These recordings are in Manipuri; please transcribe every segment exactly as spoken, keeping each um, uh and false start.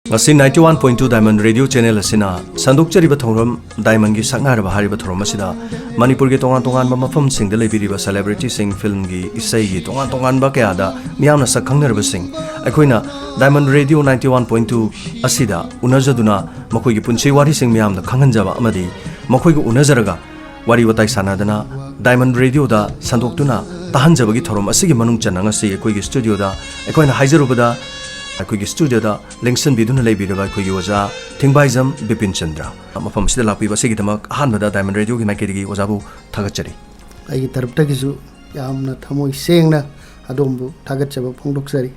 ꯉꯁꯤ ninety one point two Diamond Radio Channel ꯑꯁꯤꯅ ꯁꯟꯗꯣꯛꯆꯔꯤꯕ ꯊꯧꯔꯝ Diamondꯒꯤ ꯁꯛꯅꯥꯏꯔꯕ ꯍꯥꯏꯔꯤꯕ ꯊꯧꯔꯝ ꯑꯁꯤꯗ ꯃꯅꯤꯄꯨꯔꯒꯤ ꯇꯣꯉꯥꯟ ꯇꯣꯉꯥꯟꯕ ꯃꯐꯝꯁꯤꯡꯗ ꯂꯩꯕꯤꯔꯤꯕ celebrityꯁꯤꯡ, ꯐꯤꯜꯝꯒꯤ, ꯏꯁꯩꯒꯤ ꯇꯣꯉꯥꯟ ꯇꯣꯉꯥꯟꯕ ꯀꯌꯥꯗ ꯃꯤꯌꯥꯝꯅ ꯁꯛ ꯈꯪꯅꯔꯕꯁꯤꯡ ꯑꯩꯈꯣꯏꯅ Diamond Radio ninety one point two ꯑꯁꯤꯗ ꯎꯅꯖꯗꯨꯅ ꯃꯈꯣꯏꯒꯤ ꯄꯨꯟꯁꯤ ꯋꯥꯔꯤꯁꯤꯡ ꯃꯤꯌꯥꯝꯗ ꯈꯪꯍꯟꯖꯕ ꯑꯃꯗꯤ ꯃꯈꯣꯏꯒ ꯎꯅꯖꯔꯒ ꯋꯥꯔꯤ ꯋꯥꯇꯥꯏ ꯁꯥꯟꯅꯗꯅ Diamond Radioꯗ ꯁꯟꯗꯣꯛꯇꯨꯅ ꯇꯥꯍꯟꯖꯕꯒꯤ ꯊꯧꯔꯝ ꯑꯁꯤꯒꯤ ꯃꯅꯨꯡ ꯆꯟꯅ ꯉꯁꯤ ꯑꯩꯈꯣꯏꯒꯤ studioꯗ ꯑꯩꯈꯣꯏꯅ ꯍꯥꯏꯖꯔꯨꯕꯗ ꯑꯩꯈꯣꯏꯒꯤ studioꯗ ꯂꯦꯡꯁꯤꯟꯕꯤꯗꯨꯅ ꯂꯩꯕꯤꯔꯕ ꯑꯩꯈꯣꯏꯒꯤ ꯑꯣꯖꯥ ꯊꯤꯡꯕꯥꯏꯖꯝ ꯕꯤꯄꯤꯟ ꯆꯟꯗ꯭ꯔ ꯃꯐꯝ ꯑꯁꯤꯗ ꯂꯥꯛꯄꯤꯕ ꯑꯁꯤꯒꯤꯗꯃꯛ ꯑꯍꯥꯟꯕꯗ Diamond Radioꯒꯤ ꯃꯥꯏꯀꯩꯗꯒꯤ ꯑꯣꯖꯥꯕꯨ ꯊꯥꯒꯠꯆꯔꯤ꯫ ꯑꯩꯒꯤ ꯇꯔꯞꯇꯒꯤꯁꯨ ꯌꯥꯝꯅ ꯊꯃꯣꯏ ꯁꯦꯡꯅ ꯑꯗꯣꯝꯕꯨ ꯊꯥꯒꯠꯆꯕ ꯐꯣꯡꯗꯣꯛꯆꯔꯤ꯫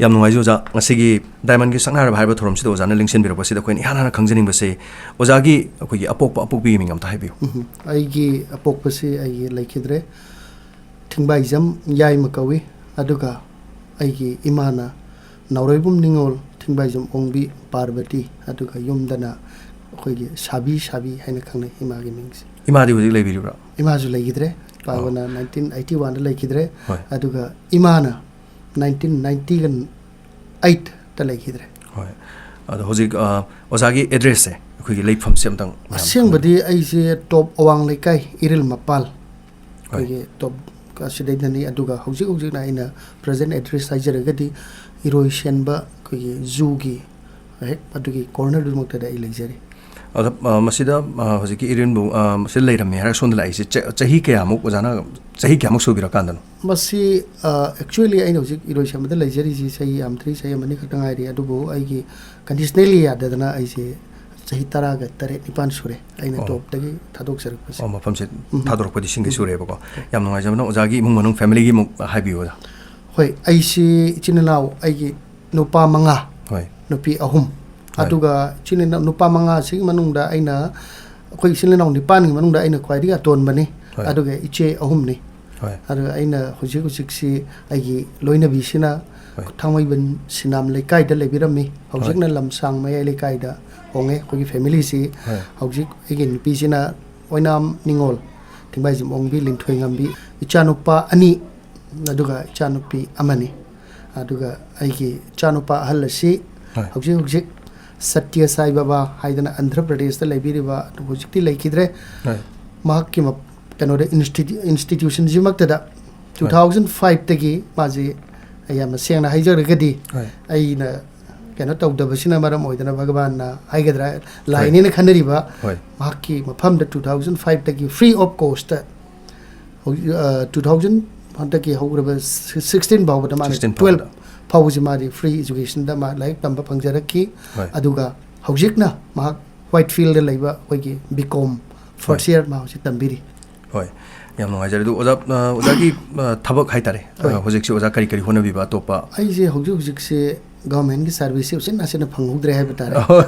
ꯌꯥꯝ ꯅꯨꯡꯉꯥꯏꯖꯩ ꯑꯣꯖꯥ, ꯉꯁꯤꯒꯤ Diamondꯒꯤ ꯁꯛꯅꯥꯏꯔꯕ ꯍꯥꯏꯔꯤꯕ ꯊꯧꯔꯝꯁꯤꯗ ꯑꯣꯖꯥꯅ ꯂꯦꯡꯁꯤꯟꯕꯤꯔꯛꯄꯁꯤꯗ ꯑꯩꯈꯣꯏꯅ ꯏꯍꯥꯟ ꯍꯥꯟꯅ ꯈꯪꯖꯅꯤꯡꯕꯁꯦ ꯑꯣꯖꯥꯒꯤ ꯑꯩꯈꯣꯏꯒꯤ ꯑꯄꯣꯛꯄ ꯑꯄꯣꯛꯄꯤꯒꯤ ꯃꯤꯡ ꯑꯝꯇ ꯍꯥꯏꯕꯤꯌꯨ꯫ ꯎꯝ, ꯑꯩꯒꯤ ꯑꯄꯣꯛꯄꯁꯤ ꯑꯩꯒꯤ ꯂꯩꯈꯤꯗ꯭ꯔꯦ꯫ ꯊꯤꯡꯕꯥꯏꯖꯝ ꯌꯥꯏꯃ ꯀꯧꯏ꯫ ꯑꯗꯨꯒ ꯑꯩꯒꯤ ꯏꯃꯥꯅ ꯅꯥꯎꯔꯩꯕꯨꯝ ꯅꯤꯉꯣꯜ ꯊꯤꯡꯕꯥꯏꯖꯝ ꯑꯣꯡꯕꯤ ꯄꯥꯔꯕꯇꯤ, ꯑꯗꯨꯒ ꯌꯨꯝꯗꯅ ꯑꯩꯈꯣꯏꯒꯤ ꯁꯥꯕꯤ, ꯁꯥꯕꯤ ꯍꯥꯏꯅ ꯈꯪꯅꯩ ꯏꯃꯥꯒꯤ ꯃꯤꯡꯁꯦ꯫ ꯏꯃꯥꯗꯤ ꯍꯧꯖꯤꯛ ꯂꯩꯕꯤꯔꯤꯕ꯭ꯔꯥ? ꯏꯃꯥꯁꯨ ꯂꯩꯈꯤꯗ꯭ꯔꯦ꯫ ꯏꯄꯥꯕꯨꯅ nineteen eighty oneꯗ ꯂꯩꯈꯤꯗ꯭ꯔꯦ꯫ ꯍꯣꯏ꯫ ꯑꯗꯨꯒ ꯏꯃꯥꯅ nineteen ninety eightꯇ ꯂꯩꯈꯤꯗ꯭ꯔꯦ꯫ ꯍꯣꯏ꯫ ꯑꯗꯣ ꯍꯧꯖꯤꯛ, ꯑ, ꯑꯣꯖꯥꯒꯤ addressꯁꯦ, ꯑꯩꯈꯣꯏꯒꯤ ꯂꯩꯐꯝꯁꯦ ꯑꯝꯇꯪ ꯃꯌꯥꯝ ꯑꯁꯦꯡꯕꯗꯤ ꯑꯩꯁꯦ ꯇꯣꯞ ꯑꯋꯥꯡ ꯂꯩꯀꯥꯏ, ꯏꯔꯤꯜ ꯃꯄꯥꯜ, ꯍꯣꯏ꯫ ꯑꯩꯈꯣꯏꯒꯤ ꯇꯣꯞ ꯑꯁꯤꯗꯩꯗꯅꯤ꯫ ꯑꯗꯨꯒ ꯍꯧꯖꯤꯛ ꯍꯧꯖꯤꯛꯅ ꯑꯩꯅ present address ꯍꯥꯏꯖꯔꯒꯗꯤ ꯏꯔꯣꯏ ꯁꯦꯟꯕ ꯑꯩꯈꯣꯏꯒꯤ zooꯒꯤ ꯍꯦꯛ ꯑꯗꯨꯒꯤ cornerꯗꯨꯃꯛꯇꯗ ꯑꯩ ꯂꯩꯖꯔꯤ꯫ ꯑꯗꯣ, ꯑ, ꯃꯁꯤꯗ, ꯑ, ꯍꯧꯖꯤꯛꯀꯤ ꯏꯔꯤꯟꯕꯨ, ꯑ, ꯃꯁꯤꯗ ꯂꯩꯔꯝꯃꯦ ꯍꯥꯏꯔꯒ ꯁꯣꯝꯗ ꯂꯥꯛꯏꯁꯦ ꯆ-, ꯆꯍꯤ ꯀꯌꯥꯃꯨꯛ, ꯑꯣꯖꯥꯅ ꯆꯍꯤ ꯀꯌꯥꯃꯨꯛ ꯁꯨꯕꯤꯔꯀꯥꯟꯗꯅꯣ? ꯃꯁꯤ, ꯑ, actually ꯑꯩꯅ ꯍꯧꯖꯤꯛ ꯏꯔꯣꯏꯁꯦꯝꯕꯗ ꯂꯩꯖꯔꯤꯁꯤ ꯆꯍꯤ ꯌꯥꯝꯗ꯭ꯔꯤ, ꯆꯍꯤ ꯑꯃꯅꯤ ꯈꯛꯇ ꯉꯥꯏꯔꯤ꯫ ꯑꯗꯨꯕꯨ ꯑꯩꯒꯤ conditionally ꯌꯥꯗꯗꯅ ꯑꯩꯁꯦ ꯆꯍꯤ ꯇꯔꯥꯒ ꯇꯔꯦꯠ ꯅꯤꯄꯥꯟ ꯁꯨꯔꯦ ꯑꯩꯅ ꯑꯣ꯫ ꯇꯣꯞꯇꯒꯤ ꯊꯥꯗꯣꯛꯆꯔꯛꯄꯁꯦ꯫ ꯑꯣ, ꯃꯐꯝꯁꯦ ꯎꯝ꯫ ꯊꯥꯗꯣꯔꯛꯄꯗꯤ ꯁꯤꯡꯗꯤ ꯎꯝ꯫ ꯁꯨꯔꯦꯕꯀꯣ꯫ ꯌꯥꯝ ꯅꯨꯡꯉꯥꯏꯖꯕꯅ ꯑꯣꯖꯥꯒꯤ ꯏꯃꯨꯡ ꯃꯅꯨꯡ familyꯒꯤ ꯑꯃꯨꯛ ꯍꯥꯏꯕꯤꯌꯨ ꯑꯣꯖꯥ꯫ ꯍꯣꯏ, ꯑꯩꯁꯤ ꯏꯆꯤꯟ ꯏꯅꯥꯎ ꯑꯩꯒꯤ ꯅꯨꯄꯥ ꯃꯉꯥ, ꯍꯣꯏ꯫ ꯅꯨꯄꯤ ꯑꯍꯨꯝ꯫ ꯍꯣꯏ꯫ ꯑꯗꯨꯒ ꯏꯆꯤꯟ ꯏꯅꯥꯎ ꯅꯨꯄꯥ ꯃꯉꯥꯁꯤꯒꯤ ꯃꯅꯨꯡꯗ ꯑꯩꯅ, ꯑꯩꯈꯣꯏ ꯏꯆꯤꯟ ꯏꯅꯥꯎ ꯅꯤꯄꯥꯟꯒꯤ ꯃꯅꯨꯡꯗ ꯑꯩꯅ ꯈ꯭ꯋꯥꯏꯗꯒꯤ ꯑꯇꯣꯟꯕꯅꯤ꯫ ꯍꯣꯏ꯫ ꯑꯗꯨꯒ ꯏꯆꯦ ꯑꯍꯨꯝꯅꯤ꯫ ꯍꯣꯏ꯫ ꯑꯗꯨꯒ ꯑꯩꯅ ꯍꯧꯖꯤꯛ ꯍꯧꯖꯤꯛꯁꯤ ꯑꯩꯒꯤ ꯂꯣꯏꯅꯕꯤꯁꯤꯅ ꯍꯣꯏ꯫ ꯊꯥꯡꯃꯩꯕꯟ ꯁꯤꯅꯥꯝ ꯂꯩꯀꯥꯏꯗ ꯂꯩꯕꯤꯔꯝꯃꯤ꯫ ꯍꯣꯏ꯫ ꯍꯧꯖꯤꯛꯅ ꯂꯝꯁꯥꯡ ꯃꯌꯥꯏ ꯂꯩꯀꯥꯏꯗ ꯍꯣꯡꯉꯦ꯫ ꯑꯩꯈꯣꯏꯒꯤ familyꯁꯤ ꯍꯣꯏ꯫ ꯍꯧꯖꯤꯛ ꯑꯩꯒꯤ ꯅꯨꯄꯤꯁꯤꯅ ꯑꯣꯏꯅꯥꯝ ꯅꯤꯉꯣꯜ, ꯊꯤꯡꯕꯥꯏꯖꯝ ꯑꯣꯡꯕꯤ, ꯂꯤꯟꯊꯣꯏ ꯉꯝꯕꯤ, ꯏꯆꯥꯅꯨꯄꯥ ꯑꯅꯤ, ꯑꯗꯨꯒ ꯏꯆꯥꯅꯨꯄꯤ ꯑꯃꯅꯤ꯫ ꯑꯗꯨꯒ ꯑꯩꯒꯤ ꯏꯆꯥꯅꯨꯄꯥ ꯑꯍꯜ ꯑꯁꯤ ꯍꯣꯏ꯫ ꯍꯧꯖꯤꯛ ꯍꯧꯖꯤꯛ ꯁꯇ꯭ꯌ ꯁꯥꯏ ꯕꯕꯥ ꯍꯥꯏꯗꯅ ꯑꯟꯙ꯭ꯔ ꯄ꯭ꯔꯗꯦꯁꯇ ꯂꯩꯕꯤꯔꯤꯕ, ꯍꯧꯖꯤꯛꯇꯤ ꯂꯩꯈꯤꯗ꯭ꯔꯦ꯫ ꯍꯣꯏ꯫ ꯃꯍꯥꯛꯀꯤ ꯃ- ꯀꯩꯅꯣꯗ institu- institutionꯁꯤꯃꯛꯇꯗ two thousand fiveꯇꯒꯤ ꯃꯥꯁꯤ, ꯌꯥꯝꯅ ꯁꯦꯡꯅ ꯍꯥꯏꯖꯔꯒꯗꯤ, ꯍꯣꯏ꯫ ꯑꯩꯅ ꯀꯩꯅꯣ ꯇꯧꯗꯕꯁꯤꯅ ꯃꯔꯝ ꯑꯣꯏꯗꯅ ꯚꯒꯕꯥꯟꯅ ꯍꯥꯏꯒꯗ꯭ꯔꯥ, ꯍꯣꯏ꯫ ꯂꯥꯏꯅꯦꯅ ꯈꯟꯅꯔꯤꯕ ꯍꯣꯏ꯫ ꯃꯍꯥꯛꯀꯤ ꯃꯐꯝꯗ two thousand fiveꯇꯒꯤ free of costꯇ ꯍꯧꯖꯤꯛ, ꯑ, two thousand ꯍꯟꯗꯛꯀꯤ ꯍꯧꯈ꯭ꯔꯕ sixteen ꯐꯥꯎꯕꯗ ꯃꯥꯅ Sixteen twelve ꯐꯥꯎꯕꯗ꯫ ꯐꯥꯎꯕꯁꯤ ꯃꯥꯗꯤ free educationꯗ ꯃꯥ ꯂꯥꯏꯔꯤꯛ ꯇꯝꯕ ꯐꯪꯖꯔꯛꯈꯤ꯫ ꯍꯣꯏ꯫ ꯑꯗꯨꯒ ꯍꯧꯖꯤꯛꯅ ꯃꯍꯥꯛ Whitefieldꯗ ꯂꯩꯕ ꯑꯩꯈꯣꯏꯒꯤ B.Com first ꯍꯣꯏ꯫ year ꯃꯥ ꯍꯧꯖꯤꯛ ꯇꯝꯕꯤꯔꯤ꯫ ꯍꯣꯏ꯫ ꯌꯥꯝ ꯅꯨꯡꯉꯥꯏꯖꯔꯦ꯫ ꯑꯗꯨ ꯑꯣꯖꯥ, ꯑ, ꯑꯣꯖꯥꯒꯤ, ꯑ, ꯊꯕꯛ ꯍꯥꯏꯇꯥꯔꯦ, ꯑ, ꯍꯣꯏ꯫ ꯍꯧꯖꯤꯛꯁꯦ ꯑꯣꯖꯥ ꯀꯔꯤ ꯀꯔꯤ ꯍꯣꯠꯅꯕꯤꯕ ꯑꯇꯣꯞꯄ? ꯑꯩꯁꯦ ꯍꯧꯖꯤꯛ ꯍꯧꯖꯤꯛꯁꯦ governmentꯀꯤ serviceꯁꯦ ꯎꯆꯤꯟ ꯅꯥꯆꯤꯟꯅ ꯐꯪꯍꯧꯗ꯭ꯔꯦ ꯍꯥꯏꯕ ꯇꯥꯔꯦ꯫ ꯑꯍꯣꯏ꯫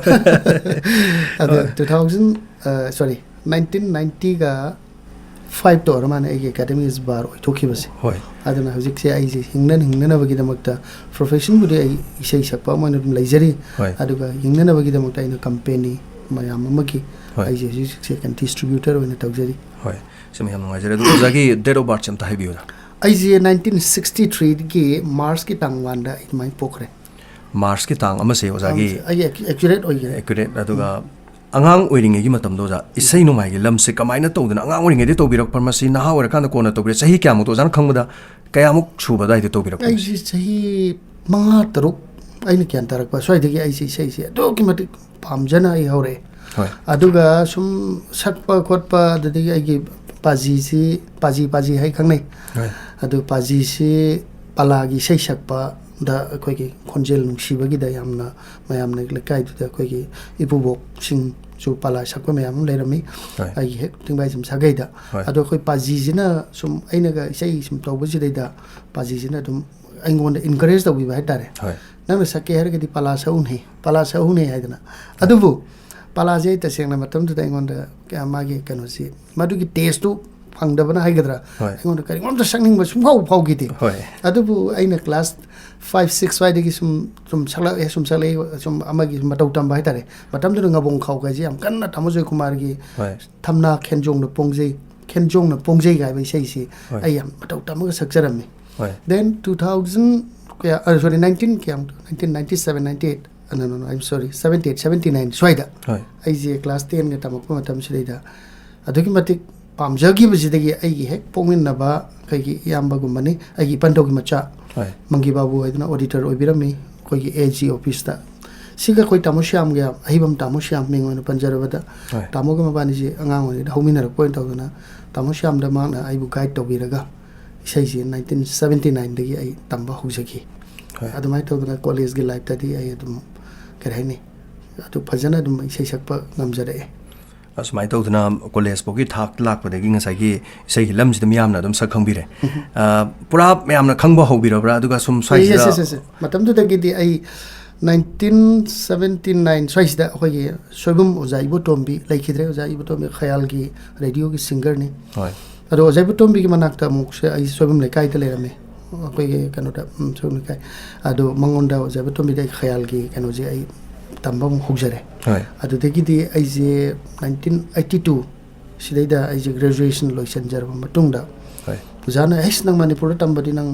ꯑꯗꯣ ꯍꯣꯏ꯫ two thousand, ꯑ, sorry, nineteen ninety fiveꯇ ꯑꯣꯏꯔ ꯃꯥꯜꯂꯦ ꯑꯩꯒꯤ academy is bar ꯑꯣꯏꯊꯣꯛꯈꯤꯕꯁꯦ꯫ ꯍꯣꯏ꯫ ꯑꯗꯨꯅ ꯍꯧꯖꯤꯛꯁꯦ ꯑꯩꯁꯦ ꯍꯤꯡꯅ ꯍꯤꯡꯅꯅꯕꯒꯤꯗꯃꯛꯇ professionꯕꯨꯗꯤ ꯑꯩ ꯏꯁꯩ ꯁꯛꯄ ꯑꯃ ꯑꯣꯏꯅ ꯑꯗꯨꯝ ꯂꯩꯖꯔꯤ꯫ ꯍꯣꯏ꯫ ꯑꯗꯨꯒ ꯍꯤꯡꯅꯅꯕꯒꯤꯗꯃꯛꯇ ꯑꯩꯅ company ꯃꯌꯥꯝ ꯑꯃꯒꯤ ꯍꯣꯏ꯫ ꯑꯩꯁꯦ ꯍꯧꯖꯤꯛ ꯍꯧꯖꯤꯛꯁꯦ ꯀꯩꯅꯣ distributor ꯑꯣꯏꯅ ꯇꯧꯖꯔꯤ꯫ ꯍꯣꯏ꯫ ꯁꯤꯃ ꯌꯥꯝ ꯅꯨꯡꯉꯥꯏꯖꯔꯦ꯫ ꯑꯗꯨ ꯑꯣꯖꯥꯒꯤ date of birthꯁꯦ ꯑꯝꯇ ꯍꯥꯏꯕꯤꯌꯨꯗ꯫ ꯑꯩꯁꯦ nineteen sixty threeꯒꯤ Marchꯀꯤ ꯇꯥꯡ oneꯗ ꯑꯩ ꯑꯗꯨꯃꯥꯏꯅ ꯄꯣꯛꯈ꯭ꯔꯦ꯫ Marchꯀꯤ ꯇꯥꯡ ꯑꯃꯁꯦ ꯑꯣꯖꯥꯒꯤ ꯑꯩꯒꯤ ac- accurate ꯑꯣꯏꯈ꯭ꯔꯦ꯫ Accurate꯫ ꯑꯗꯨꯒ ꯑꯉꯥꯡ ꯑꯣꯏꯔꯤꯉꯩꯒꯤ ꯃꯇꯝꯗꯣ ꯑꯣꯖꯥ, ꯏꯁꯩ ꯅꯣꯡꯃꯥꯏꯒꯤ ꯂꯝꯁꯦ ꯀꯃꯥꯏꯅ ꯇꯧꯗꯅ, ꯑꯉꯥꯡ ꯑꯣꯏꯔꯤꯉꯩꯗꯒꯤ ꯇꯧꯕꯤꯔꯛꯄ, ꯃꯁꯤ ꯅꯍꯥ ꯑꯣꯏꯔꯀꯥꯟꯗ ꯀꯣꯟꯅ ꯇꯧꯕꯤꯔꯛ, ꯆꯍꯤ ꯀꯌꯥꯃꯨꯛꯇ ꯑꯣꯖꯥꯅ ꯈꯪꯕꯗ ꯀꯌꯥꯃꯨꯛ ꯁꯨꯕ ꯑꯗꯨꯋꯥꯏꯗ ꯇꯧꯕꯤꯔꯛꯄ? ꯑꯩꯁꯦ ꯆꯍꯤ ꯃꯉꯥ ꯇꯔꯨꯛ, ꯑꯩꯅ ꯒ꯭ꯌꯥꯟ ꯇꯥꯔꯛꯄ ꯁ꯭ꯋꯥꯏꯗꯒꯤ ꯑꯩꯁꯦ ꯏꯁꯩꯁꯦ ꯑꯗꯨꯛꯀꯤ ꯃꯇꯤꯛ ꯄꯥꯝꯖꯅ ꯑꯩ ꯍꯧꯔꯛꯑꯦ꯫ ꯍꯣꯏ꯫ ꯑꯗꯨꯒ ꯁꯨꯝ ꯁꯛꯄ ꯈꯣꯠꯄ, ꯑꯗꯨꯗꯒꯤ ꯑꯩꯒꯤ ꯄꯥꯖꯤꯁꯤ, ꯄꯥꯖꯤ ꯄꯥꯖꯤ ꯍꯥꯏ ꯈꯪꯅꯩ꯫ ꯍꯣꯏ꯫ ꯑꯗꯨ ꯄꯥꯖꯤꯁꯤ ꯄꯂꯥꯒꯤ ꯏꯁꯩ ꯁꯛꯄꯗ ꯑꯩꯈꯣꯏꯒꯤ ꯈꯣꯟꯖꯦꯜ ꯅꯨꯡꯁꯤꯕꯒꯤꯗ ꯌꯥꯝꯅ ꯃꯌꯥꯝꯅ ꯂꯩꯀꯥꯏꯗꯨꯗ ꯑꯩꯈꯣꯏꯒꯤ ꯏꯄꯨꯕꯣꯛꯁꯤꯡꯁꯨ ꯄꯂꯥ ꯁꯛꯄ ꯃꯌꯥꯝ ꯑꯃ ꯂꯩꯔꯝꯃꯤ꯫ ꯍꯣꯏ꯫ ꯑꯩꯒꯤ ꯍꯦꯛ ꯊꯤꯡꯕꯥꯏꯖꯝ ꯁꯥꯒꯩꯗ꯫ ꯍꯣꯏ꯫ ꯑꯗꯣ ꯑꯩꯈꯣꯏ ꯄꯥꯖꯤꯁꯤꯅ ꯁꯨꯝ ꯑꯩꯅꯒ ꯏꯁꯩ ꯁꯨꯝ ꯇꯧꯕꯁꯤꯗꯩꯗ ꯄꯥꯖꯤꯁꯤꯅ ꯑꯗꯨꯝ ꯑꯩꯉꯣꯟꯗ encourage ꯇꯧꯕꯤꯕ ꯍꯥꯏꯇꯥꯔꯦ꯫ ꯍꯣꯏ꯫ "ꯅꯪꯅ ꯁꯛꯀꯦ ꯍꯥꯏꯔꯒꯗꯤ ꯄꯂꯥ ꯁꯛꯎꯅꯦ, ꯄꯂꯥ ꯁꯛꯎꯅꯦ" ꯍꯥꯏꯗꯅ꯫ ꯑꯗꯨꯕꯨ ꯄꯂꯥꯁꯦ ꯑꯩ ꯇꯁꯦꯡꯅ ꯃꯇꯝꯗꯨꯗ ꯑꯩꯉꯣꯟꯗ ꯀꯌꯥ ꯃꯥꯒꯤ ꯀꯩꯅꯣꯁꯤ, ꯃꯗꯨꯒꯤ tasteꯇꯨ ꯐꯪꯗꯕꯅ ꯍꯥꯏꯒꯗ꯭ꯔꯥ, ꯍꯣꯏ꯫ ꯑꯩꯉꯣꯟꯗ ꯀꯔꯤꯒꯨꯝꯕ ꯑꯝꯇ ꯁꯛꯅꯤꯡꯕ ꯁꯨꯡꯐꯥꯎ ꯐꯥꯎꯈꯤꯗꯦ꯫ ꯍꯣꯏ꯫ ꯑꯗꯨꯕꯨ ꯑꯩꯅ class five six ꯁ꯭ꯋꯥꯏꯗꯒꯤ ꯁꯨꯝ, ꯁꯨꯝ ꯁꯛꯂꯛꯑꯦ, ꯁꯨꯝ ꯁꯛꯂꯛꯑꯦ, ꯁꯨꯝ ꯑꯃꯒꯤ ꯃꯇꯧ ꯇꯝꯕ ꯍꯥꯏꯇꯥꯔꯦ꯫ ꯃꯇꯝꯗꯨꯗ ꯉꯕꯣꯡ ꯈꯥꯎ ꯀꯥꯏꯁꯦ ꯌꯥꯝ ꯀꯟꯅ ꯊꯥꯃꯩꯖꯣꯏ ꯀꯨꯃꯥꯔꯒꯤ ꯍꯣꯏ꯫ "ꯊꯝꯅꯥ ꯈꯦꯟꯖꯣꯡꯅ ꯄꯣꯡꯖꯩ, ꯈꯦꯟꯖꯣꯡꯅ ꯄꯣꯡꯖꯩ" ꯍꯥꯏꯕ ꯏꯁꯩꯁꯤ ꯍꯣꯏ꯫ ꯑꯩ ꯌꯥꯝ ꯃꯇꯧ ꯇꯝꯃꯒ ꯁꯛꯆꯔꯝꯃꯤ꯫ ꯍꯣꯏ꯫ Then two thousand ꯀꯌꯥ, ꯑ, sorry, nineteen ꯀꯌꯥ, nineteen ninety seven ninety eight no, no, no, I'm sorry, seventy eight, seventy nine ꯁ꯭ꯋꯥꯏꯗ ꯍꯣꯏ꯫ ꯑꯩꯁꯦ ꯀ꯭ꯂꯥꯁ ꯇꯦꯟꯒ ꯇꯝꯃꯛꯄ ꯃꯇꯝꯁꯤꯗꯩꯗ ꯑꯗꯨꯛꯀꯤ ꯃꯇꯤꯛ ꯄꯥꯝꯖꯈꯤꯕꯁꯤꯗꯒꯤ ꯑꯩꯒꯤ ꯍꯦꯛ ꯄꯣꯛꯃꯤꯟꯅꯕ ꯑꯩꯈꯣꯏꯒꯤ ꯏꯌꯥꯝꯕꯒꯨꯝꯕꯅꯤ, ꯑꯩꯒꯤ ꯏꯄꯟꯊꯧꯒꯤ ꯃꯆꯥ ꯍꯣꯏ꯫ ꯃꯪꯒꯤ ꯕꯥꯕꯨ ꯍꯥꯏꯗꯅ ꯑꯣꯗꯤꯇꯔ ꯑꯣꯏꯕꯤꯔꯝꯃꯤ ꯑꯩꯈꯣꯏꯒꯤ ꯑꯦ ꯖꯤ ꯑꯣꯐꯤꯁꯇ꯫ ꯁꯤꯒ ꯑꯩꯈꯣꯏ ꯇꯥꯃꯣ ꯁ꯭ꯌꯥꯝꯒ, ꯑꯍꯩꯕꯝ ꯇꯥꯃꯣ ꯁ꯭ꯌꯥꯝ ꯃꯤꯡ ꯑꯣꯏꯅ ꯄꯟꯖꯔꯕꯗ, ꯍꯣꯏ꯫ ꯇꯥꯃꯣꯒ ꯃꯕꯥꯅꯤꯁꯦ ꯑꯉꯥꯡ ꯑꯣꯏꯔꯤꯉꯩꯗ ꯍꯧꯃꯤꯟꯅꯔꯛꯄ ꯑꯣꯏꯅ ꯇꯧꯗꯅ, ꯇꯥꯃꯣ ꯁ꯭ꯌꯥꯝꯗ ꯃꯍꯥꯛꯅ ꯑꯩꯕꯨ ꯒꯥꯏꯗ ꯇꯧꯕꯤꯔꯒ ꯏꯁꯩꯁꯦ ꯅꯥꯏꯟꯇꯤꯟ ꯁꯕꯦꯟꯇꯤ ꯅꯥꯏꯟꯗꯒꯤ ꯑꯩ ꯇꯝꯕ ꯍꯧꯖꯈꯤ꯫ ꯍꯣꯏ꯫ ꯑꯗꯨꯃꯥꯏꯅ ꯇꯧꯗꯅ ꯀꯣꯂꯦꯖꯀꯤ ꯂꯥꯏꯐꯇꯗꯤ ꯑꯩ ꯑꯗꯨꯝ, ꯀꯔꯤ ꯍꯥꯏꯅꯤ, ꯑꯗꯨ ꯐꯖꯅ ꯑꯗꯨꯝ ꯏꯁꯩ ꯁꯛꯄ ꯉꯝꯖꯔꯛꯑꯦ꯫ ꯑꯁꯨꯃꯥꯏꯅ ꯇꯧꯗꯅ ꯀꯣꯂꯦꯖ ꯐꯥꯎꯒꯤ ꯊꯥꯛ ꯂꯥꯛꯄꯗꯒꯤ ꯉꯁꯥꯏꯒꯤ ꯏꯁꯩꯒꯤ ꯂꯝꯁꯤꯗ ꯃꯤꯌꯥꯝꯅ ꯑꯗꯨꯝ ꯁꯛ ꯈꯪꯕꯤꯔꯦ꯫ ꯑ, ꯄꯨꯔꯥ ꯃꯌꯥꯝꯅ ꯈꯪꯕ ꯍꯧꯕꯤꯔꯕ꯭ꯔꯥ? ꯑꯗꯨꯒ ꯁꯨꯝ ꯁ꯭ꯋꯥꯏꯁꯤꯗ Yes, yes, yes, yes. ꯃꯇꯝꯗꯨꯗꯒꯤꯗꯤ ꯑꯩ ꯅꯥꯏꯟꯇꯤꯟ ꯁꯕꯦꯟꯇꯤ ꯅꯥꯏꯟ ꯁ꯭ꯋꯥꯏꯁꯤꯗ ꯑꯩꯈꯣꯏꯒꯤ ꯁꯣꯏꯕꯨꯝ ꯑꯣꯖꯥ ꯏꯕꯣꯇꯣꯝꯕꯤ ꯂꯩꯈꯤꯗ꯭ꯔꯦ, ꯑꯣꯖꯥ ꯏꯕꯣꯇꯣꯝꯕꯤ ꯈꯌꯥꯜꯒꯤ ꯔꯦꯗꯤꯑꯣꯒꯤ ꯁꯤꯡꯒꯔꯅꯤ꯫ ꯍꯣꯏ꯫ ꯑꯗꯣ ꯑꯣꯖꯥ ꯏꯕꯣꯇꯣꯝꯕꯤꯒꯤ ꯃꯅꯥꯛꯇ ꯑꯃꯨꯛꯁꯦ ꯑꯩ ꯁꯣꯏꯕꯨꯝ ꯂꯩꯀꯥꯏꯗ ꯂꯩꯔꯝꯃꯤ, ꯑꯩꯈꯣꯏꯒꯤ ꯀꯩꯅꯣꯗ, ꯎꯝ, ꯁꯣꯏꯕꯨꯝ ꯂꯩꯀꯥꯏ꯫ ꯑꯗꯣ ꯃꯉꯣꯟꯗ ꯑꯣꯖꯥ ꯏꯕꯣꯇꯣꯝꯕꯤꯗ ꯑꯩ ꯈꯌꯥꯜꯒꯤ ꯀꯩꯅꯣꯁꯦ ꯑꯩ ꯇꯝꯕ ꯑꯃꯨꯛ ꯍꯧꯖꯔꯦ꯫ ꯍꯣꯏ꯫ ꯑꯗꯨꯗꯒꯤꯗꯤ ꯑꯩꯁꯦ ꯅꯥꯏꯟꯇꯤꯟ ꯑꯩꯠꯇꯤ ꯇꯨ ꯁꯤꯗꯩꯗ ꯑꯩꯁꯦ ꯒ꯭ꯔꯦꯖꯨꯑꯦꯁꯟ ꯂꯣꯏꯁꯤꯟꯖꯔꯕ ꯃꯇꯨꯡꯗ ꯍꯣꯏ꯫ ꯑꯣꯖꯥꯅ, "ꯑꯩꯁ, ꯅꯪ ꯃꯅꯤꯄꯨꯔꯗ ꯇꯝꯕꯗꯤ ꯅꯪ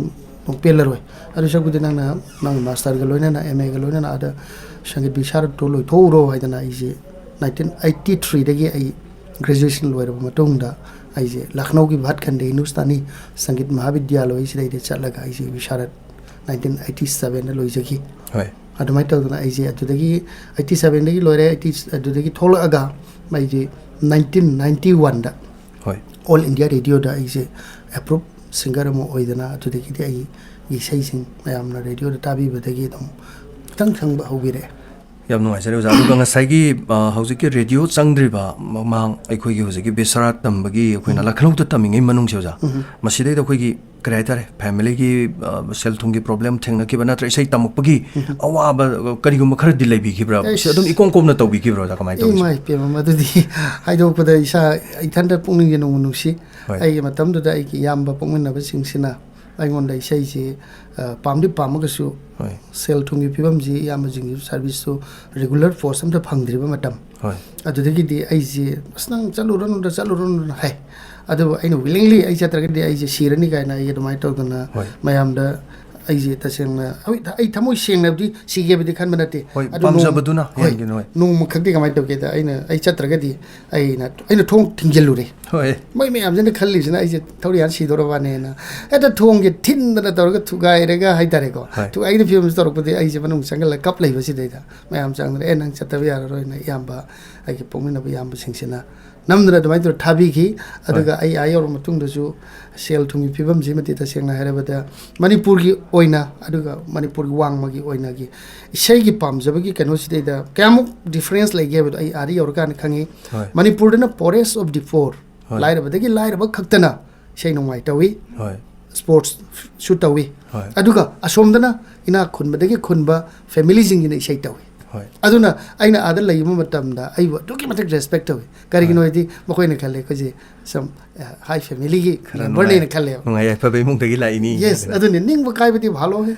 ꯑꯃꯨꯛ ꯄꯦꯜꯂꯔꯣꯏ, ꯑꯗꯨ ꯁꯔꯨꯛꯄꯨꯗꯤ ꯅꯪꯅ ꯅꯪꯒꯤ ꯃꯥꯁꯇꯔꯒ ꯂꯣꯏꯅꯅ, ꯑꯦꯝ ꯑꯦꯒ ꯂꯣꯏꯅꯅ ꯑꯥꯗ ꯁꯪꯒꯤꯠ ꯕꯤꯁꯥꯔꯗꯇꯣ ꯂꯣꯏꯊꯣꯛꯎꯔꯣ" ꯍꯥꯏꯗꯅ ꯑꯩꯁꯦ ꯅꯥꯏꯟꯇꯤꯟ ꯑꯩꯠꯇꯤ ꯊ꯭ꯔꯤꯗꯒꯤ ꯑꯩ ꯒ꯭ꯔꯦꯖꯨꯑꯦꯁꯟ ꯂꯣꯏꯔꯕ ꯃꯇꯨꯡꯗ ꯑꯩꯁꯦ ꯂꯈꯅꯧꯒꯤ ꯚꯥꯠ ꯈꯟꯗꯦ ꯍꯤꯟꯗꯨꯁꯇꯥꯅꯤ ꯁꯪꯒꯤꯠ ꯃꯍꯥꯕꯤꯗ꯭ꯌꯥꯂꯣꯏꯁꯤꯗꯩꯗ ꯆꯠꯂꯒ ꯑꯩꯁꯦ ꯕꯤꯁꯥꯔꯠ ꯅꯥꯏꯟꯇꯤꯟ ꯑꯩꯠꯇꯤ ꯁꯕꯦꯟꯗ ꯂꯣꯏꯖꯈꯤ꯫ ꯍꯣꯏ꯫ ꯑꯗꯨꯃꯥꯏꯅ ꯇꯧꯗꯅ ꯑꯩꯁꯦ ꯑꯗꯨꯗꯒꯤ ꯑꯩꯠꯇꯤ ꯁꯕꯦꯟꯗꯒꯤ ꯂꯣꯏꯔꯦ, ꯑꯩꯠꯇꯤ, ꯑꯗꯨꯗꯒꯤ ꯊꯣꯛꯂꯛꯑꯒ ꯑꯩꯁꯦ ꯅꯥꯏꯟꯇꯤꯟ ꯅꯥꯏꯟꯇꯤ ꯋꯥꯟꯗ ꯍꯣꯏ꯫ ꯑꯣꯜ ꯏꯟꯗꯤꯌꯥ ꯔꯦꯗꯤꯑꯣꯗ ꯑꯩꯁꯦ ꯑꯦꯄ꯭ꯔꯨꯞ ꯁꯤꯡꯒꯔ ꯑꯃ ꯑꯣꯏꯗꯅ ꯑꯗꯨꯗꯒꯤꯗꯤ ꯑꯩꯒꯤ ꯏꯁꯩꯁꯤꯡ ꯃꯌꯥꯝꯅ ꯔꯦꯗꯤꯑꯣꯗ ꯇꯥꯕꯤꯕꯗꯒꯤ ꯑꯗꯨꯝ ꯈꯤꯇꯪ ꯈꯪꯕ ꯍꯧꯕꯤꯔꯛꯑꯦ꯫ ꯌꯥꯝ ꯅꯨꯡꯉꯥꯏꯖꯔꯦ ꯑꯣꯖꯥ꯫ ꯑꯗꯨꯒ ꯉꯁꯥꯏꯒꯤ, ꯑ, ꯍꯧꯖꯤꯛꯀꯤ ꯔꯦꯗꯤꯑꯣ ꯆꯪꯗ꯭ꯔꯤꯕ ꯃꯃꯥꯡ ꯑꯩꯈꯣꯏꯒꯤ ꯍꯧꯖꯤꯛꯀꯤ ꯕꯤꯁꯥꯔꯠ ꯇꯝꯕꯒꯤ ꯑꯩꯈꯣꯏꯅ ꯎꯝ꯫ ꯂꯈꯅꯧꯗ ꯇꯝꯃꯤꯉꯩ ꯃꯅꯨꯡꯁꯦ ꯑꯣꯖꯥ, ꯎꯝ꯫ ꯃꯁꯤꯗꯩꯗ ꯑꯩꯈꯣꯏꯒꯤ, ꯀꯔꯤ ꯍꯥꯏꯇꯥꯔꯦ, ꯐꯦꯃꯤꯂꯤꯒꯤ, ꯑ, ꯁꯦꯜ ꯊꯨꯝꯒꯤ ꯄ꯭ꯔꯣꯕ꯭ꯂꯦꯝ ꯊꯦꯡꯅꯈꯤꯕ ꯅꯠꯇ꯭ꯔꯒ ꯏꯁꯩ ꯇꯝꯃꯛꯄꯒꯤ ꯎꯝ꯫ ꯑꯋꯥꯕ, ꯑ, ꯀꯔꯤꯒꯨꯝꯕ ꯈꯔꯗꯤ ꯂꯩꯕꯤꯈꯤꯕ꯭ꯔꯥ? ꯁꯤ ꯑꯩꯁ꯫ ꯑꯗꯨꯝ ꯏꯀꯣꯝ ꯀꯣꯝꯅ ꯇꯧꯕꯤꯈꯤꯕ꯭ꯔꯥ ꯑꯣꯖꯥ? ꯀꯃꯥꯏꯅ ꯇꯧꯏ? ꯏꯃꯥꯏ ꯄꯦꯝꯃ, ꯃꯗꯨꯗꯤ ꯍꯥꯏꯗꯣꯛꯄꯗ ꯏꯁꯥ ꯏꯊꯟꯇ ꯄꯨꯛꯅꯤꯡꯁꯦ ꯅꯨꯡꯕꯨ ꯅꯨꯡꯁꯤ꯫ ꯍꯣꯏ꯫ ꯑꯩꯒꯤ ꯃꯇꯝꯗꯨꯗ ꯑꯩꯒꯤ ꯏꯌꯥꯝꯕ ꯄꯣꯛꯃꯤꯟꯅꯕꯁꯤꯡꯁꯤꯅ ꯑꯩꯉꯣꯟꯗ ꯏꯁꯩꯁꯤ, ꯑ, ꯄꯥꯝꯗꯤ ꯄꯥꯝꯃꯒꯁꯨ ꯍꯣꯏ꯫ ꯁꯦꯜ ꯊꯨꯝꯒꯤ ꯐꯤꯕꯝꯁꯤ, ꯏꯌꯥꯝꯕꯁꯤꯡꯒꯤ ꯁꯥꯔꯚꯤꯁꯁꯨ ꯔꯤꯒꯨꯂꯔ ꯄꯣꯁ ꯑꯝꯇ ꯐꯪꯗ꯭ꯔꯤꯕ ꯃꯇꯝ꯫ ꯍꯣꯏ꯫ ꯑꯗꯨꯗꯒꯤꯗꯤ ꯑꯩꯁꯦ, "ꯑꯁ, ꯅꯪ ꯆꯠꯂꯨꯔꯅꯨꯗ, ꯆꯠꯂꯨꯔꯅꯨꯗ" ꯍꯥꯏ꯫ ꯑꯗꯨꯕꯨ ꯑꯩꯅ ꯋꯤꯂꯤꯡꯂꯤ ꯑꯩ ꯆꯠꯇ꯭ꯔꯒꯗꯤ ꯑꯩꯁꯦ ꯁꯤꯔꯅꯤ ꯀꯥꯏꯅ ꯑꯩ ꯑꯗꯨꯃꯥꯏꯅ ꯇꯧꯗꯅ ꯍꯣꯏ꯫ ꯃꯌꯥꯝꯗ ꯑꯩꯁꯦ ꯇꯁꯦꯡꯅ ꯍꯣꯏ, ꯑꯩ ꯊꯃꯣꯏ ꯁꯦꯡꯅꯕꯗꯤ ꯁꯤꯒꯦꯕꯗꯤ ꯈꯟꯕ ꯅꯠꯇꯦ꯫ ꯍꯣꯏ, ꯑꯗꯨ ꯅꯣꯡ- ꯄꯥꯝꯖꯕꯗꯨꯅ ꯍꯣꯏ, ꯍꯦꯟꯒꯤꯅ, ꯍꯣꯏ꯫ ꯅꯣꯡꯃ ꯈꯛꯇꯤ ꯀꯃꯥꯏꯅ ꯇꯧꯒꯦꯗ, ꯑꯩꯅ, ꯑꯩ ꯆꯠꯇ꯭ꯔꯒꯗꯤ ꯑꯩꯅ, ꯑꯩꯅ ꯊꯣꯡ ꯊꯤꯡꯖꯤꯜꯂꯨꯔꯦ꯫ ꯍꯣꯏ꯫ ꯃꯣꯏ ꯃꯌꯥꯝꯁꯤꯅ ꯈꯜꯂꯤꯁꯤꯅ ꯑꯩꯁꯦ ꯊꯧꯔꯤ ꯍꯥꯟ ꯁꯤꯗꯧꯔꯕꯅꯦꯅ꯫ ꯍꯦꯛꯇ ꯊꯣꯡꯁꯦ ꯊꯤꯟꯗꯅ ꯇꯧꯔꯒ ꯊꯨꯒꯥꯏꯔꯒ ꯍꯥꯏꯇꯥꯔꯦꯀꯣ꯫ ꯍꯣꯏ꯫ ꯊꯨꯒꯥꯏꯒꯤ ꯐꯤꯕꯝꯁꯤ ꯇꯧꯔꯛꯄꯗꯤ ꯑꯩꯁꯦ ꯃꯅꯨꯡ ꯆꯪꯁꯤꯜꯂꯒ ꯀꯞ ꯂꯩꯕꯁꯤꯗꯩꯗ ꯃꯌꯥꯝ ꯆꯪꯗꯅ, "ꯑꯦ, ꯅꯪ ꯆꯠꯇꯕ ꯌꯥꯔꯔꯣꯏꯅ" ꯏꯌꯥꯝꯕ, ꯑꯩꯒꯤ ꯄꯣꯛꯃꯤꯟꯅꯕ ꯏꯌꯥꯝꯕꯁꯤꯡꯁꯤꯅ ꯅꯝꯗꯅ ꯑꯗꯨꯃꯥꯏꯅ ꯇꯧꯔ ꯊꯥꯕꯤꯈꯤ꯫ ꯑꯗꯨꯒ ꯑꯩ ꯑꯥ ꯌꯧꯔ ꯃꯇꯨꯡꯗꯁꯨ ꯁꯦꯜ ꯊꯨꯝꯒꯤ ꯐꯤꯕꯝꯁꯤꯃꯗꯤ ꯇꯁꯦꯡꯅ ꯍꯥꯏꯔꯕꯗ ꯃꯅꯤꯄꯨꯔꯒꯤ ꯑꯣꯏꯅ, ꯑꯗꯨꯒ ꯃꯅꯤꯄꯨꯔꯒꯤ ꯋꯥꯡꯃꯒꯤ ꯑꯣꯏꯅꯒꯤ ꯏꯁꯩꯒꯤ ꯄꯥꯝꯖꯕꯒꯤ ꯀꯩꯅꯣꯁꯤꯗꯩꯗ ꯀꯌꯥꯃꯨꯛ difference ꯂꯩꯒꯦ ꯍꯥꯏꯕꯗꯣ ꯑꯩ ꯑꯥꯗ ꯌꯧꯔꯀꯥꯟꯗ ꯈꯪꯉꯤ꯫ ꯍꯣꯏ꯫ ꯃꯅꯤꯄꯨꯔꯗꯅ poorest of the poor, ꯍꯣꯏ꯫ ꯂꯥꯏꯔꯕꯗꯒꯤ ꯂꯥꯏꯔꯕ ꯈꯛꯇꯅ ꯏꯁꯩ ꯅꯣꯡꯃꯥꯏ ꯇꯧꯏ, ꯍꯣꯏ꯫ ꯁ꯭ꯄꯣꯔꯠꯁꯁꯨ ꯇꯧꯏ꯫ ꯍꯣꯏ꯫ ꯑꯗꯨꯒ ꯑꯁꯣꯝꯗꯅ ꯏꯅꯥꯛ ꯈꯨꯟꯕꯗꯒꯤ ꯈꯨꯟꯕ ꯐꯦꯃꯤꯂꯤꯁꯤꯡꯁꯤꯅ ꯏꯁꯩ ꯇꯧꯏ꯫ ꯍꯣꯏ꯫ ꯑꯗꯨꯅ ꯑꯩꯅ ꯑꯥꯗ ꯂꯩꯕ ꯃꯇꯝꯗ ꯑꯩꯕꯨ ꯑꯗꯨꯛꯀꯤ ꯃꯇꯤꯛ respect ꯇꯧꯏ꯫ ꯀꯔꯤꯒꯤꯅꯣ ꯍꯣꯏ꯫ ꯍꯥꯏꯗꯤ ꯃꯈꯣꯏꯅ ꯈꯜꯂꯦ ꯑꯩꯈꯣꯏꯁꯦ some, uh, high familyꯒꯤ ꯈꯔ memberꯅꯦꯅ ꯅꯨꯡꯉꯥꯏ-, ꯈꯜꯂꯦꯕ꯫ ꯅꯨꯡꯉꯥꯏ ꯌꯥꯏꯐꯕ ꯏꯃꯨꯡꯗꯒꯤ ꯂꯥꯛꯏꯅꯤ Yes, ꯍꯥꯏꯗꯅ꯫ ꯑꯗꯨꯅꯤ, ꯅꯤꯡꯕ ꯀꯥꯏꯕꯗꯤ ꯐꯥꯂꯣꯍꯦ꯫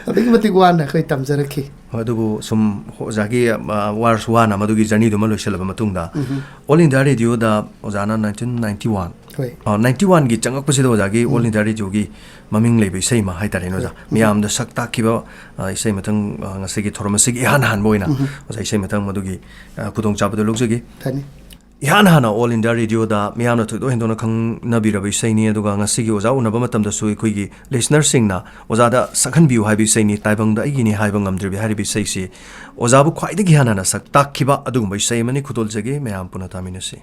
ꯑꯗꯨꯛꯀꯤ ꯃꯇꯤꯛ ꯋꯥꯅ ꯑꯩꯈꯣꯏ ꯇꯝꯖꯔꯛꯈꯤ꯫ ꯍꯣꯏ, ꯑꯗꯨꯕꯨ ꯁꯨꯝ ꯑꯣꯖꯥꯒꯤ, ꯑ, ꯋꯥꯔꯁꯨ ꯋꯥꯅ ꯃꯗꯨꯒꯤ journeyꯗꯨꯃ ꯂꯣꯏꯁꯤꯜꯂꯕ ꯃꯇꯨꯡꯗ, ꯎꯝꯍꯨꯝ꯫ All India Radioꯗ ꯑꯣꯖꯥꯅ nineteen ninety one, ꯍꯣꯏ꯫ ꯑ, ninety oneꯒꯤ ꯆꯪꯉꯛꯄꯁꯤꯗ ꯑꯣꯖꯥꯒꯤ ꯎꯝ꯫ All India Radioꯒꯤ ꯃꯃꯤꯡ ꯂꯩꯕ ꯏꯁꯩ ꯑꯃ ꯍꯥꯏꯇꯥꯔꯦꯅꯦ ꯑꯣꯖꯥ꯫ ꯍꯣꯏ꯫ ꯃꯤꯌꯥꯝꯗ ꯁꯛ ꯇꯥꯛꯈꯤꯕ, ꯑ, ꯏꯁꯩ ꯃꯊꯪ, ꯑ, ꯉꯁꯤꯒꯤ ꯊꯧꯔꯝ ꯑꯁꯤꯒꯤ ꯏꯍꯥꯟ ꯍꯥꯟꯕ ꯑꯣꯏꯅ ꯎꯝꯍꯨꯝ꯫ ꯑꯣꯖꯥ ꯏꯁꯩ ꯃꯊꯪ ꯃꯗꯨꯒꯤ, ꯑ, ꯈꯨꯗꯣꯡꯆꯥꯕꯗꯨ ꯂꯧꯖꯒꯦ꯫ ꯐꯅꯤ꯫ ꯏꯍꯥꯟ ꯍꯥꯟꯅ All India Radioꯗ ꯃꯤꯌꯥꯝꯅ ꯊꯣꯏꯗꯣꯛ ꯍꯦꯟꯗꯣꯛꯅ ꯈꯪꯅꯕꯤꯔꯕ ꯏꯁꯩꯅꯤ, ꯑꯗꯨꯒ ꯉꯁꯤꯒꯤ ꯑꯣꯖꯥ ꯎꯅꯕ ꯃꯇꯝꯗꯁꯨ ꯑꯩꯈꯣꯏꯒꯤ listenerꯁꯤꯡꯅ ꯑꯣꯖꯥꯗ ꯁꯛꯍꯟꯕꯤꯌꯨ ꯍꯥꯏꯕ ꯏꯁꯩꯅꯤ, ꯇꯥꯏꯕꯪꯗ ꯑꯩꯒꯤꯅꯤ ꯍꯥꯏꯕ ꯉꯝꯗ꯭ꯔꯤꯕꯤ ꯍꯥꯏꯔꯤꯕ ꯏꯁꯩꯁꯤ ꯑꯣꯖꯥꯕꯨ ꯈ꯭ꯋꯥꯏꯗꯒꯤ ꯏꯍꯥꯟ ꯍꯥꯟꯅ ꯁꯛ ꯇꯥꯛꯈꯤꯕ ꯑꯗꯨꯒꯨꯝꯕ ꯏꯁꯩ ꯑꯃꯅꯤ꯫ ꯈꯨꯗꯣꯜꯖꯒꯦ, ꯃꯌꯥꯝ ꯄꯨꯟꯅ ꯇꯥꯃꯤꯟꯅꯁꯤ꯫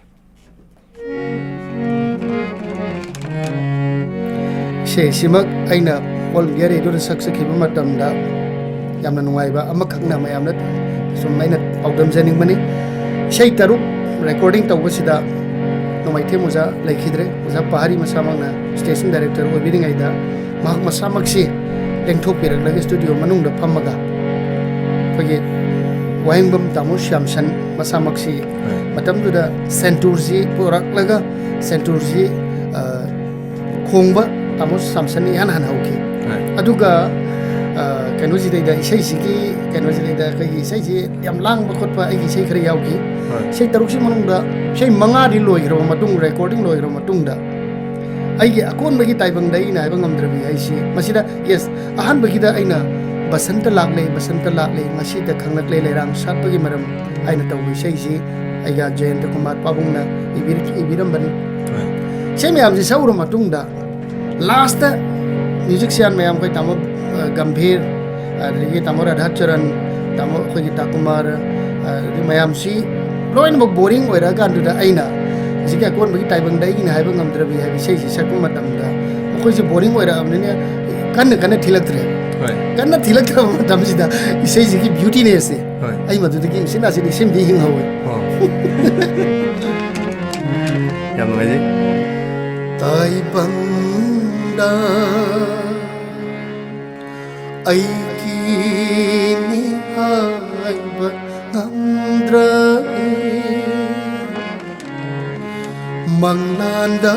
ꯏꯁꯩ ꯑꯁꯤꯃꯛ ꯑꯩꯅ All India Radioꯗ ꯁꯛꯆꯈꯤꯕ ꯃꯇꯝꯗ ꯌꯥꯝꯅ ꯅꯨꯡꯉꯥꯏꯕ ꯑꯃꯈꯛꯅ ꯃꯌꯥꯝꯅ ꯁꯨꯝ ꯑꯩꯅ ꯄꯥꯎꯗꯝꯖꯅꯤꯡꯕꯅꯤ꯫ ꯏꯁꯩ ꯇꯔꯨꯛ recording ꯇꯧꯕꯁꯤꯗ ꯅꯣꯡꯃꯥꯏꯊꯦꯝ ꯑꯣꯖꯥ ꯂꯩꯈꯤꯗ꯭ꯔꯦ꯫ ꯑꯣꯖꯥ ꯄꯍꯥꯔꯤ ꯃꯁꯥꯃꯛꯅ station director ꯑꯣꯏꯕꯤꯔꯤꯉꯩꯗ ꯃꯍꯥꯛ ꯃꯁꯥꯃꯛꯁꯤ ꯂꯦꯡꯊꯣꯛꯄꯤꯔꯛꯂꯒ studio ꯃꯅꯨꯡꯗ ꯐꯝꯃꯒ ꯑꯩꯈꯣꯏꯒꯤ ꯋꯥꯍꯦꯡꯕꯝ ꯇꯥꯃꯣ ꯁ꯭ꯌꯥꯝꯁꯟ ꯃꯁꯥꯃꯛꯁꯤ ꯃꯇꯝꯗꯨꯗ ꯁꯦꯟꯇꯨꯔꯁꯤ ꯄꯨꯔꯛꯂꯒ ꯁꯦꯟꯇꯨꯔꯁꯤ, ꯑ, ꯈꯣꯡꯕ ꯇꯥꯃꯣ ꯁꯥꯝꯁꯟꯅ ꯏꯍꯥꯟ ꯍꯥꯟꯅ ꯍꯧꯈꯤ꯫ ꯍꯣꯏ꯫ ꯑꯗꯨꯒ, ꯑ, ꯀꯩꯅꯣꯁꯤꯗꯩꯗ, ꯏꯁꯩꯁꯤꯒꯤ ꯀꯩꯅꯣꯁꯤꯗꯩꯗ ꯑꯩꯈꯣꯏꯒꯤ ꯏꯁꯩꯁꯤ ꯌꯥꯝ ꯂꯥꯡꯕ ꯈꯣꯠꯄ ꯑꯩꯒꯤ ꯏꯁꯩ ꯈꯔ ꯌꯥꯎꯈꯤ꯫ ꯍꯣꯏ꯫ ꯏꯁꯩ ꯇꯔꯨꯛꯁꯤ ꯃꯅꯨꯡꯗ ꯏꯁꯩ ꯃꯉꯥꯗꯤ ꯂꯣꯏꯈ꯭ꯔꯕ ꯃꯇꯨꯡ, recording ꯂꯣꯏꯈ꯭ꯔꯕ ꯃꯇꯨꯡꯗ ꯑꯩꯒꯤ ꯑꯀꯣꯟꯕꯒꯤ ꯇꯥꯏꯕꯪꯗ ꯑꯩꯅ ꯍꯥꯏꯕ ꯉꯝꯗ꯭ꯔꯕꯤ ꯍꯥꯏꯁꯤ ꯃꯁꯤꯗ, yes, ꯑꯍꯥꯟꯕꯒꯤꯗ ꯑꯩꯅ "ꯕꯁꯟꯇ ꯂꯥꯛꯂꯦ, ꯕꯁꯟꯇ ꯂꯥꯛꯂꯦ, ꯉꯁꯤꯗ ꯈꯪꯂꯛꯂꯦ ꯂꯩꯔꯥꯡ ꯁꯥꯠꯄꯒꯤ ꯃꯔꯝ" ꯍꯥꯏꯅ ꯇꯧꯕ ꯏꯁꯩꯁꯤ ꯑꯩꯒ ꯖꯌꯦꯟꯗ꯭ꯔ ꯀꯨꯃꯥꯔ ꯄꯥꯕꯨꯡꯅ ꯏꯕꯤꯔ-, ꯏꯕꯤꯔꯝꯕꯅꯤ꯫ ꯍꯣꯏ꯫ ꯏꯁꯩ ꯃꯌꯥꯝꯁꯤ ꯁꯛꯎꯔ ꯃꯇꯨꯡꯗ, ꯂꯥꯁꯇ ꯃ꯭ꯌꯨꯖꯤꯛꯁꯤꯌꯥꯟ ꯃꯌꯥꯝ, ꯑꯩꯈꯣꯏ ꯇꯥꯃꯣ, ꯑ, ꯒꯝꯚꯤꯔ, ꯑꯗꯒꯤ ꯇꯥꯃꯣ ꯔꯥꯙꯥꯆꯔꯟ, ꯇꯥꯃꯣ ꯑꯩꯈꯣꯏꯒꯤ ꯇꯥꯀꯨꯃꯥꯔ, ꯑ, ꯑꯗꯒꯤ ꯃꯌꯥꯝꯁꯤ ꯂꯣꯏꯅꯃꯛ ꯕꯣꯔꯤꯡ ꯑꯣꯏꯔꯛꯑꯀꯥꯟꯗꯨꯗ ꯑꯩꯅ ꯍꯧꯖꯤꯛꯀꯤ ꯑꯀꯣꯟꯕꯒꯤ ꯇꯥꯏꯕꯪꯗ ꯑꯩꯒꯤꯅ ꯍꯥꯏꯕ ꯉꯝꯗ꯭ꯔꯕꯤ ꯍꯥꯏꯕ ꯏꯁꯩꯁꯤ ꯁꯛꯄ ꯃꯇꯝꯗ ꯃꯈꯣꯏꯁꯦ ꯕꯣꯔꯤꯡ ꯑꯣꯏꯔꯛꯑꯕꯅꯤꯅ ꯀꯟꯅ ꯀꯟꯅ ꯊꯤꯜꯂꯛꯇ꯭ꯔꯦ꯫ ꯍꯣꯏ꯫ ꯀꯟꯅ ꯊꯤꯜꯂꯛꯇꯕ ꯃꯇꯝꯁꯤꯗ ꯏꯁꯩꯁꯤꯒꯤ ꯕ꯭ꯌꯨꯇꯤꯅꯦꯁꯁꯦ, ꯍꯣꯏ꯫ ꯑꯩ ꯃꯗꯨꯗꯒꯤ ꯎꯆꯤꯟ ꯅꯥꯆꯤꯟ ꯏꯁꯤꯡꯗꯤ ꯍꯤꯡꯍꯧꯋꯦ꯫ ꯑꯣ꯫ ꯌꯥꯝ ꯅꯨꯡꯉꯥꯏꯖꯩ꯫ ꯇꯥꯏꯕꯪꯗ ꯑꯩꯒꯤꯅꯤ ꯍꯥꯏꯕ ꯉꯝꯗ꯭ꯔꯦ꯫ ꯃꯪꯂꯥꯟꯗ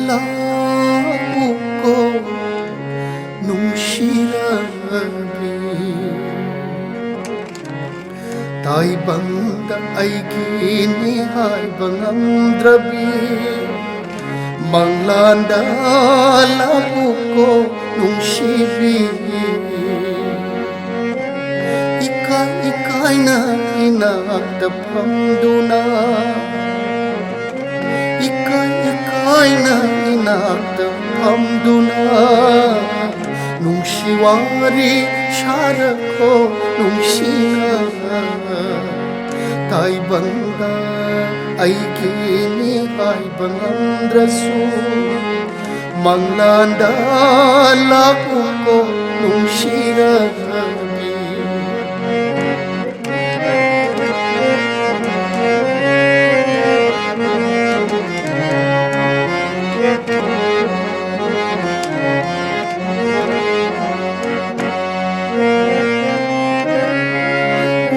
ꯂꯥꯛꯎꯀꯣ ꯅꯨꯡꯁꯤꯔꯕꯤ꯫ ꯇꯥꯏꯕꯪꯗ ꯑꯩꯒꯤꯅꯤ ꯍꯥꯏꯕ ꯉꯝꯗ꯭ꯔꯕꯤ, ꯃꯪꯂꯥꯟꯗ ꯂꯥꯛꯎꯀꯣ ꯅꯨꯡꯁꯤꯕꯤ꯫ ꯏꯀꯥꯏ ꯏꯀꯥꯏꯅ ꯏꯅꯥꯛꯇ ꯐꯝꯗꯨꯅ, ꯏꯀꯥꯏ ꯏꯀꯥꯏꯅ ꯏꯅꯥꯛꯇ ꯐꯝꯗꯨꯅ, ꯅꯨꯡꯁꯤ ꯋꯥꯔꯤ ꯁꯥꯔꯛꯈꯣ ꯅꯨꯡꯁꯤꯅ꯫ ꯇꯥꯏꯕꯪꯗ ꯑꯩꯒꯤꯅꯤ ꯍꯥꯏꯕ ꯉꯝꯗ꯭ꯔꯁꯨ, ꯃꯪꯂꯥꯟꯗ ꯂꯥꯛꯎꯀꯣ ꯅꯨꯡꯁꯤꯔꯕꯤ꯫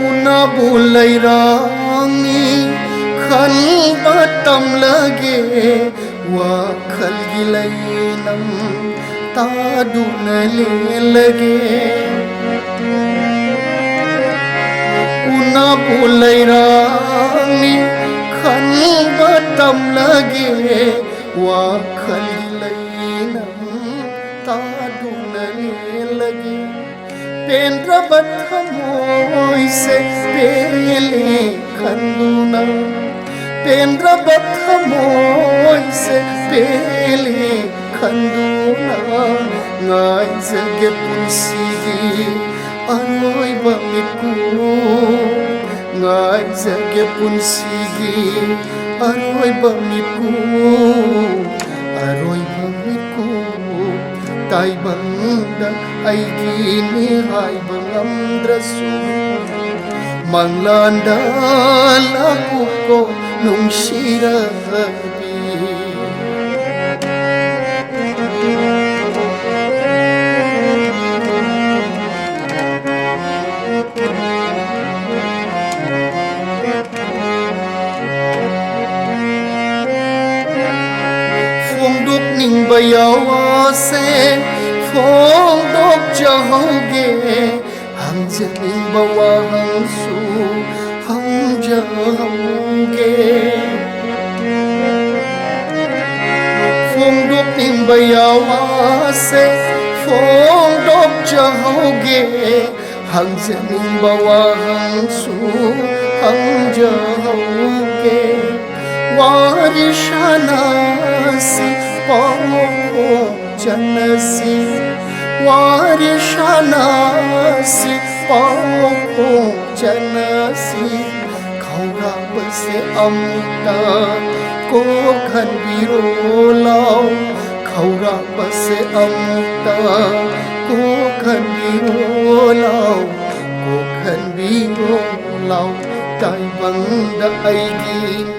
ꯎꯅꯕꯨ ꯂꯩꯔꯥꯡꯅꯤ ꯈꯟꯕ ꯇꯝꯂꯒꯦ, ꯋꯥꯈꯜꯒꯤ ꯂꯩꯅꯝ ꯇꯥꯗꯨꯅ ꯂꯦꯜꯂꯒꯦ꯫ ꯎꯅꯕꯨ ꯂꯩꯔꯥꯡꯅꯤ ꯈꯟꯕ ꯇꯝꯂꯒꯦ, ꯄꯦꯟꯗ꯭ꯔꯕ ꯊꯃꯣꯏꯁꯦ ꯄꯦꯜꯂꯦ ꯈꯟꯗꯨꯅ, ꯄꯦꯟꯗ꯭ꯔꯕ ꯊꯃꯣꯏꯁꯦ ꯄꯦꯜꯂꯦ ꯈꯟꯗꯨꯅ, ꯉꯥꯏꯖꯒꯦ ꯄꯨꯟꯁꯤꯒꯤ ꯑꯔꯣꯏꯕ ꯃꯤꯀꯨꯞ, ꯉꯥꯏꯖꯒꯦ ꯄꯨꯟꯁꯤꯒꯤ ꯑꯔꯣꯏꯕ ꯃꯤꯀꯨꯞ, ꯑꯔꯣꯏꯕ ꯃꯤꯀꯨꯞ꯫ ꯇꯥꯏꯕꯪꯗ ꯑꯩꯒꯤꯅꯦ ꯍꯥꯏꯕ ꯉꯝꯗ꯭ꯔꯁꯨ, ꯃꯪꯂꯥꯟꯗ ꯂꯥꯛꯎꯀꯣ ꯅꯨꯡꯁꯤꯔꯕꯤ꯫ ꯐꯣꯡꯗꯣꯛꯅꯤꯡꯕ ꯌꯥꯎꯋꯥꯁꯦ ꯐꯣꯡꯗꯣꯛꯆꯍꯧꯒꯦ, ꯍꯪꯖꯅꯤꯡꯕ ꯋꯥꯍꯪꯁꯨ ꯍꯪꯖꯍꯧꯒꯦ꯫ ꯐꯣꯡꯗꯣꯛꯅꯤꯡꯕ ꯌꯥꯎꯋꯥꯁꯦ ꯐꯣꯡꯗꯣꯛꯆꯍꯧꯒꯦ, ꯍꯪꯖꯅꯤꯡꯕ ꯋꯥꯍꯪꯁꯨ ꯍꯪꯖꯍꯧꯒꯦ꯫ ꯋꯥꯔꯤ ꯁꯥꯟꯅꯁꯤ, ꯄꯥꯎ ꯆꯠꯅꯁꯤ, ꯋꯥꯔꯤ ꯁꯥꯟꯅꯁꯤ, ꯄꯥꯎ ꯆꯠꯅꯁꯤ꯫ ꯈꯧꯔꯥꯡꯕꯁꯦ ꯑꯃꯨꯛꯇ ꯀꯣꯛꯍꯟꯕꯤꯔꯣ ꯂꯥꯎ, ꯈꯧꯔꯥꯡꯕꯁꯦ ꯑꯃꯨꯛꯇ ꯀꯣꯛꯍꯟꯕꯤꯔꯣ ꯂꯥꯎ, ꯀꯣꯛꯍꯟꯕꯤꯔꯣ ꯂꯥꯎ, ꯇꯥꯏꯕꯪꯗ ꯑꯩꯒꯤ꯫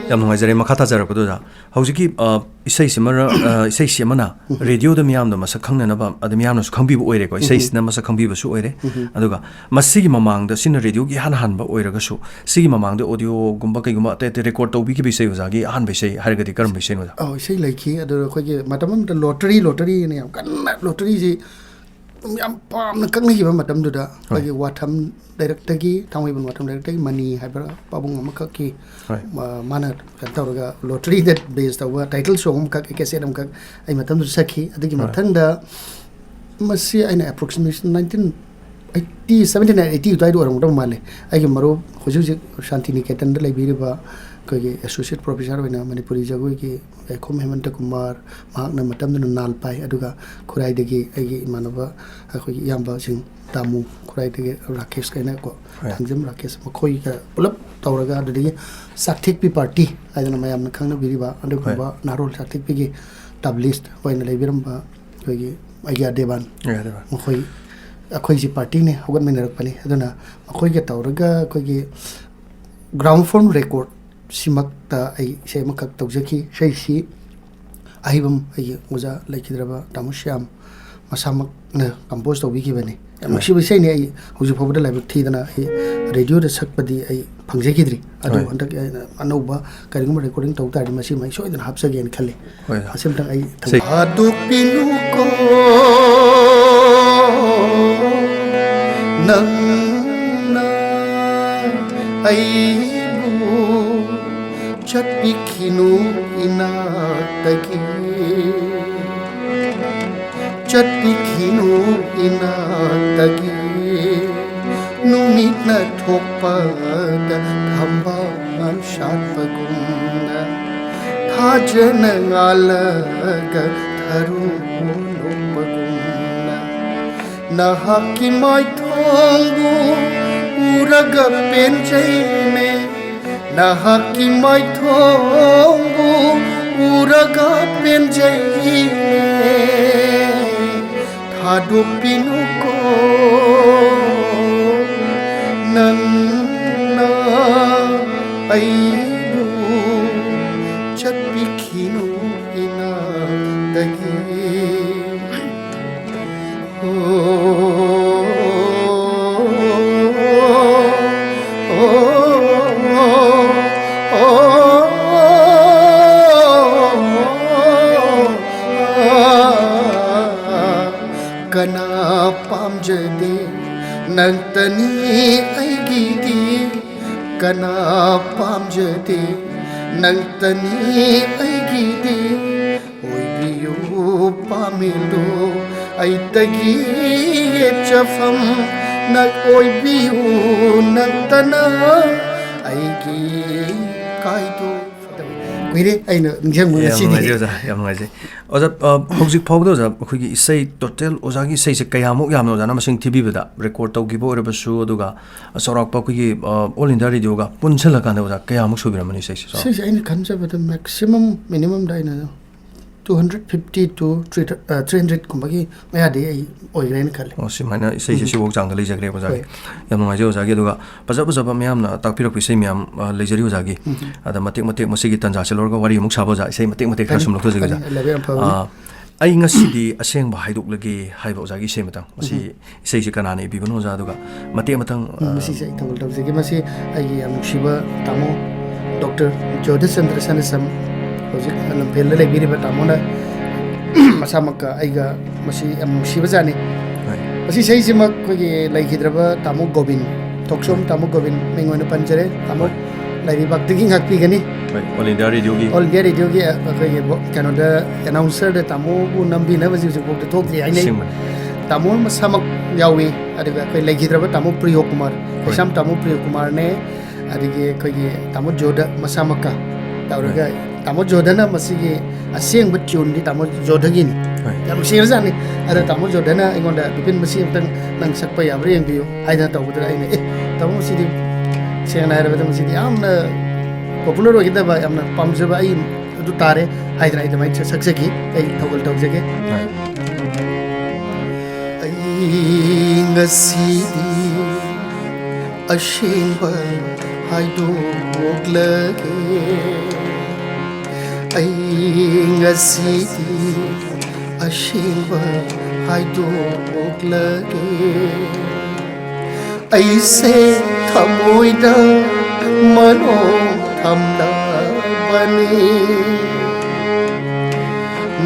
ꯌꯥꯝ ꯅꯨꯡꯉꯥꯏꯖꯔꯦ ꯃꯈꯥ ꯇꯥꯖꯔꯛꯄꯗꯨꯗ꯫ ꯍꯧꯖꯤꯛꯀꯤ, ꯑ, ꯏꯁꯩꯁꯤꯃꯔ-, ꯑ, ꯏꯁꯩꯁꯤ ꯑꯃꯅ ꯔꯦꯗꯤꯑꯣꯗ ꯃꯤꯌꯥꯝꯗ ꯃꯁꯛ ꯈꯪꯅꯅꯕ, ꯑꯗ ꯃꯤꯌꯥꯝꯅꯁꯨ ꯈꯪꯕꯤꯕ ꯑꯣꯏꯔꯦꯀꯣ꯫ ꯏꯁꯩꯁꯤꯅ ꯃꯁꯛ ꯈꯪꯕꯤꯕꯁꯨ ꯑꯣꯏꯔꯦ꯫ ꯑꯗꯨꯒ ꯃꯁꯤꯒꯤ ꯃꯃꯥꯡꯗ, ꯁꯤꯅ ꯔꯦꯗꯤꯑꯣꯒꯤ ꯏꯍꯥꯟ ꯍꯥꯟꯕ ꯑꯣꯏꯔꯒꯁꯨ, ꯁꯤꯒꯤ ꯃꯃꯥꯡꯗ ꯑꯣꯗꯤꯑꯣꯒꯨꯝꯕ ꯀꯩꯒꯨꯝꯕ ꯑꯇꯩ ꯑꯇꯩ ꯔꯦꯀꯣꯔꯗ ꯇꯧꯕꯤꯈꯤꯕ ꯏꯁꯩ ꯑꯣꯖꯥꯒꯤ ꯑꯍꯥꯟꯕ ꯏꯁꯩ ꯍꯥꯏꯔꯒꯗꯤ ꯀꯔꯝꯕ ꯏꯁꯩꯅꯣ ꯑꯣꯖꯥ? ꯑꯧ, ꯏꯁꯩ ꯂꯩꯈꯤ꯫ ꯑꯗꯣ ꯑꯩꯈꯣꯏꯒꯤ ꯃꯇꯝ ꯑꯃꯗ ꯂꯣꯇꯔꯤ, ꯂꯣꯇꯔꯤꯅ ꯌꯥꯝ ꯀꯟꯅ, ꯂꯣꯇꯔꯤꯁꯤ ꯌꯥꯝ ꯄꯥꯝꯅ ꯀꯛꯅꯈꯤꯕ ꯃꯇꯝꯗꯨꯗ, ꯍꯣꯏ꯫ ꯑꯩꯈꯣꯏꯒꯤ ꯋꯥꯊꯝ ꯂꯩꯔꯛꯇꯒꯤ, ꯊꯥꯡꯃꯩꯕꯟ ꯋꯥꯊꯝ ꯂꯩꯔꯛꯇꯒꯤ ꯃꯅꯤ ꯍꯥꯏꯕ ꯄꯥꯕꯨꯡ ꯑꯃꯈꯛꯀꯤ, ꯍꯣꯏ꯫ ꯃꯥ-, ꯃꯥꯅ ꯀꯩꯅꯣ ꯇꯧꯔꯒ ꯂꯣꯇꯔꯤꯗ ꯕꯦꯖ ꯇꯧꯕ ꯇꯥꯏꯇꯜ ꯁꯣꯡ ꯑꯃꯈꯛ, ꯀꯦꯁꯦꯠ ꯑꯃꯈꯛ ꯑꯩ ꯃꯇꯝꯗꯨꯗ ꯁꯛꯈꯤ꯫ ꯑꯗꯨꯒꯤ ꯍꯣꯏ꯫ ꯃꯊꯪꯗ ꯃꯁꯤ ꯑꯩꯅ approximation nineteen eighty, seventy nine, eighty ꯑꯗꯨꯋꯥꯏꯗ ꯑꯣꯏꯔꯝꯒꯗꯕ ꯃꯥꯜꯂꯦ꯫ ꯑꯩꯒꯤ ꯃꯔꯨꯞ ꯍꯧꯖꯤꯛ ꯍꯧꯖꯤꯛ ꯁꯥꯟꯇꯤꯅꯤꯀꯦꯇꯟꯗ ꯂꯩꯕꯤꯔꯤꯕ ꯑꯩꯈꯣꯏꯒꯤ associate professor ꯑꯣꯏꯅ ꯃꯅꯤꯄꯨꯔꯤ ꯖꯒꯣꯏꯒꯤ ꯌꯥꯏꯈꯣꯝ ꯍꯦꯃꯟꯇ ꯀꯨꯃꯥꯔ, ꯃꯍꯥꯛꯅ ꯃꯇꯝꯗꯨꯅ ꯅꯥꯜ ꯄꯥꯏ, ꯑꯗꯨꯒ ꯈꯨꯔꯥꯏꯗꯒꯤ ꯑꯩꯒꯤ ꯏꯃꯥꯟꯅꯕ, ꯑꯩꯈꯣꯏꯒꯤ ꯏꯌꯥꯝꯕꯁꯤꯡ, ꯇꯥꯃꯨ ꯈꯨꯔꯥꯏꯗꯒꯤ ꯔꯥꯀꯦꯁ ꯀꯥꯏꯅꯀꯣ, ꯍꯣꯏ꯫ ꯊꯥꯡꯖꯝ ꯔꯥꯀꯦꯁ, ꯃꯈꯣꯏꯒ ꯄꯨꯂꯞ ꯇꯧꯔꯒ, ꯑꯗꯨꯗꯒꯤ ꯆꯥꯛꯊꯦꯛꯄꯤ ꯄꯥꯔꯇꯤ ꯍꯥꯏꯗꯅ ꯃꯌꯥꯝꯅ ꯈꯪꯅꯕꯤꯔꯤꯕ ꯑꯗꯨꯒꯨꯝꯕ ꯍꯣꯏ꯫ ꯅꯍꯥꯔꯣꯜ ꯆꯥꯛꯊꯦꯛꯄꯤꯒꯤ ꯇꯕꯂꯤꯁ ꯑꯣꯏꯅ ꯂꯩꯕꯤꯔꯝꯕ ꯑꯩꯈꯣꯏꯒꯤ ꯑꯩꯒ꯭ꯌꯥ ꯗꯦꯕꯥꯟ, ꯑꯩꯒ꯭ꯌꯥ ꯗꯦꯕꯥꯟ꯫ ꯃꯈꯣꯏ, ꯑꯩꯈꯣꯏꯁꯤ ꯄꯥꯔꯇꯤꯅꯦ, ꯍꯧꯒꯠꯃꯤꯟꯅꯔꯛꯄꯅꯤ꯫ ꯑꯗꯨꯅ ꯃꯈꯣꯏꯒ ꯇꯧꯔꯒ ꯑꯩꯈꯣꯏꯒꯤ gramophone record ꯁꯤꯃꯛꯇ ꯑꯩ ꯏꯁꯩ ꯑꯃꯈꯛ ꯇꯧꯖꯈꯤ꯫ ꯏꯁꯩꯁꯤ ꯑꯍꯩꯕꯝ, ꯑꯩꯒꯤ ꯑꯣꯖꯥ ꯂꯩꯈꯤꯗ꯭ꯔꯕ ꯇꯥꯃꯣ ꯁ꯭ꯌꯥꯝ ꯃꯁꯥꯃꯛꯅ compose ꯇꯧꯕꯤꯈꯤꯕꯅꯤ꯫ ꯌꯥꯝ ꯍꯣꯏ꯫ ꯅꯨꯡꯁꯤꯕ ꯏꯁꯩꯅꯤ꯫ ꯑꯩ ꯍꯧꯖꯤꯛ ꯐꯥꯎꯕꯗ ꯂꯥꯏꯕꯛ ꯊꯤꯗꯅ ꯑꯩ ꯔꯦꯗꯤꯑꯣꯗ ꯁꯛꯄꯗꯤ ꯑꯩ ꯐꯪꯖꯈꯤꯗ꯭ꯔꯤ꯫ ꯑꯗꯨ ꯍꯣꯏ꯫ ꯍꯟꯗꯛ ꯑꯩꯅ ꯑꯅꯧꯕ ꯀꯔꯤꯒꯨꯝꯕ recording ꯇꯧ ꯇꯥꯔꯗꯤ ꯃꯁꯤꯃ ꯑꯩ ꯁꯣꯏꯗꯅ ꯍꯥꯞꯆꯒꯦꯅ ꯈꯜꯂꯤ꯫ ꯍꯣꯏ꯫ ꯑꯁꯤꯝꯇꯪ ꯑꯩ ꯊꯝ- ꯁꯤ- ꯊꯥꯗꯣꯛꯄꯤꯅꯨꯀꯣ ꯅꯪꯅ ꯑꯩꯕꯨ, ꯆꯠꯄꯤꯈꯤꯅꯨ ꯏꯅꯥꯛꯇꯒꯤ, ꯆꯠꯄꯤꯈꯤꯅꯨ ꯏꯅꯥꯛꯇꯒꯤ꯫ ꯅꯨꯃꯤꯠꯅ ꯊꯣꯛꯄꯗ ꯊꯝꯕꯥꯜ ꯁꯥꯠꯄꯒꯨꯝꯅ, ꯊꯥꯖꯅ ꯉꯥꯜꯂꯒ ꯊꯔꯨ ꯂꯣꯛꯄꯒꯨꯝꯅ, ꯅꯍꯥꯛꯀꯤ ꯃꯥꯏꯊꯣꯡꯕꯨ ꯎꯔꯒ ꯄꯦꯟꯖꯩꯅꯦ, ꯅꯍꯥꯛꯀꯤ ꯃꯥꯏꯊꯣꯡꯕꯨ ꯎꯔꯒ ꯄꯦꯟꯖꯩꯅꯦ꯫ ꯊꯥꯗꯣꯛꯄꯤꯅꯨꯀꯣ ꯅꯪꯅ ꯑꯩꯕꯨ, ꯆꯠꯄꯤꯈꯤꯅꯨ ꯏꯅꯥꯛꯇꯒꯤ꯫ ꯀꯅꯥ ꯄꯥꯝꯖꯗꯦ ꯅꯪꯇꯅꯤ ꯑꯩꯒꯤꯗꯤ, ꯀꯅꯥ ꯄꯥꯝꯖꯗꯦ ꯅꯪꯇꯅꯤ ꯑꯩꯒꯤꯗꯤ꯫ ꯑꯣꯏꯕꯤꯌꯨ ꯄꯥꯃꯦꯟꯗꯣ ꯑꯩꯇꯒꯤ ꯆꯐꯝ ꯅꯛ ꯑꯣꯏꯕꯤꯌꯨ ꯅꯛꯇꯅ ꯑꯩꯒꯤ ꯀꯥꯏꯗꯣꯛ꯫ ꯀꯨꯏꯔꯦ ꯑꯩꯅ ꯅꯤꯡꯁꯤꯡꯕ ꯌꯥꯝ ꯉꯁꯤꯗꯤ꯫ ꯅꯨꯡꯉꯥꯏꯖꯩ ꯑꯣꯖꯥ, ꯌꯥꯝ ꯅꯨꯡꯉꯥꯏꯖꯩ꯫ ꯑꯣꯖꯥ, ꯑ, ꯍꯧꯖꯤꯛ ꯐꯥꯎꯕꯗ ꯑꯣꯖꯥ, ꯑꯩꯈꯣꯏꯒꯤ ꯏꯁꯩ, ꯇꯣꯇꯦꯜ ꯑꯣꯖꯥꯒꯤ ꯏꯁꯩꯁꯦ ꯀꯌꯥꯃꯨꯛ ꯌꯥꯝꯅ ꯑꯣꯖꯥꯅ ꯃꯁꯤꯡ ꯊꯤꯕꯤꯕꯗ, ꯔꯦꯀꯣꯔꯗ ꯇꯧꯈꯤꯕ ꯑꯣꯏꯔꯕꯁꯨ, ꯑꯗꯨꯒ ꯆꯥꯎꯔꯥꯛꯄ ꯑꯩꯈꯣꯏꯒꯤ, ꯑ, ꯑꯣꯜ ꯏꯟꯗꯤꯌꯥ ꯔꯦꯗꯤꯑꯣꯒ ꯄꯨꯟꯁꯤꯜꯂꯀꯥꯟꯗ ꯑꯣꯖꯥ ꯀꯌꯥꯃꯨꯛ ꯁꯨꯕꯤꯔꯝꯃꯅꯤ ꯏꯁꯩꯁꯦ ꯆꯥꯎꯔꯥꯛꯄ? ꯏꯁꯩꯁꯦ ꯑꯩꯅ ꯈꯟꯖꯕꯗ ꯃꯦꯛꯁꯤꯃꯝ ꯃꯤꯅꯤꯃꯝꯗ ꯑꯩꯅ two hundred fifty two three, ꯑ, ꯊ꯭ꯔꯤ ꯍꯟꯗ꯭ꯔꯦꯠ ꯀꯨꯝꯕꯒꯤ ꯃꯌꯥꯗꯤ ꯑꯩ ꯑꯣꯏꯈ꯭ꯔꯦꯅ ꯈꯜꯂꯦ꯫ ꯑꯣ, ꯁꯨꯃꯥꯏꯅ ꯏꯁꯩꯁꯦ ꯎꯝ꯫ ꯁꯤꯐꯥꯎ ꯆꯥꯡꯗ ꯂꯩꯖꯈ꯭ꯔꯦ ꯑꯣꯖꯥꯒꯤ꯫ ꯍꯣꯏ꯫ ꯌꯥꯝ ꯅꯨꯡꯉꯥꯏꯖꯩ ꯑꯣꯖꯥꯒꯤ꯫ ꯑꯗꯨꯒ ꯐꯖ ꯐꯖꯕ ꯃꯌꯥꯝꯅ ꯇꯥꯛꯄꯤꯔꯛꯄ ꯏꯁꯩ ꯃꯌꯥꯝ, ꯑ, ꯂꯩꯖꯔꯤ ꯑꯣꯖꯥꯒꯤ꯫ ꯎꯝ꯫ ꯑꯗ ꯃꯇꯦꯛ ꯃꯇꯦꯛ ꯃꯁꯤꯒꯤ ꯇꯥꯟꯖꯥꯁꯦ ꯂꯧꯔꯒ ꯋꯥꯔꯤ ꯑꯃꯨꯛ ꯁꯥꯕ ꯑꯣꯖꯥ, ꯏꯁꯩ ꯃꯇꯦꯛ ꯃꯇꯦꯛ ꯈꯔ ꯐꯅꯤ, ꯁꯨꯝ ꯂꯧꯊꯣꯛꯆꯒꯦ ꯐꯅꯤ, ꯑꯣꯖꯥ꯫ ꯂꯩꯕ ꯌꯥꯝ ꯐꯕꯅꯤ꯫ ꯑ, ꯑꯩ ꯉꯁꯤꯗꯤ ꯑꯁꯦꯡꯕ ꯍꯥꯏꯗꯣꯛꯂꯒꯦ ꯍꯥꯏꯕ ꯑꯣꯖꯥꯒꯤ ꯏꯁꯩ ꯃꯇꯥꯡ꯫ ꯃꯁꯤ ꯎꯝ꯫ ꯏꯁꯩꯁꯦ ꯀꯅꯥꯅ ꯏꯕꯤꯕꯅꯣ ꯑꯣꯖꯥ? ꯑꯗꯨꯒ ꯃꯇꯦꯛ ꯃꯇꯪ, ꯎꯝ, ꯑ, ꯃꯁꯤꯁꯦ ꯑꯩ ꯊꯧꯒꯜ ꯇꯧꯖꯒꯦ꯫ ꯃꯁꯤ ꯑꯩꯒꯤ ꯌꯥꯝ ꯅꯨꯡꯁꯤꯕ ꯇꯥꯃꯣ ꯗꯣꯛꯇꯔ ꯖꯣꯙꯆꯟꯗ꯭ꯔ ꯁꯅꯥꯁꯝ, ꯍꯧꯖꯤꯛ ꯂꯝꯐꯦꯜꯗ ꯂꯩꯕꯤꯔꯤꯕ ꯇꯥꯃꯣꯅ ꯃꯁꯥꯃꯛꯀ ꯑꯩꯒ ꯃꯁꯤ ꯌꯥꯝ ꯅꯨꯡꯁꯤꯕꯖꯥꯠꯅꯤ꯫ ꯍꯣꯏ꯫ ꯃꯁꯤ ꯏꯁꯩꯁꯤꯃꯛ ꯑꯩꯈꯣꯏꯒꯤ ꯂꯩꯈꯤꯗ꯭ꯔꯕ ꯇꯥꯃꯣ ꯒꯣꯕꯤꯟ, ꯊꯣꯛꯆꯣꯝ ꯍꯣꯏ꯫ ꯇꯥꯃꯣ ꯒꯣꯕꯤꯟ ꯃꯤꯡ ꯑꯣꯏꯅ ꯄꯟꯖꯔꯦ꯫ ꯇꯥꯃꯣ ꯍꯣꯏ꯫ ꯂꯥꯏꯔꯩꯕꯥꯛꯇꯒꯤ ꯉꯥꯛꯄꯤꯒꯅꯤ꯫ ꯍꯣꯏ, ꯑꯣꯜ ꯏꯟꯗꯤꯌꯥ ꯔꯦꯗꯤꯑꯣꯒꯤ꯫ ꯑꯣꯜ ꯏꯟꯗꯤꯌꯥ ꯔꯦꯗꯤꯑꯣꯒꯤ, ꯑ, ꯑꯩꯈꯣꯏꯒꯤ ꯕꯣ-, ꯀꯩꯅꯣꯗ, ꯑꯦꯅꯥꯎꯟꯁꯔꯗ ꯇꯥꯃꯣꯕꯨ ꯅꯝꯕꯤꯅꯕ ꯍꯧꯖꯤꯛ ꯍꯧꯖꯤꯛꯐꯥꯎꯗ ꯊꯣꯛꯇ꯭ꯔꯤ ꯍꯥꯏꯅꯩ꯫ ꯑꯁꯦꯡꯕꯅꯤ꯫ ꯇꯥꯃꯣ ꯃꯁꯥꯃꯛ ꯌꯥꯎꯏ, ꯑꯗꯨꯒ ꯑꯩꯈꯣꯏ ꯂꯩꯈꯤꯗ꯭ꯔꯕ ꯇꯥꯃꯣ ꯄ꯭ꯔꯤꯌꯣ ꯀꯨꯃꯥꯔ, ꯍꯣꯏ꯫ ꯀꯩꯁꯥꯝ ꯇꯥꯃꯣ ꯄ꯭ꯔꯤꯌꯣ ꯀꯨꯃꯥꯔꯅꯦ, ꯑꯗꯒꯤ ꯑꯩꯈꯣꯏꯒꯤ ꯇꯥꯃꯣ ꯖꯣꯙ ꯃꯁꯥꯃꯛꯀ ꯇꯧꯔꯒ, ꯍꯣꯏ꯫ ꯇꯥꯃꯣ ꯖꯣꯙꯅ ꯃꯁꯤꯒꯤ ꯑꯁꯦꯡꯕ ꯇ꯭ꯌꯨꯟꯗꯤ ꯇꯥꯃꯣ ꯖꯣꯙꯒꯤꯅꯤ꯫ ꯍꯣꯏ꯫ ꯌꯥꯝ ꯅꯨꯡꯁꯤꯔꯖꯥꯠꯅꯤ꯫ ꯑꯗ ꯇꯥꯃꯣ ꯖꯣꯙꯅ ꯑꯩꯉꯣꯟꯗ, "ꯕꯤꯄꯤꯟ, ꯃꯁꯤ ꯑꯝꯇꯪ ꯅꯪ ꯁꯛꯄ ꯌꯥꯕ꯭ꯔꯥ ꯌꯦꯡꯕꯤꯌꯨ" ꯍꯥꯏꯗꯅ ꯇꯧꯕꯗꯨꯗ ꯑꯩꯅ, "ꯑꯦ, ꯇꯥꯃꯣ, ꯃꯁꯤꯗꯤ ꯁꯦꯡꯅ ꯍꯥꯏꯔꯕꯗ ꯃꯁꯤꯗꯤ ꯌꯥꯝꯅ ꯄꯣꯄꯨꯂꯔ ꯑꯣꯏꯒꯗꯕ, ꯌꯥꯝꯅ ꯄꯥꯝꯖꯕ ꯑꯩ ꯑꯗꯨ ꯇꯥꯔꯦ" ꯍꯥꯏꯗꯅ ꯑꯩ ꯑꯗꯨꯃꯥꯏꯅ ꯁꯛꯆꯈꯤ꯫ ꯑꯩ ꯊꯧꯒꯜ ꯇꯧꯖꯒꯦ꯫ ꯍꯣꯏ꯫ ꯑꯩ ꯉꯁꯤꯗꯤ ꯑꯁꯦꯡꯕ ꯍꯥꯏꯗꯣꯛꯂꯒꯦ꯫ ꯑꯩ ꯉꯁꯤꯗꯤ ꯑꯁꯦꯡꯕ ꯍꯥꯏꯗꯣꯛꯂꯒꯦ꯫ ꯑꯩꯁꯦ ꯊꯃꯣꯏꯗ ꯃꯔꯣꯝ ꯊꯝꯂꯕꯅꯤ꯫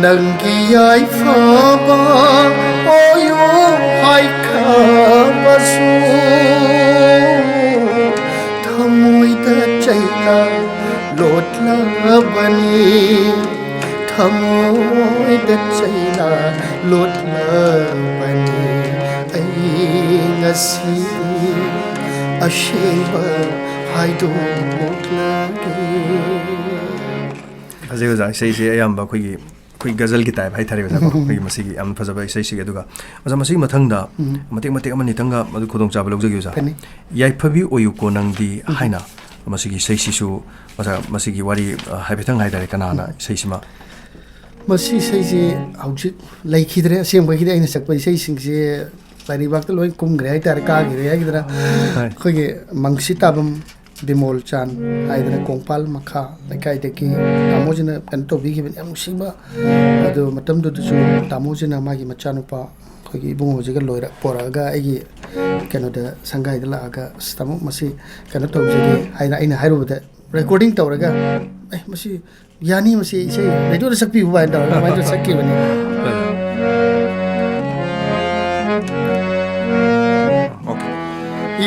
ꯅꯪꯒꯤ ꯌꯥꯏꯐꯕ ꯑꯣꯏꯌꯨ ꯍꯥꯏꯈ꯭ꯔꯕꯁꯨ, ꯊꯃꯣꯏꯗ ꯆꯩꯅ ꯂꯣꯠꯂꯕꯅꯤ, ꯊꯃꯣꯏꯗ ꯆꯩꯅ ꯂꯣꯠꯂꯕꯅꯤ꯫ ꯁꯤ ꯑꯁꯦꯡꯕ ꯍꯥꯏꯗꯣꯛꯂꯒꯦ꯫ ꯐꯖꯩ ꯑꯣꯖꯥ, ꯏꯁꯩꯁꯦ ꯑꯌꯥꯝꯕ ꯑꯩꯈꯣꯏꯒꯤ, ꯑꯩꯈꯣꯏ ꯒꯖꯜꯒꯤ ꯇꯥꯏꯞ ꯍꯥꯏꯇꯥꯔꯦ ꯑꯣꯖꯥꯀꯣ, ꯎꯝ, ꯎꯝ, ꯎꯝ꯫ ꯑꯩꯈꯣꯏꯒꯤ ꯃꯁꯤꯒꯤ ꯌꯥꯝꯅ ꯐꯖꯕ ꯏꯁꯩꯁꯤꯒꯤ꯫ ꯑꯗꯨꯒ ꯑꯣꯖꯥ, ꯃꯁꯤꯒꯤ ꯃꯊꯪꯗ ꯎꯝ꯫ ꯃꯇꯦꯛ ꯃꯇꯦꯛ ꯑꯃꯅꯤꯇꯪꯒ ꯃꯗꯨ ꯈꯨꯗꯣꯡꯆꯥꯕ ꯂꯧꯖꯒꯦ ꯑꯣꯖꯥ꯫ ꯐꯅꯤ꯫ "ꯌꯥꯏꯐꯕꯤ ꯑꯣꯏꯌꯨꯀꯣ ꯅꯪꯗꯤ" ꯎꯝ꯫ ꯍꯥꯏꯅ ꯃꯁꯤꯒꯤ ꯏꯁꯩꯁꯤꯁꯨ ꯑꯣꯖꯥ, ꯃꯁꯤꯒꯤ ꯋꯥꯔꯤ, ꯑ, ꯍꯥꯏꯐꯦꯠꯇꯪ ꯍꯥꯏꯇꯥꯔꯦ, ꯀꯅꯥꯅ ꯎꯝ꯫ ꯏꯁꯩꯁꯤꯃ? ꯃꯁꯤ ꯏꯁꯩꯁꯤ ꯍꯧꯖꯤꯛ ꯂꯩꯈꯤꯗ꯭ꯔꯦ꯫ ꯑꯁꯦꯡꯕꯒꯤꯗꯤ ꯑꯩꯅ ꯁꯛꯄ ꯏꯁꯩꯁꯤꯡꯁꯦ ꯂꯥꯏꯔꯤꯛꯕꯥꯛꯇ ꯂꯣꯏ ꯀꯨꯝꯈ꯭ꯔꯦ ꯍꯥꯏꯇꯥꯔꯦ, ꯀꯥꯈꯤꯔꯦ ꯍꯥꯏꯒꯗ꯭ꯔꯥ꯫ ꯍꯣꯏ꯫ ꯑꯩꯈꯣꯏꯒꯤ ꯃꯪꯁꯤꯇꯥꯕꯝ ꯕꯤꯃꯣꯜ ꯆꯥꯟ ꯍꯥꯏꯗꯅ ꯀꯣꯡꯄꯥꯜ ꯃꯈꯥ ꯂꯩꯀꯥꯏꯗꯒꯤ ꯇꯥꯃꯣꯁꯤꯅ ꯀꯩꯅꯣ ꯇꯧꯕꯤꯈꯤꯕꯅꯤ, ꯌꯥꯝ ꯅꯨꯡꯁꯤꯕ꯫ ꯑꯗꯣ ꯃꯇꯝꯗꯨꯗꯁꯨ ꯇꯥꯃꯣꯁꯤꯅ ꯃꯥꯒꯤ ꯃꯆꯥꯅꯨꯄꯥ ꯑꯩꯈꯣꯏꯒꯤ ꯏꯕꯨꯡꯉꯣꯁꯤꯒ ꯂꯣꯏꯔ ꯄꯣꯔꯛꯑꯒ ꯑꯩꯒꯤ ꯀꯩꯅꯣꯗ, ꯁꯪꯒꯥꯏꯗ ꯂꯥꯛꯑꯒ, "ꯑꯁ, ꯇꯥꯃꯣ, ꯃꯁꯤ ꯀꯩꯅꯣ ꯇꯧꯖꯒꯦ" ꯍꯥꯏꯅ ꯑꯩꯅ ꯍꯥꯏꯔꯨꯕꯗ, ꯔꯦꯀꯣꯔꯗꯤꯡ ꯇꯧꯔꯒ, "ꯑꯦ, ꯃꯁꯤ ꯌꯥꯅꯤ, ꯃꯁꯤ ꯏꯁꯩ ꯔꯦꯗꯤꯑꯣꯗ ꯁꯛꯄꯤꯌꯨ" ꯍꯥꯏꯅ ꯇꯧꯔꯒ ꯑꯗꯨꯃꯥꯏꯅ ꯁꯛꯈꯤꯕꯅꯤ꯫ ꯑꯣꯀꯦ꯫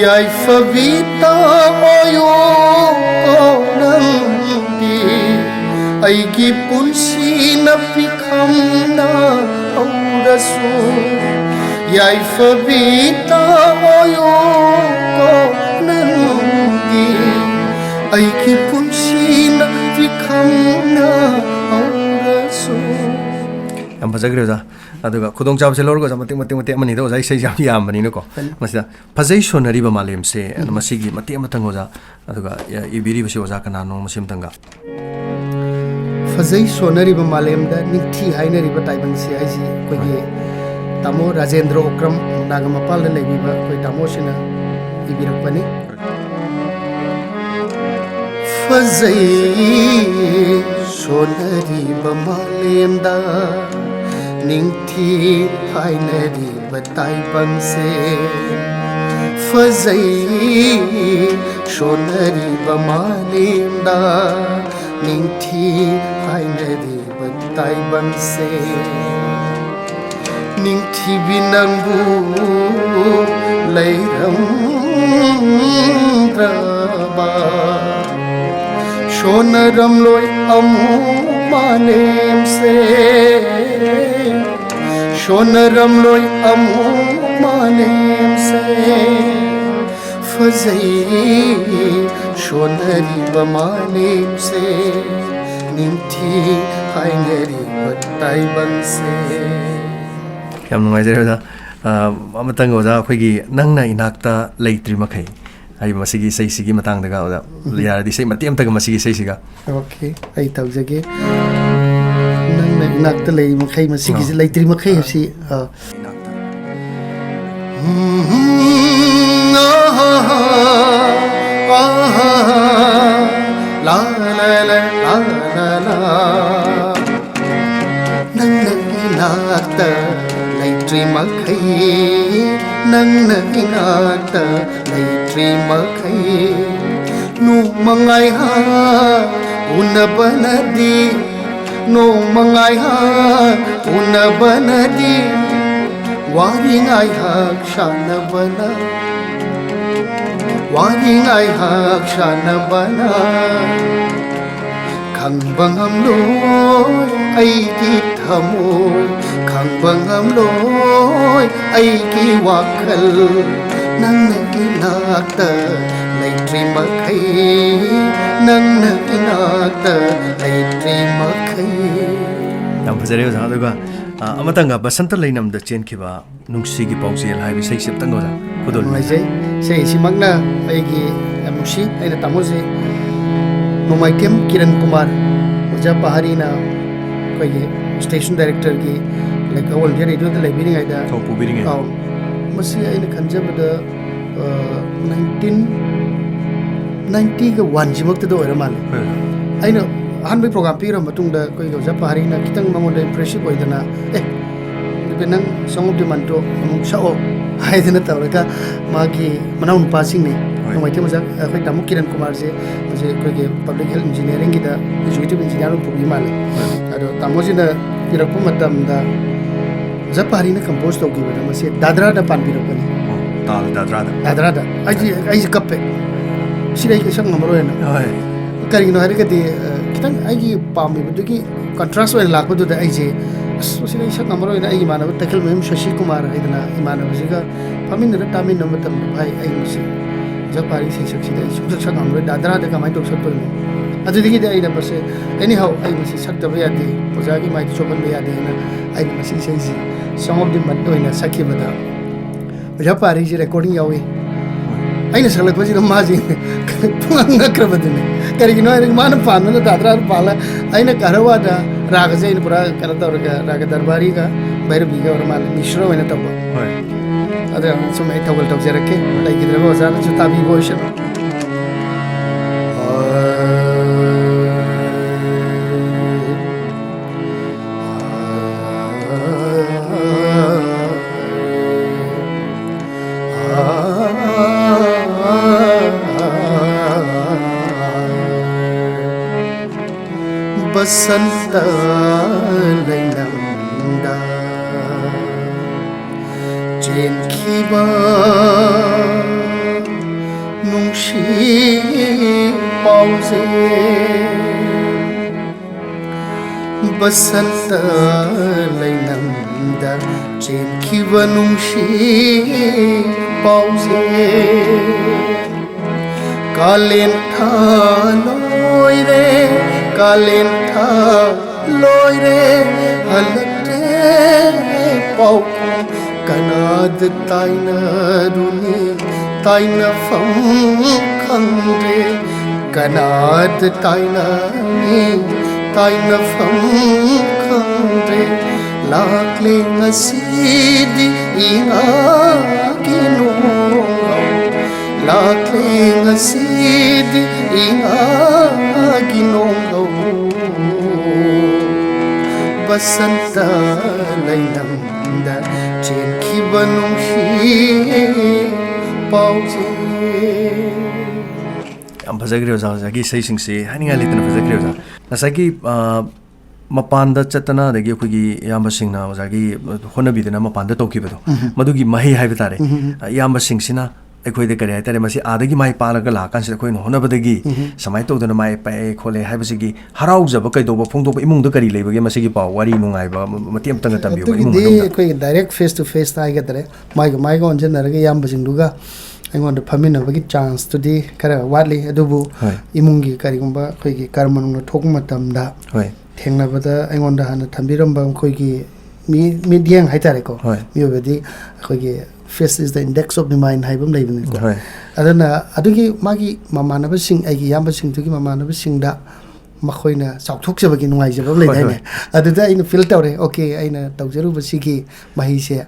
ꯌꯥꯏꯐꯕꯤ ꯇꯥ ꯑꯣꯏꯌꯨꯀꯣ ꯅꯪꯗꯤ, ꯑꯩꯒꯤ ꯄꯨꯟꯁꯤꯅ ꯄꯤꯈꯝꯅ ꯍꯧꯔꯁꯨ꯫ ꯌꯥꯏꯐꯕꯤ ꯇꯥ ꯑꯣꯏꯌꯨꯀꯣ ꯅꯪꯗꯤ, ꯑꯩꯒꯤ ꯄꯨꯟꯁꯤꯅ ꯄꯤꯈꯝꯅ ꯍꯧꯔꯁꯨ꯫ ꯌꯥꯝ ꯐꯖꯈ꯭ꯔꯦ ꯑꯣꯖꯥ꯫ ꯑꯗꯨꯒ ꯈꯨꯗꯣꯡꯆꯥꯕꯁꯦ ꯂꯧꯔꯒ ꯑꯣꯖꯥ, ꯃꯇꯦꯛ, ꯃꯇꯦꯛ, ꯃꯇꯦꯛ ꯑꯃꯅꯤꯗ ꯑꯣꯖꯥ, ꯏꯁꯩꯁꯦ ꯌꯥꯝ ꯌꯥꯝꯕꯅꯤꯅꯀꯣ꯫ ꯐꯅꯤ꯫ ꯃꯁꯤꯗ "ꯐꯖꯩ ꯁꯣꯟꯅꯔꯤꯕ ꯃꯥꯂꯦꯝꯁꯦ", ꯑꯗꯣ ꯎꯝ꯫ ꯃꯁꯤꯒꯤ ꯃꯇꯦꯛ ꯑꯃꯇꯪ ꯑꯣꯖꯥ, ꯑꯗꯨꯒ, ꯑ, ꯏꯕꯤꯔꯤꯕꯁꯤ ꯑꯣꯖꯥ ꯀꯅꯥꯅꯣ ꯃꯁꯤ ꯑꯃꯇꯪꯒ? "ꯐꯖꯩ ꯁꯣꯟꯅꯔꯤꯕ ꯃꯥꯂꯦꯝꯗ ꯅꯤꯡꯊꯤ ꯍꯥꯏꯅꯔꯤꯕ ꯇꯥꯏꯕꯪꯁꯦ" ꯍꯥꯏꯁꯤ ꯑꯩꯈꯣꯏꯒꯤ ꯍꯣꯏ꯫ ꯇꯥꯃꯣ ꯔꯥꯖꯦꯟꯗ꯭ꯔ ꯑꯣꯀ꯭ꯔꯝ, ꯅꯥꯒꯥꯃꯄꯥꯜꯗ ꯂꯩꯕꯤꯕ ꯑꯩꯈꯣꯏ ꯇꯥꯃꯣꯁꯤꯅ ꯏꯕꯤꯔꯛꯄꯅꯤ꯫ ꯐꯖꯩ ꯁꯣꯟꯅꯔꯤꯕ ꯃꯥꯂꯦꯝꯗ ꯅꯤꯡꯊꯤ ꯍꯥꯏꯅꯔꯤꯕ ꯇꯥꯏꯕꯪꯁꯦ꯫ ꯐꯖꯩ ꯁꯣꯟꯅꯔꯤꯕ ꯃꯥꯂꯦꯝꯗ ꯅꯤꯡꯊꯤ ꯍꯥꯏꯅꯔꯤꯕ ꯇꯥꯏꯕꯪꯁꯦ꯫ ꯅꯤꯡꯊꯤꯕꯤ ꯅꯪꯕꯨ ꯂꯩꯔꯝꯗ꯭ꯔꯕ ꯁꯣꯟꯅꯔꯝꯂꯣꯏ ꯑꯃꯨꯛ ꯃꯥꯂꯦꯝꯁꯦ꯫ ꯁꯣꯟꯅꯔꯝꯂꯣꯏ ꯑꯃꯨꯛ ꯃꯥꯂꯦꯝꯁꯦ꯫ ꯐꯖꯩ ꯁꯣꯟꯅꯔꯤꯕ ꯃꯥꯂꯦꯝꯁꯦ, ꯅꯤꯡꯊꯤ ꯍꯥꯏꯅꯔꯤꯕ ꯇꯥꯏꯕꯪꯁꯦ꯫ ꯌꯥꯝ ꯅꯨꯡꯉꯥꯏꯖꯔꯦ ꯑꯣꯖꯥ꯫ ꯑ, ꯑꯃꯇꯪ ꯑꯣꯖꯥ, ꯑꯩꯈꯣꯏꯒꯤ "ꯅꯪꯅ ꯏꯅꯥꯛꯇ ꯂꯩꯇ꯭ꯔꯤ ꯃꯈꯩ" ꯍꯥꯏꯔꯤꯕ ꯃꯁꯤꯒꯤ ꯏꯁꯩꯁꯤꯒꯤ ꯃꯇꯥꯡꯗꯒ ꯑꯣꯖꯥ, ꯎꯝ꯫ ꯌꯥꯔꯗꯤ ꯏꯁꯩ ꯃꯇꯦꯛ ꯑꯃꯇꯒ ꯃꯁꯤꯒꯤ ꯏꯁꯩꯁꯤꯒ꯫ ꯑꯣꯀꯦ, ꯑꯩ ꯇꯧꯖꯒꯦ꯫ "ꯅꯪꯅ ꯏꯅꯥꯛꯇ ꯂꯩꯔꯤ ꯃꯈꯩ", ꯃꯁꯤꯒꯤꯁꯤ ꯑꯥ꯫ "ꯂꯩꯇ꯭ꯔꯤ ꯃꯈꯩ" ꯍꯥꯏꯕꯁꯤ, ꯑꯥ꯫ ꯏꯅꯥꯛꯇ꯫ ꯅꯪꯅ ꯏꯅꯥꯛꯇ ꯂꯩꯇ꯭ꯔꯤ ꯃꯈꯩ, ꯅꯪꯅ ꯏꯅꯥꯛꯇ ꯂꯩꯇ꯭ꯔꯤ ꯃꯈꯩ, ꯅꯣꯡꯃ ꯉꯥꯏꯍꯥꯛ ꯎꯅꯕꯅꯗꯤ, ꯅꯣꯡꯃ ꯉꯥꯏꯍꯥꯛ ꯎꯅꯕꯅꯗꯤ, ꯋꯥꯔꯤ ꯉꯥꯏꯍꯥꯛ ꯁꯥꯟꯅꯕꯅ, ꯋꯥꯔꯤ ꯉꯥꯏꯍꯥꯛ ꯁꯥꯟꯅꯕꯅ, ꯈꯪꯕ ꯉꯝꯂꯣꯏ ꯑꯩꯒꯤ ꯊꯃꯣꯏ, ꯈꯪꯕ ꯉꯝꯂꯣꯏ ꯑꯩꯒꯤ ꯋꯥꯈꯜ, ꯅꯪꯅ ꯏꯅꯥꯛꯇ ꯂꯩꯇ꯭ꯔꯤ ꯃꯈꯩ, ꯅꯪꯅ ꯏꯅꯥꯛꯇ ꯂꯩꯇ꯭ꯔꯤ ꯃꯈꯩ꯫ ꯌꯥꯝ ꯐꯖꯔꯦ ꯑꯣꯖꯥ꯫ ꯑꯗꯨꯒ, ꯑ, ꯑꯃꯇꯪꯒ, "ꯕꯁꯟꯇ ꯂꯩꯅꯝꯗ ꯆꯦꯟꯈꯤꯕ ꯅꯨꯡꯁꯤꯒꯤ ꯄꯥꯎꯖꯦꯜ" ꯍꯥꯏꯕ ꯏꯁꯩꯁꯤ ꯑꯝꯇꯪ ꯑꯣꯖꯥ ꯈꯨꯗꯣꯜ ꯅꯨꯡꯉꯥꯏꯖꯩ꯫ ꯏꯁꯩꯁꯤꯃꯛꯅ ꯑꯩꯒꯤ ꯌꯥꯝ ꯅꯨꯡꯁꯤ꯫ ꯑꯩꯅ ꯇꯥꯃꯣꯁꯦ ꯅꯣꯡꯃꯥꯏꯊꯦꯝ ꯀꯤꯔꯟ ꯀꯨꯃꯥꯔ, ꯑꯣꯖꯥ ꯄꯍꯥꯔꯤꯅ ꯑꯩꯈꯣꯏꯒꯤ ꯁ꯭ꯇꯦꯁꯟ ꯗꯥꯏꯔꯦꯛꯇꯔꯒꯤ, like, All India Radioꯗ ꯂꯩꯕꯤꯔꯤꯉꯩꯗ, ꯊꯧ ꯄꯨꯕꯤꯔꯤꯉꯩꯗ꯫ ꯑꯧ꯫ ꯃꯁꯤ ꯑꯩꯅ ꯈꯟꯖꯕꯗ, ꯑ, ꯅꯥꯏꯟꯇꯤꯟ ꯅꯥꯏꯟꯇꯤꯒ ꯋꯥꯟꯁꯤꯃꯛꯇꯗ ꯑꯣꯏꯔ ꯃꯥꯜꯂꯦ꯫ ꯍꯣꯏ꯫ ꯑꯩꯅ ꯑꯍꯥꯟꯕꯒꯤ ꯄ꯭ꯔꯣꯒ꯭ꯔꯥꯝ ꯄꯤꯈ꯭ꯔ ꯃꯇꯨꯡꯗ ꯑꯩꯈꯣꯏꯒꯤ ꯑꯣꯖꯥ ꯄꯍꯥꯔꯤꯅ ꯈꯤꯇꯪ ꯃꯉꯣꯟꯗ ꯏꯝꯄ꯭ꯔꯦꯁꯤꯞ ꯑꯣꯏꯗꯅ, "ꯑꯦ, ꯑꯗꯨꯗꯤ ꯅꯪ Song of Demand-ꯇꯣ ꯑꯃꯨꯛ ꯁꯛꯑꯣ" ꯍꯥꯏꯗꯅ ꯇꯧꯔꯒ, ꯃꯥꯒꯤ ꯃꯅꯥꯎꯅꯨꯄꯥꯁꯤꯡꯅꯤ꯫ ꯍꯣꯏ꯫ ꯅꯣꯡꯃꯥꯏꯊꯦꯝ ꯑꯣꯖꯥ, ꯑꯩꯈꯣꯏ ꯇꯥꯃꯣ ꯀꯤꯔꯟ ꯀꯨꯃꯥꯔꯁꯦ ꯍꯧꯖꯤꯛ ꯑꯩꯈꯣꯏꯒꯤ ꯄꯕ꯭ꯂꯤꯛ ꯍꯦꯜꯊ ꯏꯟꯖꯤꯅꯤꯌꯥꯔꯤꯡꯒꯤꯗ ꯑꯦꯛꯖꯤꯀ꯭ꯌꯨꯇꯤꯚ ꯏꯟꯖꯤꯅꯤꯌꯥꯔ ꯑꯣꯏꯅ ꯄꯨꯕꯤ ꯃꯥꯜꯂꯦ꯫ ꯍꯣꯏ꯫ ꯑꯗꯣ ꯇꯥꯃꯣꯁꯤꯅ ꯏꯔꯛꯄ ꯃꯇꯝꯗ, ꯑꯣꯖꯥ ꯄꯍꯥꯔꯤꯅ ꯀꯝꯄꯣꯖ ꯇꯧꯈꯤꯕꯗ ꯃꯁꯤ ꯗꯥꯗ꯭ꯔꯥꯗ ꯄꯥꯟꯕꯤꯔꯛꯄꯅꯤ꯫ ꯑꯣ, ꯇꯥꯜ ꯗꯥꯗ꯭ꯔꯥꯗ꯫ ꯗꯥꯗ꯭ꯔꯥꯗ꯫ ꯑꯩꯁꯦ, ꯑꯩꯁꯦ ꯀꯞꯄꯦ꯫ "ꯁꯤꯗꯤ ꯑꯩ ꯁꯛ ꯉꯝꯃꯔꯣꯏꯅ"꯫ ꯍꯣꯏ꯫ ꯀꯔꯤꯒꯤꯅꯣ ꯍꯥꯏꯔꯒꯗꯤ, ꯑ, ꯈꯤꯇꯪ ꯑꯩꯒꯤ ꯄꯥꯝꯃꯤꯕꯗꯨꯒꯤ ꯀꯟꯇ꯭ꯔꯥꯁ ꯑꯣꯏꯅ ꯂꯥꯛꯄꯗꯨꯗ ꯑꯩꯁꯦ, "ꯑꯁ, ꯃꯁꯤꯗꯤ ꯑꯩ ꯁꯛ ꯉꯝꯃꯔꯣꯏꯅ" ꯑꯩꯒꯤ ꯏꯃꯥꯟꯅꯕ ꯇꯈꯦꯜꯃꯌꯨꯝ ꯁꯁꯤ ꯀꯨꯃꯥꯔ ꯍꯥꯏꯗꯅ ꯏꯃꯥꯟꯅꯕꯁꯤꯒ ꯐꯝꯃꯤꯟꯅꯔ ꯇꯥꯃꯤꯟꯅꯕ ꯃꯇꯝꯗ, "ꯚꯥꯏ, ꯑꯩ ꯃꯁꯤ ꯑꯣꯖꯥ ꯄꯥꯔꯤ ꯏꯁꯩ ꯁꯛꯁꯤꯗ ꯑꯩ ꯁꯨꯡꯁꯛ ꯁꯛ ꯉꯝꯂꯣꯏ, ꯗꯥꯗ꯭ꯔꯥꯗ ꯀꯃꯥꯏꯅ ꯇꯧ ꯁꯛꯇꯣꯏꯅꯣ? ꯑꯗꯨꯗꯒꯤꯗꯤ ꯑꯩꯅ ꯃꯁꯤ, ꯑꯦꯅꯤ ꯍꯥꯎ, ꯑꯩ ꯃꯁꯤ ꯁꯛꯇꯕ ꯌꯥꯗꯦ, ꯑꯣꯖꯥꯒꯤ ꯃꯥꯏꯗ ꯆꯣꯞꯍꯟꯕ ꯌꯥꯗꯦꯅ ꯑꯩꯅ ꯃꯁꯤ ꯏꯁꯩꯁꯤ ꯁꯣꯡ ꯑꯣꯐ ꯗꯤ ꯃꯟ ꯑꯣꯏꯅ ꯁꯛꯈꯤꯕꯗ ꯑꯣꯖꯥ ꯄꯥꯔꯤꯁꯤ ꯔꯦꯀꯣꯔꯗꯤꯡ ꯌꯥꯎꯏ꯫ ꯑꯩꯅ ꯁꯛꯂꯛꯄꯁꯤꯗ ꯃꯥꯁꯤ ꯄꯨꯡꯉꯛ ꯉꯛꯈ꯭ꯔꯕꯗꯨꯅꯤ꯫ ꯀꯔꯤꯒꯤꯅꯣ ꯍꯥꯏꯔꯗꯤ ꯃꯥꯅ ꯄꯥꯟꯕꯅ ꯗꯥꯗ꯭ꯔꯥꯗ ꯄꯥꯜꯂ, ꯑꯩꯅ ꯀꯍꯔꯋꯥꯗ ꯔꯥꯒꯁꯦ ꯑꯩꯅ ꯄꯨꯔꯥ ꯀꯩꯅꯣ ꯇꯧꯔꯒ ꯔꯥꯒ ꯗꯔꯕꯥꯔꯤꯒ ꯚꯩꯔꯕꯤꯒ ꯑꯣꯏꯔ ꯃꯥꯜꯂꯦ, ꯃꯤꯁ꯭ꯔ ꯑꯣꯏꯅ ꯇꯧꯕ꯫ ꯍꯣꯏ꯫ ꯑꯗ ꯁꯨꯝ ꯑꯩ ꯊꯧꯒꯜ ꯇꯧꯖꯔꯛꯀꯦ, ꯂꯩꯈꯤꯗ꯭ꯔꯕ ꯑꯣꯖꯥꯅꯁꯨ ꯇꯥꯕꯤꯕ ꯑꯣꯏꯁꯅꯨ꯫ ꯕꯁꯟꯇ ꯂꯩꯅꯝꯗ ꯆꯦꯟꯈꯤꯕ ꯅꯨꯡꯁꯤ ꯄꯥꯎꯖꯦꯜ꯫ ꯕꯁꯟꯇ ꯂꯩꯅꯝꯗ ꯆꯦꯟꯈꯤꯕ ꯅꯨꯡꯁꯤ ꯄꯥꯎꯖꯦꯜ꯫ ꯀꯥꯂꯦꯟ ꯊꯥ ꯂꯣꯏꯔꯦ, ꯀꯥꯂꯦꯟ ꯊꯥ ꯂꯣꯏꯔꯦ, ꯍꯜꯂꯛꯇ꯭ꯔꯦ ꯄꯥꯎꯈꯣꯡ꯫ ꯀꯅꯥꯗ ꯇꯥꯏꯅꯔꯨꯅꯤ, ꯇꯥꯏꯅꯐꯝ ꯈꯪꯗ꯭ꯔꯦ꯫ ꯀꯅꯥꯗ ꯇꯥꯏꯅꯅꯤ, ꯇꯥꯏꯅꯐꯝ ꯈꯪꯗ꯭ꯔꯦ꯫ ꯂꯥꯛꯂꯦ ꯉꯁꯤꯗꯤ ꯏꯉꯥꯒꯤ ꯅꯣꯡꯂꯧ, ꯂꯥꯛꯂꯦ ꯉꯁꯤꯗꯤ ꯏꯉꯥꯒꯤ ꯅꯣꯡꯂꯧ꯫ ꯕꯁꯟꯇ ꯂꯩꯅꯝꯗ ꯆꯦꯟꯈꯤꯕ ꯅꯨꯡꯁꯤ ꯄꯥꯎꯖꯦꯜ꯫ ꯌꯥꯝ ꯐꯖꯈ꯭ꯔꯦ ꯑꯣꯖꯥ, ꯑꯣꯖꯥꯒꯤ ꯏꯁꯩꯁꯤꯡꯁꯤ ꯍꯥꯏꯅꯤꯡꯉꯥꯏ ꯂꯩꯇꯅ ꯐꯖꯈ꯭ꯔꯦ ꯑꯣꯖꯥ꯫ ꯉꯁꯥꯏꯒꯤ ꯑ, ꯃꯄꯥꯟꯗ ꯆꯠꯇꯅ, ꯑꯗꯒꯤ ꯑꯩꯈꯣꯏꯒꯤ ꯏꯌꯥꯝꯕꯁꯤꯡꯅ ꯑꯣꯖꯥꯒꯤ ꯍꯣꯠꯅꯕꯤꯗꯅ ꯃꯄꯥꯟꯗ ꯇꯧꯈꯤꯕꯗꯣ, ꯃꯗꯨꯒꯤ ꯃꯍꯩ ꯍꯥꯏꯕ ꯇꯥꯔꯦ, ꯑ, ꯏꯌꯥꯝꯕꯁꯤꯡꯁꯤꯅ ꯑꯩꯈꯣꯏꯗ ꯀꯔꯤ ꯍꯥꯏꯇꯥꯔꯦ, ꯃꯁꯤ ꯑꯥꯗꯒꯤ ꯃꯥꯏ ꯄꯥꯛꯂꯒ ꯂꯥꯛꯑꯀꯥꯟꯁꯤꯗ ꯑꯩꯈꯣꯏꯅ ꯍꯣꯠꯅꯕꯗꯒꯤ ꯁꯨꯃꯥꯏꯅ ꯇꯧꯗꯅ ꯃꯥꯏ ꯄꯥꯛꯑꯦ ꯈꯣꯠꯂꯦ ꯍꯥꯏꯕꯁꯤꯒꯤ ꯍꯔꯥꯎꯖꯕ ꯀꯩꯗꯧꯕ ꯐꯣꯡꯗꯣꯛꯄ, ꯏꯃꯨꯡꯗ ꯀꯔꯤ ꯂꯩꯕꯒꯦ, ꯃꯁꯤꯒꯤ ꯄꯥꯎ ꯋꯥꯔꯤ ꯅꯨꯡꯉꯥꯏꯕ ꯃꯇꯦꯛ ꯑꯃꯇꯪꯒ ꯇꯝꯕꯤꯌꯨꯕ, ꯏꯃꯨꯡ ꯑꯗꯨꯒꯤꯗꯤ ꯃꯅꯨꯡꯗ꯫ ꯑꯩꯈꯣꯏꯒꯤ ꯗꯥꯏꯔꯦꯛ ꯐꯦꯁ ꯇꯨ ꯐꯦꯁꯇ ꯍꯥꯏꯒꯗ꯭ꯔꯦ, ꯃꯥꯏꯒ ꯃꯥꯏꯒ ꯑꯣꯟꯁꯤꯟꯅꯔꯒ ꯏꯌꯥꯝꯕꯁꯤꯡꯗꯨꯒ ꯑꯩꯉꯣꯟꯗ ꯐꯝꯃꯤꯟꯅꯕꯒꯤ ꯆꯥꯟꯁꯇꯨꯗꯤ ꯈꯔ ꯋꯥꯠꯂꯤ, ꯑꯗꯨꯕꯨ ꯍꯣꯏ꯫ ꯏꯃꯨꯡꯒꯤ ꯀꯔꯤꯒꯨꯝꯕ ꯑꯩꯈꯣꯏꯒꯤ ꯀꯔꯃ ꯅꯨꯡꯅ ꯊꯣꯛꯄ ꯃꯇꯝꯗ ꯍꯣꯏ꯫ ꯊꯦꯡꯅꯕꯗ ꯑꯩꯉꯣꯟꯗ ꯍꯥꯟꯅ ꯊꯝꯕꯤꯔꯝꯕ ꯑꯩꯈꯣꯏꯒꯤ ꯃꯤ, ꯃꯤꯠꯌꯦꯡ ꯍꯥꯏꯇꯥꯔꯦꯀꯣ꯫ ꯍꯣꯏ꯫ ꯃꯤꯑꯣꯏꯕꯗꯤ ꯑꯩꯈꯣꯏꯒꯤ "Face is the index of the mind" ꯍꯥꯏꯕ ꯑꯃ ꯂꯩꯕꯅꯤꯀꯣ꯫ ꯍꯣꯏ꯫ ꯑꯗꯨꯅ ꯑꯗꯨꯒꯤ ꯃꯥꯒꯤ ꯃꯃꯥꯟꯅꯕꯁꯤꯡ, ꯑꯩꯒꯤ ꯏꯌꯥꯝꯕꯁꯤꯡꯗꯨꯒꯤ ꯃꯃꯥꯟꯅꯕꯁꯤꯡꯗ ꯃꯈꯣꯏꯅ ꯆꯥꯎꯊꯣꯛꯆꯕꯒꯤ ꯅꯨꯡꯉꯥꯏꯖꯕ ꯑꯃ ꯍꯣꯏ, ꯂꯩꯗꯥꯏꯅꯦ? ꯍꯣꯏ꯫ ꯑꯗꯨꯗ ꯑꯩꯅ ꯐꯤꯜ ꯇꯧꯔꯦ, "ꯑꯣꯀꯦ, ꯑꯩꯅ ꯇꯧꯖꯔꯨꯕꯁꯤꯒꯤ ꯃꯍꯩꯁꯦ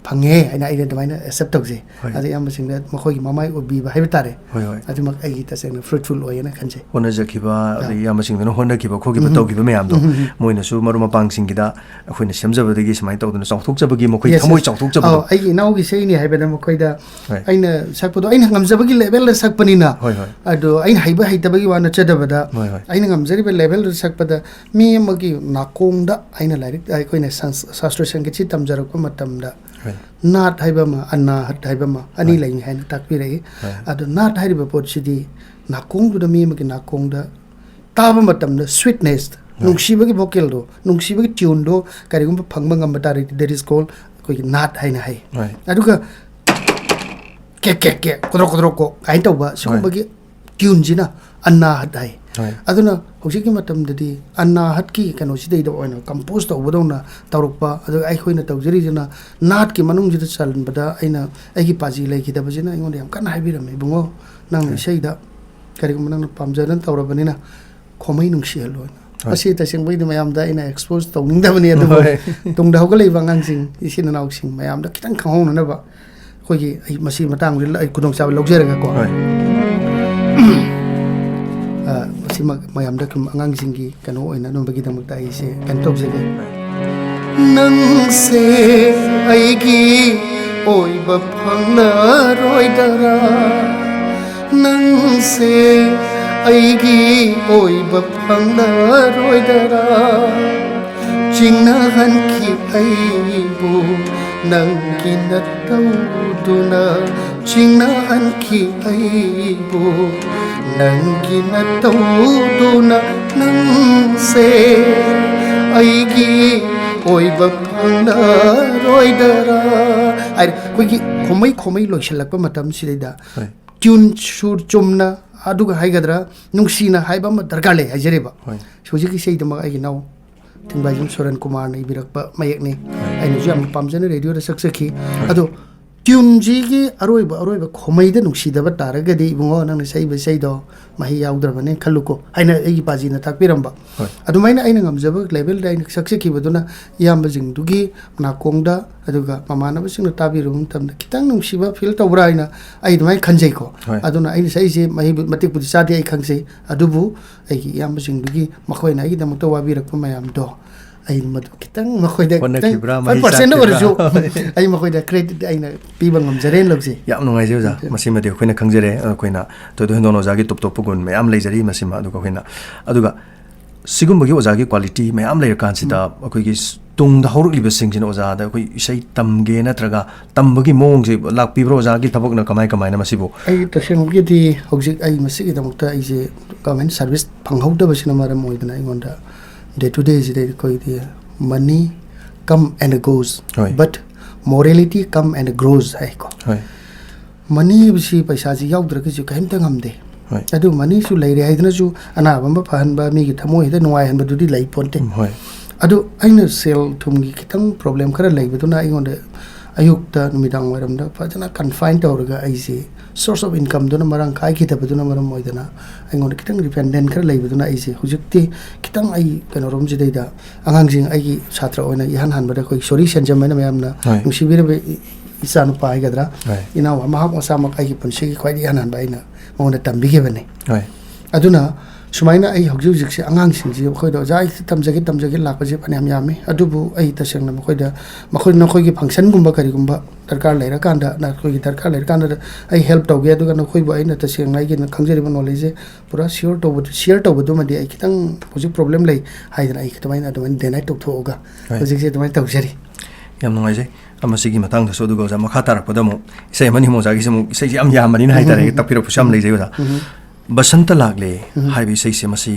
ꯐꯪꯉꯦ" ꯍꯥꯏꯅ ꯑꯩꯅ ꯑꯗꯨꯃꯥꯏꯅ ꯑꯦꯛꯁꯦꯞ ꯇꯧꯖꯩ꯫ ꯍꯣꯏ꯫ ꯑꯗ ꯏꯌꯥꯝꯕꯁꯤꯡꯗ ꯃꯈꯣꯏꯒꯤ ꯃꯃꯥꯏ ꯎꯕꯤꯕ ꯍꯥꯏꯕ ꯇꯥꯔꯦ, ꯍꯣꯏ, ꯍꯣꯏ꯫ ꯑꯗꯨꯃꯛ ꯑꯩꯒꯤ ꯇꯁꯦꯡꯅ ꯐ꯭ꯔꯨꯠꯐꯨꯜ ꯑꯣꯏꯌꯦꯅ ꯈꯟꯖꯩ꯫ ꯍꯣꯠꯅꯖꯈꯤꯕ, ꯑꯥ꯫ ꯑꯗꯩ ꯏꯌꯥꯝꯕꯁꯤꯡꯗꯨꯅ ꯍꯣꯠꯅꯈꯤꯕ ꯈꯣꯠꯈꯤꯕ ꯎꯝ꯫ ꯇꯧꯈꯤꯕ ꯃꯌꯥꯝꯗꯣ, ꯎꯝ, ꯎꯝ, ꯎꯝ꯫ ꯃꯣꯏꯅꯁꯨ ꯃꯔꯨꯞ ꯃꯄꯥꯡꯁꯤꯡꯒꯤꯗ ꯑꯩꯈꯣꯏꯅ ꯁꯦꯝꯖꯕꯗꯒꯤ ꯁꯨꯃꯥꯏꯅ ꯇꯧꯗꯅ ꯆꯥꯎꯊꯣꯛꯆꯕꯒꯤ, ꯃꯈꯣꯏ Yes, ꯊꯃꯣꯏ yes. ꯆꯥꯎꯊꯣꯛꯆꯕꯗꯣ꯫ ꯑꯧ, ꯑꯩꯒꯤ ꯏꯅꯥꯎꯒꯤ ꯏꯁꯩꯅꯤ ꯍꯥꯏꯕꯗ ꯃꯈꯣꯏꯗ ꯍꯣꯏ꯫ ꯑꯩꯅ ꯁꯛꯄꯗꯣ ꯑꯩꯅ ꯉꯝꯖꯕꯒꯤ ꯂꯦꯚꯦꯜꯗ ꯁꯛꯄꯅꯤꯅ, ꯍꯣꯏ, ꯍꯣꯏ꯫ ꯑꯗꯣ ꯑꯩꯅ ꯍꯩꯕ ꯍꯩꯇꯕꯒꯤ ꯋꯥ ꯅꯠꯆꯗꯕꯗ, ꯍꯣꯏ, ꯍꯣꯏ꯫ ꯑꯩꯅ ꯉꯝꯖꯔꯤꯕ ꯂꯦꯚꯦꯜꯗꯨꯗ ꯁꯛꯄꯗ ꯃꯤ ꯑꯃꯒꯤ ꯅꯥꯀꯣꯡꯗ ꯑꯩꯅ ꯂꯥꯏꯔꯤꯛ, ꯑꯩꯈꯣꯏꯅ ꯁꯪꯁ-, ꯁꯥꯁꯇ꯭ꯔ ꯁꯪꯒꯤꯠꯁꯤ ꯇꯝꯖꯔꯛꯄ ꯃꯇꯝꯗ ꯍꯣꯏ꯫ ꯅꯥꯠ ꯍꯥꯏꯕ ꯑꯃ, ꯑꯅꯥꯍꯠ ꯍꯥꯏꯕ ꯑꯃ, ꯑꯅꯤ ꯍꯣꯏ꯫ ꯂꯩ ꯍꯥꯏꯅ ꯇꯥꯛꯄꯤꯔꯛꯏ꯫ ꯍꯣꯏ꯫ ꯑꯗꯣ ꯅꯥꯠ ꯍꯥꯏꯔꯤꯕ ꯄꯣꯠꯁꯤꯗꯤ ꯅꯥꯀꯣꯡꯗꯨꯗ ꯃꯤ ꯑꯃꯒꯤ ꯅꯥꯀꯣꯡꯗ ꯇꯥꯕ ꯃꯇꯝꯗ ꯁ꯭ꯋꯤꯠꯅꯦꯁ, ꯍꯣꯏ꯫ ꯅꯨꯡꯁꯤꯕꯒꯤ ꯚꯣꯀꯦꯜꯗꯣ, ꯅꯨꯡꯁꯤꯕꯒꯤ ꯇ꯭ꯌꯨꯟꯗꯣ ꯀꯔꯤꯒꯨꯝꯕ ꯐꯪꯕ ꯉꯝꯕ ꯇꯥꯔꯗꯤ, that is called ꯑꯩꯈꯣꯏꯒꯤ ꯅꯥꯠ ꯍꯥꯏꯅ ꯍꯥꯏ꯫ ꯍꯣꯏ꯫ ꯑꯗꯨꯒ ꯀꯦꯛ ꯀꯦꯛ ꯀꯦꯛ, ꯀꯣꯗ꯭ꯔꯣꯛ ꯀꯣꯗ꯭ꯔꯣꯛ ꯀꯣꯛ ꯀꯥꯏꯅ ꯇꯧꯕ ꯁꯤꯒꯨꯝꯕꯒꯤ ꯇ꯭ꯌꯨꯟꯁꯤꯅ ꯑꯅꯥꯍꯠ ꯍꯥꯏ꯫ ꯍꯣꯏ꯫ ꯑꯗꯨꯅ ꯍꯧꯖꯤꯛꯀꯤ ꯃꯇꯝꯗꯗꯤ ꯑꯅꯥꯍꯠꯀꯤ ꯀꯩꯅꯣꯁꯤꯗꯩꯗ ꯑꯣꯏꯅ ꯀꯝꯄꯣꯖ ꯇꯧꯕꯗꯧꯅ ꯇꯧꯔꯛꯄ, ꯑꯗꯨꯒ ꯑꯩꯈꯣꯏꯅ ꯇꯧꯖꯔꯤꯁꯤꯅ ꯅꯥꯠꯀꯤ ꯃꯅꯨꯡꯁꯤꯗ ꯆꯟꯕꯗ ꯑꯩꯅ ꯑꯩꯒꯤ ꯄꯥꯖꯤ ꯂꯩꯈꯤꯗꯕꯁꯤꯅ ꯑꯩꯉꯣꯟꯗ ꯌꯥꯝ ꯀꯟꯅ ꯍꯥꯏꯕꯤꯔꯝꯃꯦ, "ꯏꯕꯨꯡꯉꯣ, ꯅꯪꯅ ꯍꯣꯏ꯫ ꯏꯁꯩꯗ ꯀꯔꯤꯒꯨꯝꯕ ꯅꯪꯅ ꯄꯥꯝꯖꯗꯅ ꯇꯧꯔꯕꯅꯤꯅ ꯈꯣꯃꯩ ꯅꯨꯡꯁꯤꯍꯜꯂꯣ" ꯍꯥꯏꯅ꯫ ꯍꯣꯏ꯫ ꯃꯁꯤ ꯇꯁꯦꯡꯕꯒꯤꯗꯤ ꯃꯌꯥꯝꯗ ꯑꯩꯅ ꯑꯦꯛꯁꯄꯣꯖ ꯇꯧꯅꯤꯡꯗꯕꯅꯤ, ꯑꯗꯨꯕꯨ ꯍꯣꯏ꯫ ꯇꯨꯡꯗ ꯍꯧꯒꯠꯂꯛꯏꯕ ꯑꯉꯥꯡꯁꯤꯡ, ꯏꯆꯤꯟ ꯏꯅꯥꯎꯁꯤꯡ ꯃꯌꯥꯝꯗ ꯈꯤꯇꯪ ꯈꯪꯍꯧꯅꯅꯕ ꯑꯩꯈꯣꯏꯒꯤ, ꯑꯩ ꯃꯁꯤ ꯃꯇꯥꯡꯁꯤꯗ ꯑꯩ ꯈꯨꯗꯣꯡꯆꯥꯕ ꯂꯧꯖꯔꯒꯀꯣ꯫ ꯍꯣꯏ꯫ ꯑ, ꯃꯁꯤꯃꯛ ꯃꯌꯥꯝꯗ ꯀꯨꯝ-, ꯑꯉꯥꯡꯁꯤꯡꯒꯤ ꯀꯩꯅꯣ ꯑꯣꯏꯅꯅꯕꯒꯤꯗꯃꯛꯇ ꯑꯩꯁꯦ ꯀꯩꯅꯣ ꯇꯧꯖꯒꯦ꯫ ꯅꯪꯁꯦ ꯑꯩꯒꯤ ꯑꯣꯏꯕ ꯐꯪꯂꯔꯣꯏꯗꯔꯥ? ꯅꯪꯁꯦ ꯑꯩꯒꯤ ꯑꯣꯏꯕ ꯐꯪꯂꯔꯣꯏꯗꯔꯥ? ꯆꯤꯡꯅꯍꯟꯈꯤ ꯑꯩꯕꯨ ꯅꯪꯒꯤ ꯅꯇꯧꯗꯨꯅ, ꯆꯤꯡꯅꯍꯟꯈꯤ ꯑꯩꯕꯨ ꯅꯪꯒꯤ ꯅꯇꯧꯗꯨꯅ꯫ ꯅꯪꯁꯦ ꯑꯩꯒꯤ ꯑꯣꯏꯕ ꯐꯪꯂꯔꯣꯏꯗꯔꯥ ꯍꯥꯏꯔꯦ꯫ ꯑꯩꯈꯣꯏꯒꯤ ꯈꯣꯃꯩ ꯈꯣꯃꯩ ꯂꯣꯏꯁꯤꯜꯂꯛꯄ ꯃꯇꯝꯁꯤꯗꯩꯗ, ꯍꯣꯏ꯫ ꯇ꯭ꯌꯨꯟ ꯁꯨꯔ ꯆꯨꯝꯅ, ꯑꯗꯨꯒ ꯍꯥꯏꯒꯗ꯭ꯔꯥ, ꯅꯨꯡꯁꯤꯅ ꯍꯥꯏꯕ ꯑꯃ ꯗꯔꯀꯥꯔ ꯂꯩ ꯍꯥꯏꯖꯔꯤꯕ꯫ ꯍꯣꯏ꯫ ꯍꯧꯖꯤꯛꯀꯤ ꯏꯁꯩꯗꯃꯛ ꯑꯩꯒꯤ ꯏꯅꯥꯎ ꯊꯤꯡꯕꯥꯏꯖꯝ ꯁꯣꯔꯦꯟ ꯀꯨꯃꯥꯔꯅ ꯏꯕꯤꯔꯛꯄ ꯃꯌꯦꯛꯅꯤ꯫ ꯍꯣꯏ꯫ ꯑꯩꯅꯁꯨ ꯌꯥꯝꯅ ꯄꯥꯝꯖꯅ ꯔꯦꯗꯤꯑꯣꯗ ꯁꯛꯆꯈꯤ꯫ ꯍꯣꯏ꯫ ꯑꯗꯣ ꯇ꯭ꯌꯨꯟꯁꯤꯒꯤ ꯑꯔꯣꯏꯕ, ꯑꯔꯣꯏꯕ ꯈꯣꯃꯩꯗ ꯅꯨꯡꯁꯤꯗꯕ ꯇꯥꯔꯒꯗꯤ, "ꯏꯕꯨꯡꯉꯣ, ꯅꯪꯅ ꯁꯛꯏꯕ ꯏꯁꯩꯗꯣ ꯃꯍꯩ ꯌꯥꯎꯗ꯭ꯔꯕꯅꯦ ꯈꯜꯂꯨꯀꯣ" ꯍꯥꯏꯅ ꯑꯩꯒꯤ ꯄꯥꯖꯤꯅ ꯇꯥꯛꯄꯤꯔꯝꯕ꯫ ꯍꯣꯏ꯫ ꯑꯗꯨꯃꯥꯏꯅ ꯑꯩꯅ ꯉꯝꯖꯕ ꯂꯦꯚꯦꯜꯗ ꯑꯩꯅ ꯁꯛꯆꯈꯤꯕꯗꯨꯅ ꯏꯌꯥꯝꯕꯁꯤꯡꯗꯨꯒꯤ ꯅꯥꯀꯣꯡꯗ, ꯑꯗꯨꯒ ꯃꯃꯥꯟꯅꯕꯁꯤꯡꯅ ꯇꯥꯕꯤꯔꯨꯕ ꯃꯇꯝꯗ ꯈꯤꯇꯪ ꯅꯨꯡꯁꯤꯕ ꯐꯤꯜ ꯇꯧꯕ꯭ꯔꯥ ꯍꯥꯏꯅ ꯑꯩ ꯑꯗꯨꯃꯥꯏꯅ ꯈꯟꯖꯩꯀꯣ꯫ ꯍꯣꯏ꯫ ꯑꯗꯨꯅ ꯑꯩꯅ ꯁꯛꯏꯁꯦ ꯃꯍꯩ ꯃꯇꯤꯛꯄꯨꯗꯤ ꯆꯥꯗꯦ, ꯑꯩ ꯈꯪꯖꯩ, ꯑꯗꯨꯕꯨ ꯑꯩꯒꯤ ꯏꯌꯥꯝꯕꯁꯤꯡꯗꯨꯒꯤ, ꯃꯈꯣꯏꯅ ꯑꯩꯒꯤꯗꯃꯛꯇ ꯋꯥꯕꯤꯔꯛꯄ ꯃꯌꯥꯝꯗꯣ, ꯑꯩ ꯃꯗꯨ ꯈꯤꯇꯪ ꯃꯈꯣꯏꯗ ꯈꯤꯇꯪ ꯍꯣꯠꯅꯈꯤꯕ꯭ꯔꯥ, ꯐꯥꯏꯚ ꯃꯍꯩ ꯄꯥꯔꯁꯦꯟ ꯆꯥꯈꯤꯕ꯭ꯔꯥ? ꯑꯣꯏꯔꯁꯨ ꯑꯩ ꯃꯈꯣꯏꯗ ꯀ꯭ꯔꯦꯗꯤꯠ ꯑꯩꯅ ꯄꯤꯕ ꯉꯝꯖꯔꯦꯅ ꯂꯧꯖꯩ꯫ ꯌꯥꯝ ꯅꯨꯡꯉꯥꯏꯖꯩ, ꯑꯣꯖꯥ꯫ ꯎꯝ꯫ ꯃꯁꯤꯃꯗꯤ ꯑꯩꯈꯣꯏꯅ ꯈꯪꯖꯔꯦ꯫ ꯑꯩꯈꯣꯏꯅ ꯊꯣꯏꯗꯣꯛ ꯍꯦꯟꯗꯣꯛꯅ ꯑꯣꯖꯥꯒꯤ ꯇꯣꯞ ꯇꯣꯞꯄ ꯒꯨꯟ ꯃꯌꯥꯝ ꯂꯩꯖꯔꯤ ꯃꯁꯤꯃ꯫ ꯑꯗꯨꯒ ꯑꯩꯈꯣꯏꯅ, ꯑꯗꯨꯒ ꯁꯤꯒꯨꯝꯕꯒꯤ ꯑꯣꯖꯥꯒꯤ ꯀ꯭ꯋꯥꯂꯤꯇꯤ ꯃꯌꯥꯝ ꯂꯩꯔꯀꯥꯟꯁꯤꯗ, ꯎꯝ꯫ ꯑꯩꯈꯣꯏꯒꯤ ꯇꯨꯡꯗ ꯍꯧꯔꯛꯂꯤꯕꯁꯤꯡꯁꯤꯅ ꯑꯣꯖꯥꯗ ꯑꯩꯈꯣꯏ ꯏꯁꯩ ꯇꯝꯒꯦ ꯅꯠꯇ꯭ꯔꯒ ꯇꯝꯕꯒꯤ ꯃꯑꯣꯡꯁꯦ ꯂꯥꯛꯄꯤꯕ꯭ꯔꯣ? ꯑꯣꯖꯥꯒꯤ ꯊꯕꯛꯅ ꯀꯃꯥꯏ ꯀꯃꯥꯏꯅ ꯃꯁꯤꯕꯨ? ꯑꯩ ꯇꯁꯦꯡꯕꯒꯤꯗꯤ ꯍꯧꯖꯤꯛ ꯑꯩ ꯃꯁꯤꯒꯤꯗꯃꯛꯇ ꯑꯩꯁꯦ ꯒꯚꯔꯟꯃꯦꯟ ꯁꯥꯔꯚꯤꯁ ꯐꯪꯍꯧꯗꯕꯁꯤꯅ ꯃꯔꯝ ꯑꯣꯏꯗꯅ ꯑꯩꯉꯣꯟꯗ ꯗꯦ ꯇꯨ ꯗꯦꯁꯤꯗ ꯑꯩꯈꯣꯏꯗꯤ "Money come and goes, ꯍꯣꯏ꯫ But morality come and grows" ꯍꯥꯏꯀꯣ꯫ ꯍꯣꯏ꯫ ꯃꯅꯤ ꯍꯥꯏꯕꯁꯤ ꯄꯩꯁꯥꯁꯤ ꯌꯥꯎꯗ꯭ꯔꯒꯁꯨ ꯀꯔꯤꯝꯇ ꯉꯝꯗꯦ꯫ ꯍꯣꯏ꯫ ꯑꯗꯨ ꯃꯅꯤꯁꯨ ꯂꯩꯔꯦ ꯍꯥꯏꯗꯅꯁꯨ ꯑꯅꯥꯕ ꯑꯃ ꯐꯍꯟꯕ, ꯃꯤꯒꯤ ꯊꯃꯣꯏ ꯍꯦꯛꯇ ꯅꯨꯡꯉꯥꯏꯍꯟꯕꯗꯨꯗꯤ ꯂꯩ ꯄꯣꯟꯇꯦ꯫ ꯎꯝ, ꯍꯣꯏ꯫ ꯑꯗꯨ ꯑꯩꯅ ꯁꯦꯜ ꯊꯨꯝꯒꯤ ꯈꯤꯇꯪ ꯄ꯭ꯔꯣꯕ꯭ꯂꯦꯝ ꯈꯔ ꯂꯩꯕꯗꯨꯅ ꯑꯩꯉꯣꯟꯗ ꯑꯌꯨꯛꯇ ꯅꯨꯃꯤꯗꯥꯡ ꯋꯥꯏꯔꯝꯗ ꯐꯖꯅ ꯀꯟꯐꯥꯏꯟ ꯇꯧꯔꯒ ꯑꯩꯁꯦ ꯁꯣꯔꯁ ꯑꯣꯐ ꯏꯟꯀꯝꯗꯨꯅ ꯃꯔꯥꯡ ꯀꯥꯏꯈꯤꯗꯕꯗꯨꯅ ꯃꯔꯝ ꯑꯣꯏꯗꯅ ꯑꯩꯉꯣꯟꯗ ꯈꯤꯇꯪ ꯗꯤꯄꯦꯟꯗꯦꯟ ꯈꯔ ꯂꯩꯕꯗꯨꯅ ꯑꯩꯁꯦ ꯍꯧꯖꯤꯛꯇꯤ ꯈꯤꯇꯪ ꯑꯩ ꯀꯩꯅꯣꯔꯣꯝꯁꯤꯗꯩꯗ ꯑꯉꯥꯡꯁꯤꯡ ꯑꯩꯒꯤ ꯁꯥꯇ꯭ꯔ ꯑꯣꯏꯅ ꯏꯍꯥꯟ ꯍꯥꯟꯕꯗ ꯑꯩꯈꯣꯏ ꯁꯣꯔꯤ ꯁꯦꯟꯖꯝ ꯍꯥꯏꯅ ꯃꯌꯥꯝꯅ ꯍꯣꯏ꯫ ꯅꯨꯡꯁꯤꯕꯤꯔꯕ ꯏ-, ꯏꯆꯥꯅꯨꯄꯥ ꯍꯥꯏꯒꯗ꯭ꯔꯥ, ꯍꯣꯏ꯫ ꯏꯅꯥꯎ ꯃꯍꯥꯛ ꯃꯁꯥꯃꯛ ꯑꯩꯒꯤ ꯄꯨꯟꯁꯤꯒꯤ ꯈ꯭ꯋꯥꯏꯗꯒꯤ ꯏꯍꯥꯟ ꯍꯥꯟꯕ ꯑꯩꯅ ꯃꯉꯣꯟꯗ ꯇꯝꯕꯤꯈꯤꯕꯅꯤ꯫ ꯍꯣꯏ꯫ ꯑꯗꯨꯅ ꯁꯨꯃꯥꯏꯅ ꯑꯩ ꯍꯧꯖꯤꯛ ꯍꯧꯖꯤꯛꯁꯦ ꯑꯉꯥꯡꯁꯤꯡꯁꯤ ꯑꯩꯈꯣꯏꯗ "ꯑꯣꯖꯥ, ꯑꯩ ꯁꯤ ꯇꯝꯖꯒꯦ, ꯇꯝꯖꯒꯦ" ꯂꯥꯛꯄꯁꯦ ꯐꯅꯌꯥꯝ ꯌꯥꯝꯃꯤ꯫ ꯑꯗꯨꯕꯨ ꯑꯩ ꯇꯁꯦꯡꯅ ꯃꯈꯣꯏꯗ, ꯃꯈꯣꯏ, ꯅꯈꯣꯏꯒꯤ ꯐꯪꯁꯟꯒꯨꯝꯕ ꯀꯔꯤꯒꯨꯝꯕ ꯗꯔꯀꯥꯔ ꯂꯩꯔꯀꯥꯟꯗ, ꯅꯈꯣꯏꯒꯤ ꯗꯔꯀꯥꯔ ꯂꯩꯔꯀꯥꯟꯗ ꯑꯩ ꯍꯦꯜꯞ ꯇꯧꯒꯦ, ꯑꯗꯨꯒ ꯅꯈꯣꯏꯕꯨ ꯑꯩꯅ ꯇꯁꯦꯡꯅ ꯑꯩꯒꯤ ꯈꯪꯖꯔꯤꯕ ꯅꯣꯂꯦꯖꯁꯦ ꯄꯨꯔꯥ ꯁꯤꯌꯣꯔ ꯇꯧꯕ, ꯁꯤꯌꯔ ꯇꯧꯕꯗꯨꯃꯗꯤ ꯑꯩ ꯈꯤꯇꯪ ꯍꯧꯖꯤꯛ ꯄ꯭ꯔꯣꯕ꯭ꯂꯦꯝ ꯂꯩ ꯍꯥꯏꯗꯅ ꯑꯩ ꯑꯗꯨꯃꯥꯏꯅ, ꯑꯗꯨꯃꯥꯏꯅ ꯗꯦꯅꯥꯏ ꯇꯧꯊꯣꯛꯑꯒ ꯍꯣꯏ꯫ ꯍꯧꯖꯤꯛꯁꯦ ꯑꯗꯨꯃꯥꯏꯅ ꯇꯧꯖꯔꯤ꯫ ꯌꯥꯝ ꯅꯨꯡꯉꯥꯏꯖꯩ꯫ ꯑ, ꯃꯁꯤꯒꯤ ꯃꯇꯥꯡꯗꯁꯨ ꯑꯗꯨꯒ ꯑꯣꯖꯥ ꯃꯈꯥ ꯇꯥꯔꯛꯄꯗ ꯑꯃꯨꯛ ꯏꯁꯩ ꯑꯃꯅꯤ ꯑꯃꯨꯛ ꯑꯣꯖꯥꯒꯤꯁꯦ ꯑꯃꯨꯛ ꯏꯁꯩꯁꯦ ꯌꯥꯝ ꯌꯥꯝꯕꯅꯤꯅ ꯍꯥꯏꯇꯥꯔꯦ, ꯎꯝ꯫ ꯇꯥꯛꯄꯤꯔꯛꯄꯁꯨ ꯌꯥꯝ ꯎꯝ꯫ ꯂꯩꯖꯩ ꯑꯣꯖꯥ꯫ ꯎꯝ꯫ ꯕꯁꯟꯇ ꯂꯥꯛꯂꯦ ꯎꯝ꯫ ꯍꯥꯏꯕ ꯏꯁꯩꯁꯦ ꯃꯁꯤ,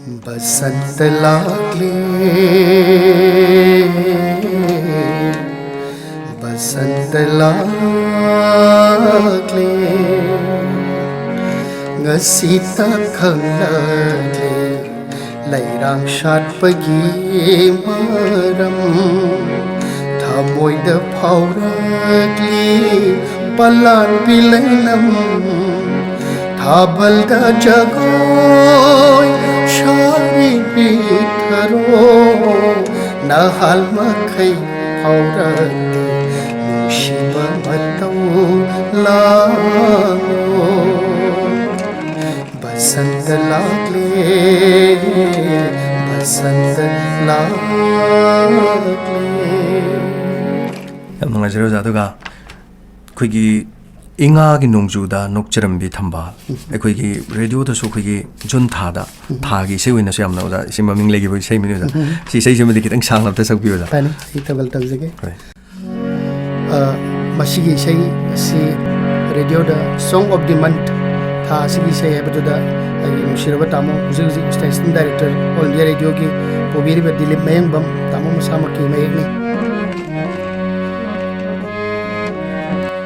ꯎꯝ꯫ ꯕꯁꯟꯇ ꯂꯥꯛꯂꯦ, ꯕꯁꯟꯇ ꯂꯥꯛꯂꯦ, ꯉꯁꯤꯇ ꯈꯪꯂꯛꯂꯦ ꯂꯩꯔꯥꯡ ꯁꯥꯠꯄꯒꯤ ꯃꯔꯝ꯫ ꯊꯃꯣꯏꯗ ꯐꯥꯎꯔꯛꯂꯤ ꯄꯂꯥꯟꯕꯤ ꯂꯩꯅꯝ, ꯊꯥꯕꯜꯗ ꯖꯒꯣꯏ ꯁꯥꯔꯤꯕꯤ ꯊꯔꯣ, ꯅꯍꯥꯜ ꯃꯈꯩ ꯐꯥꯎꯔꯛꯇꯦ ꯅꯨꯡꯁꯤꯕ ꯃꯇꯧ ꯂꯥꯡꯉꯣ꯫ ꯕꯁꯟꯇ ꯂꯥꯛꯂꯦ, ꯕꯁꯟꯇ ꯂꯥꯛꯂꯦ꯫ ꯌꯥꯝ ꯅꯨꯡꯉꯥꯏꯖꯔꯦ ꯑꯣꯖꯥ꯫ ꯑꯗꯨꯒ ꯑꯩꯈꯣꯏꯒꯤ ꯏꯉꯥꯒꯤ ꯅꯣꯡꯖꯨꯗ ꯅꯣꯛꯆꯔꯝꯕꯤ ꯊꯝꯕꯥꯜ, ꯑꯩꯈꯣꯏꯒꯤ ꯔꯦꯗꯤꯑꯣꯗꯁꯨ ꯑꯩꯈꯣꯏꯒꯤ ꯖꯨꯟ ꯊꯥꯗ, ꯊꯥꯒꯤ ꯏꯁꯩ ꯑꯣꯏꯅꯁꯨ ꯌꯥꯝꯅ ꯑꯣꯖꯥ ꯁꯤ ꯃꯃꯤꯡ ꯂꯩꯈꯤꯕ ꯏꯁꯩ ꯑꯃꯅꯤ ꯑꯣꯖꯥ꯫ ꯁꯤ ꯏꯁꯩꯁꯤꯃꯗꯤ ꯈꯤꯇꯪ ꯁꯥꯡꯅ ꯑꯝꯇ ꯁꯛꯄꯤꯌꯨ ꯑꯣꯖꯥ꯫ ꯐꯅꯤ, ꯑꯩ ꯊꯥꯕꯜ ꯇꯧꯖꯒꯦ꯫ ꯍꯣꯏ꯫ ꯑ, ꯃꯁꯤꯒꯤ ꯏꯁꯩ ꯑꯁꯤ ꯔꯦꯗꯤꯑꯣꯗ Song of the Month, ꯊꯥ ꯑꯁꯤꯒꯤ ꯏꯁꯩ ꯍꯥꯏꯕꯗꯨꯗ ꯑꯩꯒꯤ ꯅꯨꯡꯁꯤꯔꯕ ꯇꯥꯃꯣ, ꯍꯧꯖꯤꯛ ꯍꯧꯖꯤꯛ ꯁ꯭ꯇꯦꯁꯟ ꯗꯥꯏꯔꯦꯛꯇꯔ, All India ꯔꯦꯗꯤꯑꯣꯒꯤ ꯄꯨꯕꯤꯔꯤꯕ ꯗꯤꯂꯤꯞ ꯃꯌꯦꯡꯕꯝ ꯇꯥꯃꯣ ꯃꯁꯥꯃꯛꯀꯤ ꯃꯌꯦꯛꯅꯤ꯫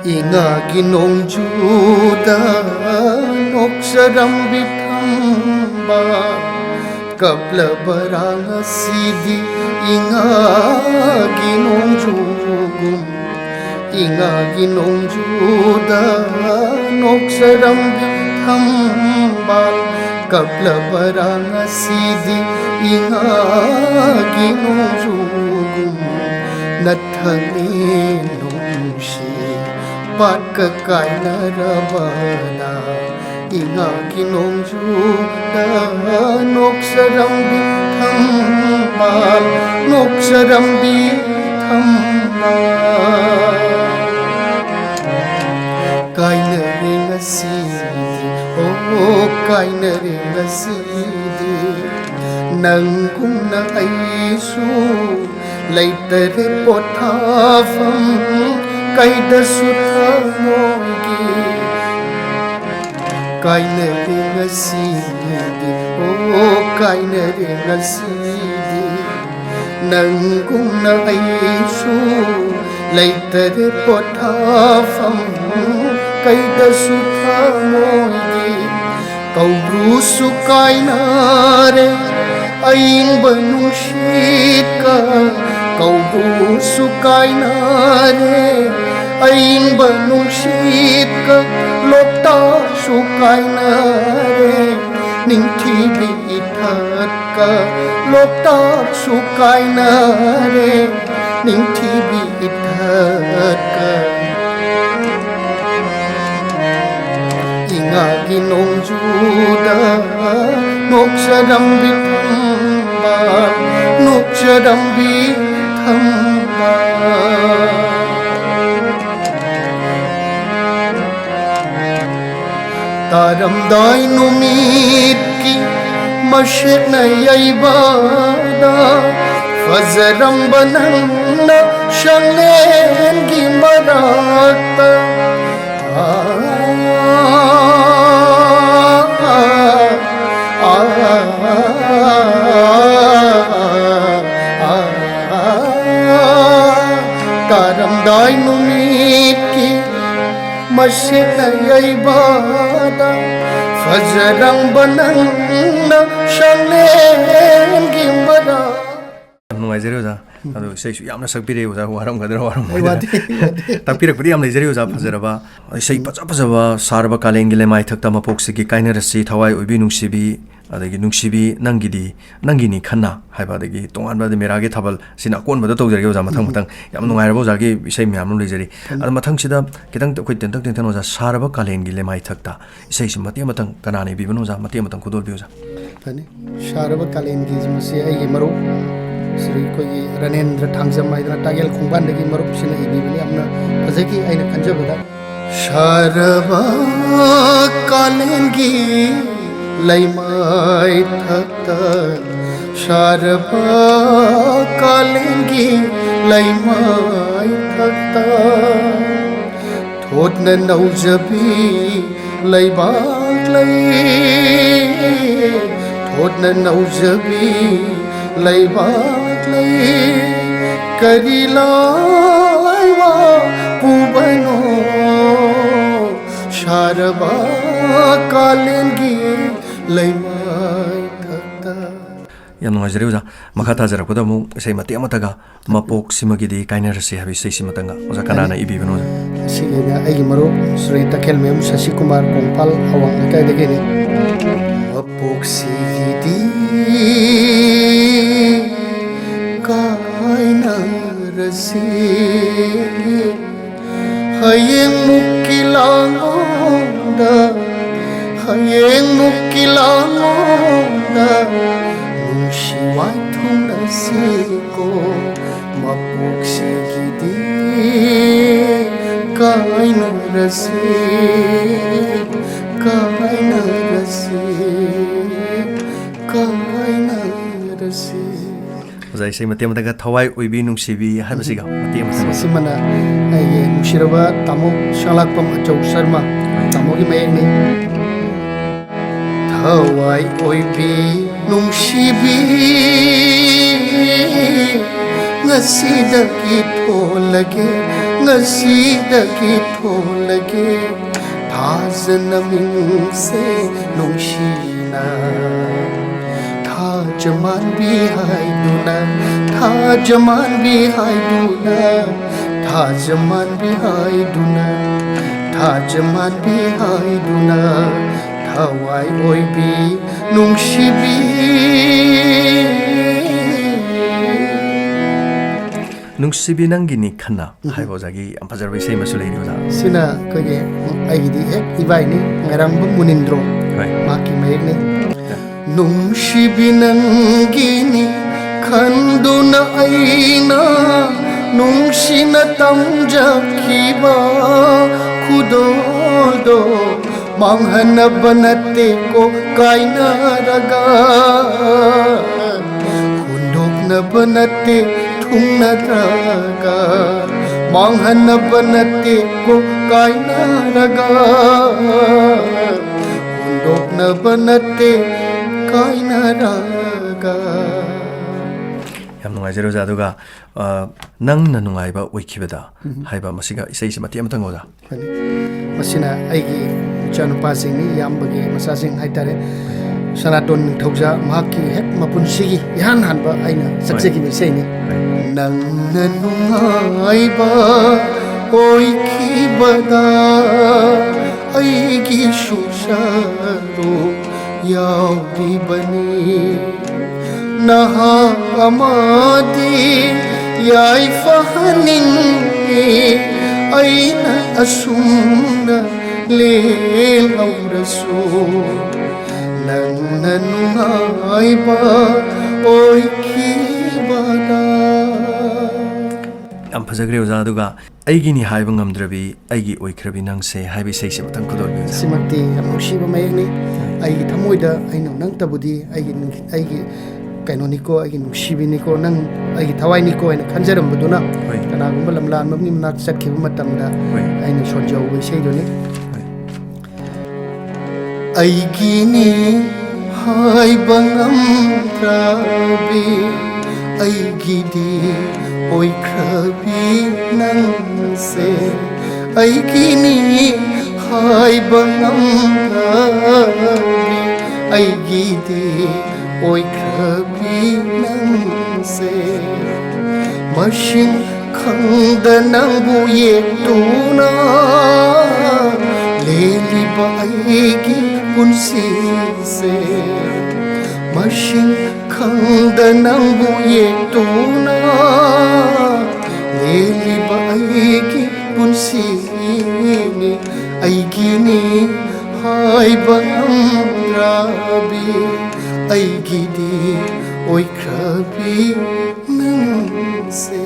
ꯏꯉꯥꯒꯤ ꯅꯣꯡꯖꯨꯗ ꯅꯣꯛꯆꯔꯝꯕꯤ ꯊꯝꯕꯥꯜ, ꯀꯞꯂꯕꯔꯥ ꯉꯁꯤꯗꯤ ꯏꯉꯥꯒꯤ ꯅꯣꯡꯖꯨꯒꯨꯝ? ꯏꯉꯥꯒꯤ ꯅꯣꯡꯖꯨꯗ ꯅꯣꯛꯆꯔꯝꯕꯤ ꯊꯝꯕꯥꯜ, ꯀꯞꯂꯕꯔꯥ ꯉꯁꯤꯗꯤ ꯏꯉꯥꯒꯤ ꯅꯣꯡꯖꯨꯒꯨꯝ? ꯅꯊꯪꯅꯤ ꯅꯨꯡꯁꯤ ꯄꯥꯠꯀ ꯀꯥꯏꯅꯔꯕꯗ, ꯏꯉꯥꯒꯤ ꯅꯣꯡꯖꯨꯗ ꯅꯣꯛꯆꯔꯝꯕꯤ ꯊꯝꯕꯥꯜ, ꯅꯣꯛꯆꯔꯝꯕꯤ ꯊꯝꯕꯥꯜ꯫ ꯀꯥꯏꯅꯔꯦ ꯉꯁꯤꯗꯤ, ꯑꯣ, ꯀꯥꯏꯅꯔꯦ ꯉꯁꯤꯗꯤ, ꯅꯪꯒꯨꯝꯅ ꯑꯩꯁꯨ ꯂꯩꯇꯔꯦ ꯄꯣꯊꯥꯐꯝ ꯀꯩꯗꯁꯨ ꯊꯃꯣꯏꯒꯤ꯫ ꯀꯥꯏꯅꯔꯦ ꯉꯁꯤꯗꯤ, ꯑꯣ, ꯀꯥꯏꯅꯔꯦ ꯉꯁꯤꯗꯤ꯫ ꯅꯪꯒꯨꯝꯅ ꯑꯩꯁꯨ ꯂꯩꯇꯔꯦ ꯄꯣꯊꯥꯐꯝ, ꯀꯩꯗꯁꯨ ꯊꯃꯣꯏꯒꯤ ꯀꯧꯕ꯭ꯔꯨꯁꯨ ꯀꯥꯏꯅꯔꯦ꯫ ꯑꯏꯪꯕ ꯅꯨꯡꯁꯤꯠꯀ ꯀꯧꯕ꯭ꯔꯨꯁꯨ ꯀꯥꯏꯅꯔꯦ꯫ ꯑꯏꯪꯕ ꯅꯨꯡꯁꯤꯠꯀ ꯂꯣꯛꯇꯥꯛꯁꯨ ꯀꯥꯏꯅꯔꯦ꯫ ꯅꯤꯡꯊꯤꯕꯤ ꯏꯊꯠꯀ ꯂꯣꯛꯇꯥꯛꯁꯨ ꯀꯥꯏꯅꯔꯦ꯫ ꯅꯤꯡꯊꯤꯕꯤ ꯏꯊꯠꯀ ꯏꯉꯥꯒꯤ ꯅꯣꯡꯖꯨꯗ ꯅꯣꯛꯆꯔꯝꯕꯤ ꯊꯝꯕꯥꯜ, ꯅꯣꯛꯆꯔꯝꯕꯤ ꯊꯝꯕꯥꯜ꯫ ꯇꯥꯔꯝꯗꯥꯏ ꯅꯨꯃꯤꯠꯀꯤ ꯃꯁꯦꯛꯅ ꯌꯩꯕꯗ ꯐꯖꯔꯝꯕ ꯅꯪꯅ ꯁꯪꯂꯦꯟꯒꯤ ꯃꯔꯛꯇ꯫ ꯇꯥꯔꯝꯗꯥꯏ ꯅꯨꯃꯤꯠꯀꯤ ꯃꯁꯦꯛꯅ ꯌꯩꯕꯗ ꯐꯖꯔꯝꯕ ꯅꯪꯅ ꯁꯪꯂꯦꯟꯒꯤ ꯃꯔꯛ꯫ ꯌꯥꯝ ꯅꯨꯡꯉꯥꯏꯖꯔꯦ ꯑꯣꯖꯥ꯫ ꯑꯗꯣ ꯏꯁꯩꯁꯨ ꯌꯥꯝꯅ ꯁꯛꯄꯤꯔꯦ ꯑꯣꯖꯥ, ꯋꯥꯔꯝꯒꯗ꯭ꯔꯥ, ꯋꯥꯔꯝꯒꯗ꯭ꯔꯥ? ꯑꯩ ꯋꯥꯗꯦ, ꯑꯩ ꯋꯥꯗꯦ꯫ ꯇꯥꯛꯄꯤꯔꯛꯄꯗꯤ ꯌꯥꯝ ꯂꯩꯖꯔꯤ ꯑꯣꯖꯥ, ꯐꯖꯔꯕ ꯏꯁꯩ ꯐꯖ ꯐꯖꯕ ꯁꯥꯔꯕ ꯀꯥꯂꯦꯟꯒꯤ ꯂꯩꯃꯥꯏꯊꯛꯇ ꯃꯄꯣꯛꯁꯤꯒꯤ ꯀꯥꯏꯅꯔꯁꯤ ꯊꯋꯥꯏ ꯑꯣꯏꯕꯤ ꯅꯨꯡꯁꯤꯕꯤ, ꯑꯗꯒꯤ ꯅꯨꯡꯁꯤꯕꯤ ꯅꯪꯒꯤꯗꯤ, ꯅꯪꯒꯤꯅꯤ ꯈꯟꯅ ꯍꯥꯏꯕ, ꯑꯗꯒꯤ ꯇꯣꯉꯥꯟꯕ ꯑꯗꯩ ꯃꯦꯔꯥꯒꯤ ꯊꯥꯕꯜ, ꯁꯤꯅ ꯑꯀꯣꯟꯕꯗ ꯇꯧꯖꯔꯒꯦ ꯑꯣꯖꯥ, ꯃꯊꯪ ꯃꯊꯪ꯫ ꯌꯥꯝ ꯅꯨꯡꯉꯥꯏꯔꯕ ꯑꯣꯖꯥꯒꯤ ꯏꯁꯩ ꯃꯌꯥꯝ ꯑꯃ ꯂꯩꯖꯔꯤ꯫ ꯑꯗꯣ ꯃꯊꯪꯁꯤꯗ ꯈꯤꯇꯪ ꯑꯩꯈꯣꯏ ꯇꯦꯟꯇꯛ ꯇꯦꯟꯇꯛꯅ ꯑꯣꯖꯥ, ꯁꯥꯔꯕ ꯀꯥꯂꯦꯟꯒꯤ ꯂꯩꯃꯥꯏꯊꯛꯇ ꯏꯁꯩꯁꯤ ꯃꯇꯦꯛ ꯑꯃꯇꯪ ꯀꯅꯥꯅ ꯏꯕꯤꯕꯅꯣ ꯑꯣꯖꯥ? ꯃꯇꯦꯛ ꯑꯃꯇꯪ ꯈꯨꯗꯣꯜꯕꯤꯌꯨ ꯑꯣꯖꯥ꯫ ꯐꯅꯤ꯫ ꯁꯥꯔꯕ ꯀꯥꯂꯦꯟꯒꯤ ꯃꯁꯤ ꯑꯩꯒꯤ ꯃꯔꯨꯞ ꯁ꯭ꯔꯤ ꯑꯩꯈꯣꯏꯒꯤ ꯔꯥꯅꯦꯟꯗ꯭ꯔ ꯊꯥꯡꯖꯝ ꯍꯥꯏꯗꯅ ꯇꯥꯒꯦꯜ ꯈꯣꯡꯕꯥꯟꯗꯒꯤ ꯃꯔꯨꯞꯁꯤꯅ ꯏꯕꯤꯕꯅꯤ꯫ ꯌꯥꯝꯅ ꯐꯖꯈꯤ ꯑꯩꯅ ꯈꯟꯖꯕꯗ꯫ ꯁꯥꯔꯕ ꯀꯥꯂꯦꯟꯒꯤ ꯂꯩꯃꯥꯏꯊꯛꯇ, ꯁꯥꯔꯕ ꯀꯥꯂꯦꯟꯒꯤ ꯂꯩꯃꯥꯏꯊꯛꯇ ꯊꯣꯠꯅ ꯅꯧꯖꯕꯤ ꯂꯩꯕꯥꯛ ꯂꯩ, ꯍꯣꯠꯅ ꯅꯧꯖꯕꯤ ꯂꯩꯕꯥꯛ ꯂꯩ, ꯀꯔꯤ ꯂꯥꯏꯋꯥ ꯄꯨꯕꯅꯣ, ꯁꯥꯔꯕ ꯀꯥꯂꯦꯟꯒꯤ ꯂꯩꯃꯥꯏ ꯊꯛꯇ꯫ ꯌꯥꯝ ꯅꯨꯡꯉꯥꯏꯖꯔꯦ ꯑꯣꯖꯥ꯫ ꯃꯈꯥ ꯇꯥꯖꯔꯛꯄꯗ ꯑꯃꯨꯛ ꯏꯁꯩ ꯃꯇꯦꯛ ꯑꯃꯠꯇꯒ "ꯃꯄꯣꯛꯁꯤꯃꯒꯤꯗꯤ ꯀꯥꯏꯅꯔꯁꯤ" ꯍꯥꯏꯕ ꯏꯁꯩꯁꯤꯃꯇꯪꯒ꯫ ꯑꯣꯖꯥ, ꯀꯅꯥꯅ ꯏꯕꯤꯕꯅꯣ, ꯑꯣꯖꯥ? ꯑꯁꯤꯒꯤꯅ ꯑꯩꯒꯤ ꯃꯔꯨꯞ ꯁ꯭ꯔꯤ ꯇꯈꯦꯜꯃꯌꯨꯝ ꯁꯁꯤꯀꯨꯃꯥꯔ ꯀꯣꯡꯄꯥꯜ ꯑꯋꯥꯡ ꯂꯩꯀꯥꯏꯗꯒꯤꯅꯤ꯫ ꯃꯄꯣꯛꯁꯤꯒꯤꯗꯤ ꯀꯥꯏꯅꯔꯁꯤ, ꯍꯌꯦꯡ ꯃꯨꯛꯀꯤ ꯂꯥꯡꯂꯣꯡꯗ, ꯍꯌꯦꯡ ꯃꯨꯛꯀꯤ ꯂꯥꯡꯂꯣꯡꯗ ꯅꯨꯡꯁꯤ ꯋꯥꯏꯊꯨꯡꯅꯁꯤꯀꯣ꯫ ꯃꯄꯣꯛꯁꯤꯒꯤꯗꯤ ꯀꯥꯏꯅꯔꯁꯤ, ꯀꯥꯏꯅꯔꯁꯤ, ꯀꯥꯏꯅꯔꯁꯤ꯫ ꯑꯣꯖꯥ, ꯏꯁꯩ ꯃꯇꯦꯛ ꯑꯃꯇꯒ, "ꯊꯋꯥꯏ ꯑꯣꯏꯕꯤ ꯅꯨꯡꯁꯤꯕꯤ" ꯍꯥꯏꯕꯁꯤꯒ ꯃꯇꯦꯛ ꯑꯃꯇꯪ꯫ ꯃꯁꯤꯃꯅ ꯑꯩꯒꯤ ꯅꯨꯡꯁꯤꯔꯕ ꯇꯥꯃꯣ ꯁꯂꯥꯛꯄꯝ ꯑꯆꯧ ꯁꯔꯃ, ꯇꯥꯃꯣꯒꯤ ꯃꯌꯦꯛꯅꯤ꯫ ꯊꯋꯥꯏ ꯑꯣꯏꯕꯤ ꯅꯨꯡꯁꯤꯕꯤ, ꯉꯁꯤꯗꯒꯤ ꯊꯣꯜꯂꯒꯦ, ꯉꯁꯤꯗꯒꯤ ꯊꯣꯜꯂꯒꯦ, ꯊꯥꯖꯅ ꯃꯤꯡꯁꯦ ꯅꯨꯡꯁꯤꯅ꯫ ꯊꯥꯖ ꯃꯥꯟꯕꯤ ꯍꯥꯏꯗꯨꯅ, ꯊꯥꯖ ꯃꯥꯟꯕꯤ ꯍꯥꯏꯗꯨꯅ, ꯊꯥꯖ ꯃꯥꯟꯕꯤ ꯍꯥꯏꯗꯨꯅ, ꯊꯥꯖ ꯃꯥꯟꯕꯤ ꯍꯥꯏꯗꯨꯅ, ꯊꯋꯥꯏ ꯑꯣꯏꯕꯤ ꯅꯨꯡꯁꯤꯕꯤ꯫ "ꯅꯨꯡꯁꯤꯕꯤ ꯅꯪꯒꯤꯅꯤ ꯈꯟꯅ" ꯎꯝ꯫ ꯍꯥꯏꯕ ꯑꯣꯖꯥꯒꯤ ꯌꯥꯝ ꯐꯖꯔꯕ ꯏꯁꯩ ꯑꯃꯁꯨ ꯂꯩꯔꯤ, ꯑꯣꯖꯥ꯫ ꯁꯤꯅ ꯑꯩꯈꯣꯏꯒꯤ, ꯑꯩꯒꯤꯗꯤ ꯍꯦꯛ ꯏꯕꯥꯏꯅꯤ, ꯉꯥꯏꯔꯥꯡꯕꯝ ꯃꯨꯅꯤꯟꯗ꯭ꯔꯣ, ꯍꯣꯏ꯫ ꯃꯍꯥꯛꯀꯤ ꯃꯌꯦꯛꯅꯤ꯫ ꯍꯣꯏ꯫ ꯅꯨꯡꯁꯤꯕꯤ ꯅꯪꯒꯤꯅꯤ ꯈꯟꯗꯨꯅ ꯑꯩꯅ ꯅꯨꯡꯁꯤꯅ ꯇꯝꯖꯈꯤꯕ ꯈꯨꯗꯣꯜꯗꯣ ꯃꯥꯡꯍꯟꯅꯕ ꯅꯠꯇꯦꯀꯣ ꯀꯥꯏꯅꯔꯒ, ꯍꯨꯟꯗꯣꯛꯅꯕ ꯅꯠꯇꯦ ꯊꯨꯡꯅꯔꯒ, ꯃꯥꯡꯍꯟꯅꯕ ꯅꯠꯇꯦꯀꯣ ꯀꯥꯏꯅꯔꯒ, ꯍꯨꯟꯗꯣꯛꯅꯕ ꯅꯠꯇꯦ ꯀꯥꯏꯅꯔꯒ꯫ ꯌꯥꯝ ꯅꯨꯡꯉꯥꯏꯖꯔꯦ ꯑꯣꯖꯥ꯫ ꯑꯗꯨꯒ, ꯑ, ꯅꯪꯅ ꯅꯨꯡꯉꯥꯏꯕ ꯑꯣꯏꯈꯤꯕꯗ ꯎꯝ꯫ ꯍꯥꯏꯕ ꯃꯁꯤꯒ ꯏꯁꯩꯁꯤ ꯃꯇꯦꯛ ꯑꯃꯇꯪ ꯑꯣꯖꯥ꯫ ꯐꯅꯤ꯫ ꯃꯁꯤꯅ ꯑꯩꯒꯤ ꯏꯆꯥꯅꯨꯄꯥꯁꯤꯡꯅꯤ, ꯏꯌꯥꯝꯕꯒꯤ ꯃꯆꯥꯁꯤꯡ ꯍꯥꯏꯇꯥꯔꯦ꯫ ꯁꯅꯥꯇꯣꯟ ꯅꯤꯡꯊꯧꯖꯥ ꯃꯍꯥꯛꯀꯤ ꯍꯦꯛ ꯃꯄꯨꯟꯁꯤꯒꯤ ꯏꯍꯥꯟ ꯍꯥꯟꯕ ꯑꯩꯅ ꯍꯣꯏ꯫ ꯁꯛꯆꯈꯤꯕ ꯏꯁꯩꯅꯤ꯫ ꯍꯣꯏ꯫ ꯅꯪꯅ ꯅꯨꯡꯉꯥꯏꯕ ꯑꯣꯏꯈꯤꯕꯗ ꯑꯩꯒꯤꯁꯨ ꯁꯔꯨꯛ ꯌꯥꯎꯔꯤꯕꯅꯤ꯫ ꯅꯍꯥ ꯑꯃꯗꯤ ꯌꯥꯏꯐꯍꯟꯅꯤꯡꯏ꯫ ꯑꯩꯅ ꯑꯁꯨꯝꯅ ꯂꯦꯜꯍꯧꯔꯁꯨ ꯅꯪꯅ ꯅꯨꯡꯉꯥꯏꯕ ꯑꯣꯏꯈꯤꯕꯗ꯫ ꯌꯥꯝ ꯐꯖꯈ꯭ꯔꯦ ꯑꯣꯖꯥ꯫ ꯑꯗꯨꯒ "ꯑꯩꯒꯤꯅꯤ ꯍꯥꯏꯕ ꯉꯝꯗ꯭ꯔꯕꯤ, ꯑꯩꯒꯤ ꯑꯣꯏꯈ꯭ꯔꯕꯤ ꯅꯪꯁꯦ" ꯍꯥꯏꯕ ꯏꯁꯩꯁꯤ ꯑꯃꯇꯪ ꯈꯨꯗꯣꯜꯕꯤꯌꯨ꯫ ꯁꯤꯃꯛꯇꯤ ꯌꯥꯝ ꯅꯨꯡꯁꯤꯕ ꯃꯌꯦꯛꯅꯤ꯫ ꯑꯩꯒꯤ ꯊꯃꯣꯏꯗ ꯑꯩꯅ ꯅꯪꯇꯕꯨꯗꯤ ꯑꯩꯒꯤ ꯅꯨꯡ-, ꯑꯩꯒꯤ ꯀꯩꯅꯣꯅꯤꯀꯣ, ꯑꯩꯒꯤ ꯅꯨꯡꯁꯤꯕꯤꯅꯤꯀꯣ, ꯅꯪ ꯑꯩꯒꯤ ꯊꯋꯥꯏꯅꯤꯀꯣ ꯍꯥꯏꯅ ꯈꯟꯖꯔꯝꯕꯗꯨꯅ ꯍꯣꯏ꯫ ꯀꯅꯥꯒꯨꯝꯕ ꯂꯝꯂꯥꯟꯕ ꯃꯤ ꯃꯅꯥꯛ ꯆꯠꯈꯤꯕ ꯃꯇꯝꯗ ꯍꯣꯏ꯫ ꯑꯩꯅ ꯁꯣꯟꯖꯍꯧꯕ ꯏꯁꯩꯗꯨꯅꯤ꯫ ꯍꯣꯏ꯫ ꯑꯩꯒꯤꯅꯤ ꯍꯥꯏꯕ ꯉꯝꯗ꯭ꯔꯕꯤ, ꯑꯩꯒꯤꯗꯤ ꯑꯣꯏꯈ꯭ꯔꯕꯤ ꯅꯪꯁꯦ꯫ ꯑꯩꯒꯤꯅꯤ ꯍꯥꯏꯕ ꯉꯝꯗ꯭ꯔꯕꯤ, ꯑꯩꯒꯤꯗꯤ ꯑꯣꯏꯈ꯭ꯔꯕꯤ ꯅꯪꯁꯦ꯫ ꯃꯁꯤꯡ ꯈꯪꯗ ꯅꯪꯕꯨ ꯌꯦꯛꯇꯨꯅ ꯂꯦꯜꯂꯤꯕ ꯑꯩꯒꯤ ꯄꯨꯟꯁꯤꯁꯦ꯫ ꯃꯁꯤꯡ ꯈꯪꯗ ꯅꯪꯕꯨ ꯌꯦꯛꯇꯨꯅ ꯂꯦꯜꯂꯤꯕ ꯑꯩꯒꯤ ꯄꯨꯟꯁꯤꯅꯤ꯫ ꯑꯩꯒꯤꯅꯤ ꯍꯥꯏꯕ ꯉꯝꯗ꯭ꯔꯕꯤ, ꯑꯩꯒꯤꯗꯤ ꯑꯣꯏꯈ꯭ꯔꯕꯤ ꯅꯪꯁꯦ꯫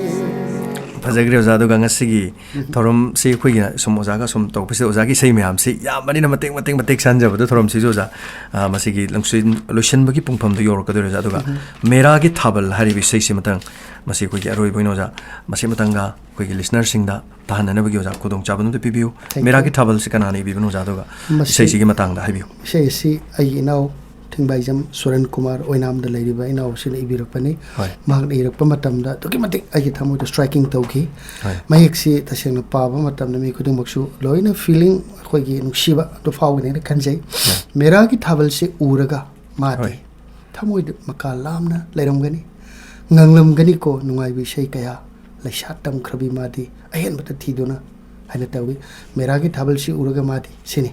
ꯐꯖꯈ꯭ꯔꯦ ꯑꯣꯖꯥ꯫ ꯑꯗꯨꯒ ꯉꯁꯤꯒꯤ ꯎꯝ꯫ ꯊꯧꯔꯝꯁꯤ ꯑꯩꯈꯣꯏꯒꯤ ꯁꯨꯝ ꯑꯣꯖꯥꯒ ꯁꯨꯝ ꯇꯧꯔꯛꯄꯁꯤꯗ ꯑꯣꯖꯥꯒꯤ ꯏꯁꯩ ꯃꯌꯥꯝꯁꯤ ꯌꯥꯝꯕꯅꯤꯅ ꯃꯇꯦꯛ ꯃꯇꯦꯛ ꯃꯇꯦꯛ ꯁꯟꯖꯕꯗꯣ ꯊꯧꯔꯝꯁꯤꯁꯨ ꯑꯣꯖꯥ, ꯑ, ꯃꯁꯤꯒꯤ ꯂꯣꯏꯁꯤꯟ-, ꯂꯣꯏꯁꯤꯟꯕꯒꯤ ꯄꯨꯡꯐꯝꯗ ꯌꯧꯔꯛꯀꯗꯧꯔꯦ ꯑꯣꯖꯥ꯫ ꯑꯗꯨꯒ ꯎꯝ꯫ ꯃꯦꯔꯥꯒꯤ ꯊꯥꯕꯜ ꯍꯥꯏꯔꯤꯕ ꯏꯁꯩꯁꯤ ꯃꯇꯪ ꯃꯁꯤ ꯑꯩꯈꯣꯏꯒꯤ ꯑꯔꯣꯏꯕ ꯑꯣꯏꯅ ꯑꯣꯖꯥ, ꯃꯁꯤ ꯃꯇꯪꯒ ꯑꯩꯈꯣꯏꯒꯤ ꯂꯤꯁꯅꯔꯁꯤꯡꯗ ꯇꯥꯍꯟꯅꯅꯕꯒꯤ ꯑꯣꯖꯥ ꯈꯨꯗꯣꯡꯆꯥꯕ ꯑꯗꯨꯝꯇ ꯄꯤꯕꯤꯌꯨ꯫ Thank you꯫ ꯃꯦꯔꯥꯒꯤ ꯊꯥꯕꯜꯁꯤ ꯀꯅꯥꯅ ꯏꯕꯤꯕꯅꯣ ꯑꯣꯖꯥ? ꯑꯗꯨꯒ ꯃꯁꯤ ꯏꯁꯩꯁꯤꯒꯤ ꯃꯇꯥꯡꯗ ꯍꯥꯏꯕꯤꯌꯨ꯫ ꯏꯁꯩ ꯑꯁꯤ ꯑꯩꯒꯤ ꯏꯅꯥꯎ ꯕꯥꯏꯖꯝ ꯁꯨꯔꯟ ꯀꯨꯃꯥꯔ ꯑꯣꯏꯅꯥꯝꯗ ꯂꯩꯔꯤꯕ ꯏꯅꯥꯎ ꯑꯁꯤꯅ ꯏꯕꯤꯔꯛꯄꯅꯤ꯫ ꯍꯣꯏ꯫ ꯃꯍꯥꯛꯅ ꯏꯔꯛꯄ ꯃꯇꯝꯗ ꯑꯗꯨꯛꯀꯤ ꯃꯇꯤꯛ ꯑꯩꯒꯤ ꯊꯃꯣꯏꯗ striking ꯇꯧꯈꯤ꯫ ꯍꯣꯏ꯫ ꯃꯌꯦꯛꯁꯤ ꯇꯁꯦꯡꯅ ꯄꯥꯕ ꯃꯇꯝꯗ ꯃꯤ ꯈꯨꯗꯤꯡꯃꯛꯁꯨ ꯂꯣꯏꯅ feeling, ꯑꯩꯈꯣꯏꯒꯤ ꯅꯨꯡꯁꯤꯕ ꯑꯗꯨ ꯐꯥꯎꯒꯅꯤ ꯍꯥꯏꯅ ꯈꯟꯖꯩ꯫ ꯍꯣꯏ꯫ ꯃꯦꯔꯥꯒꯤ ꯊꯥꯕꯜꯁꯤ ꯎꯔꯒ ꯃꯥꯗꯤ ꯍꯣꯏ꯫ ꯊꯃꯣꯏꯗ ꯃꯀꯥ ꯂꯥꯝꯅ ꯂꯩꯔꯝꯒꯅꯤ, ꯉꯪꯂꯝꯒꯅꯤꯀꯣ ꯅꯨꯡꯉꯥꯏꯕ ꯏꯁꯩ ꯀꯌꯥ, ꯂꯩꯁꯥ ꯇꯝꯈ꯭ꯔꯕꯤ ꯃꯥꯗꯤ ꯑꯍꯦꯟꯕꯗ ꯊꯤꯗꯨꯅ ꯍꯥꯏꯅ ꯇꯧꯏ꯫ ꯃꯦꯔꯥꯒꯤ ꯊꯥꯕꯜꯁꯤ ꯎꯔꯒ ꯃꯥꯗꯤ ꯁꯤꯅꯤ꯫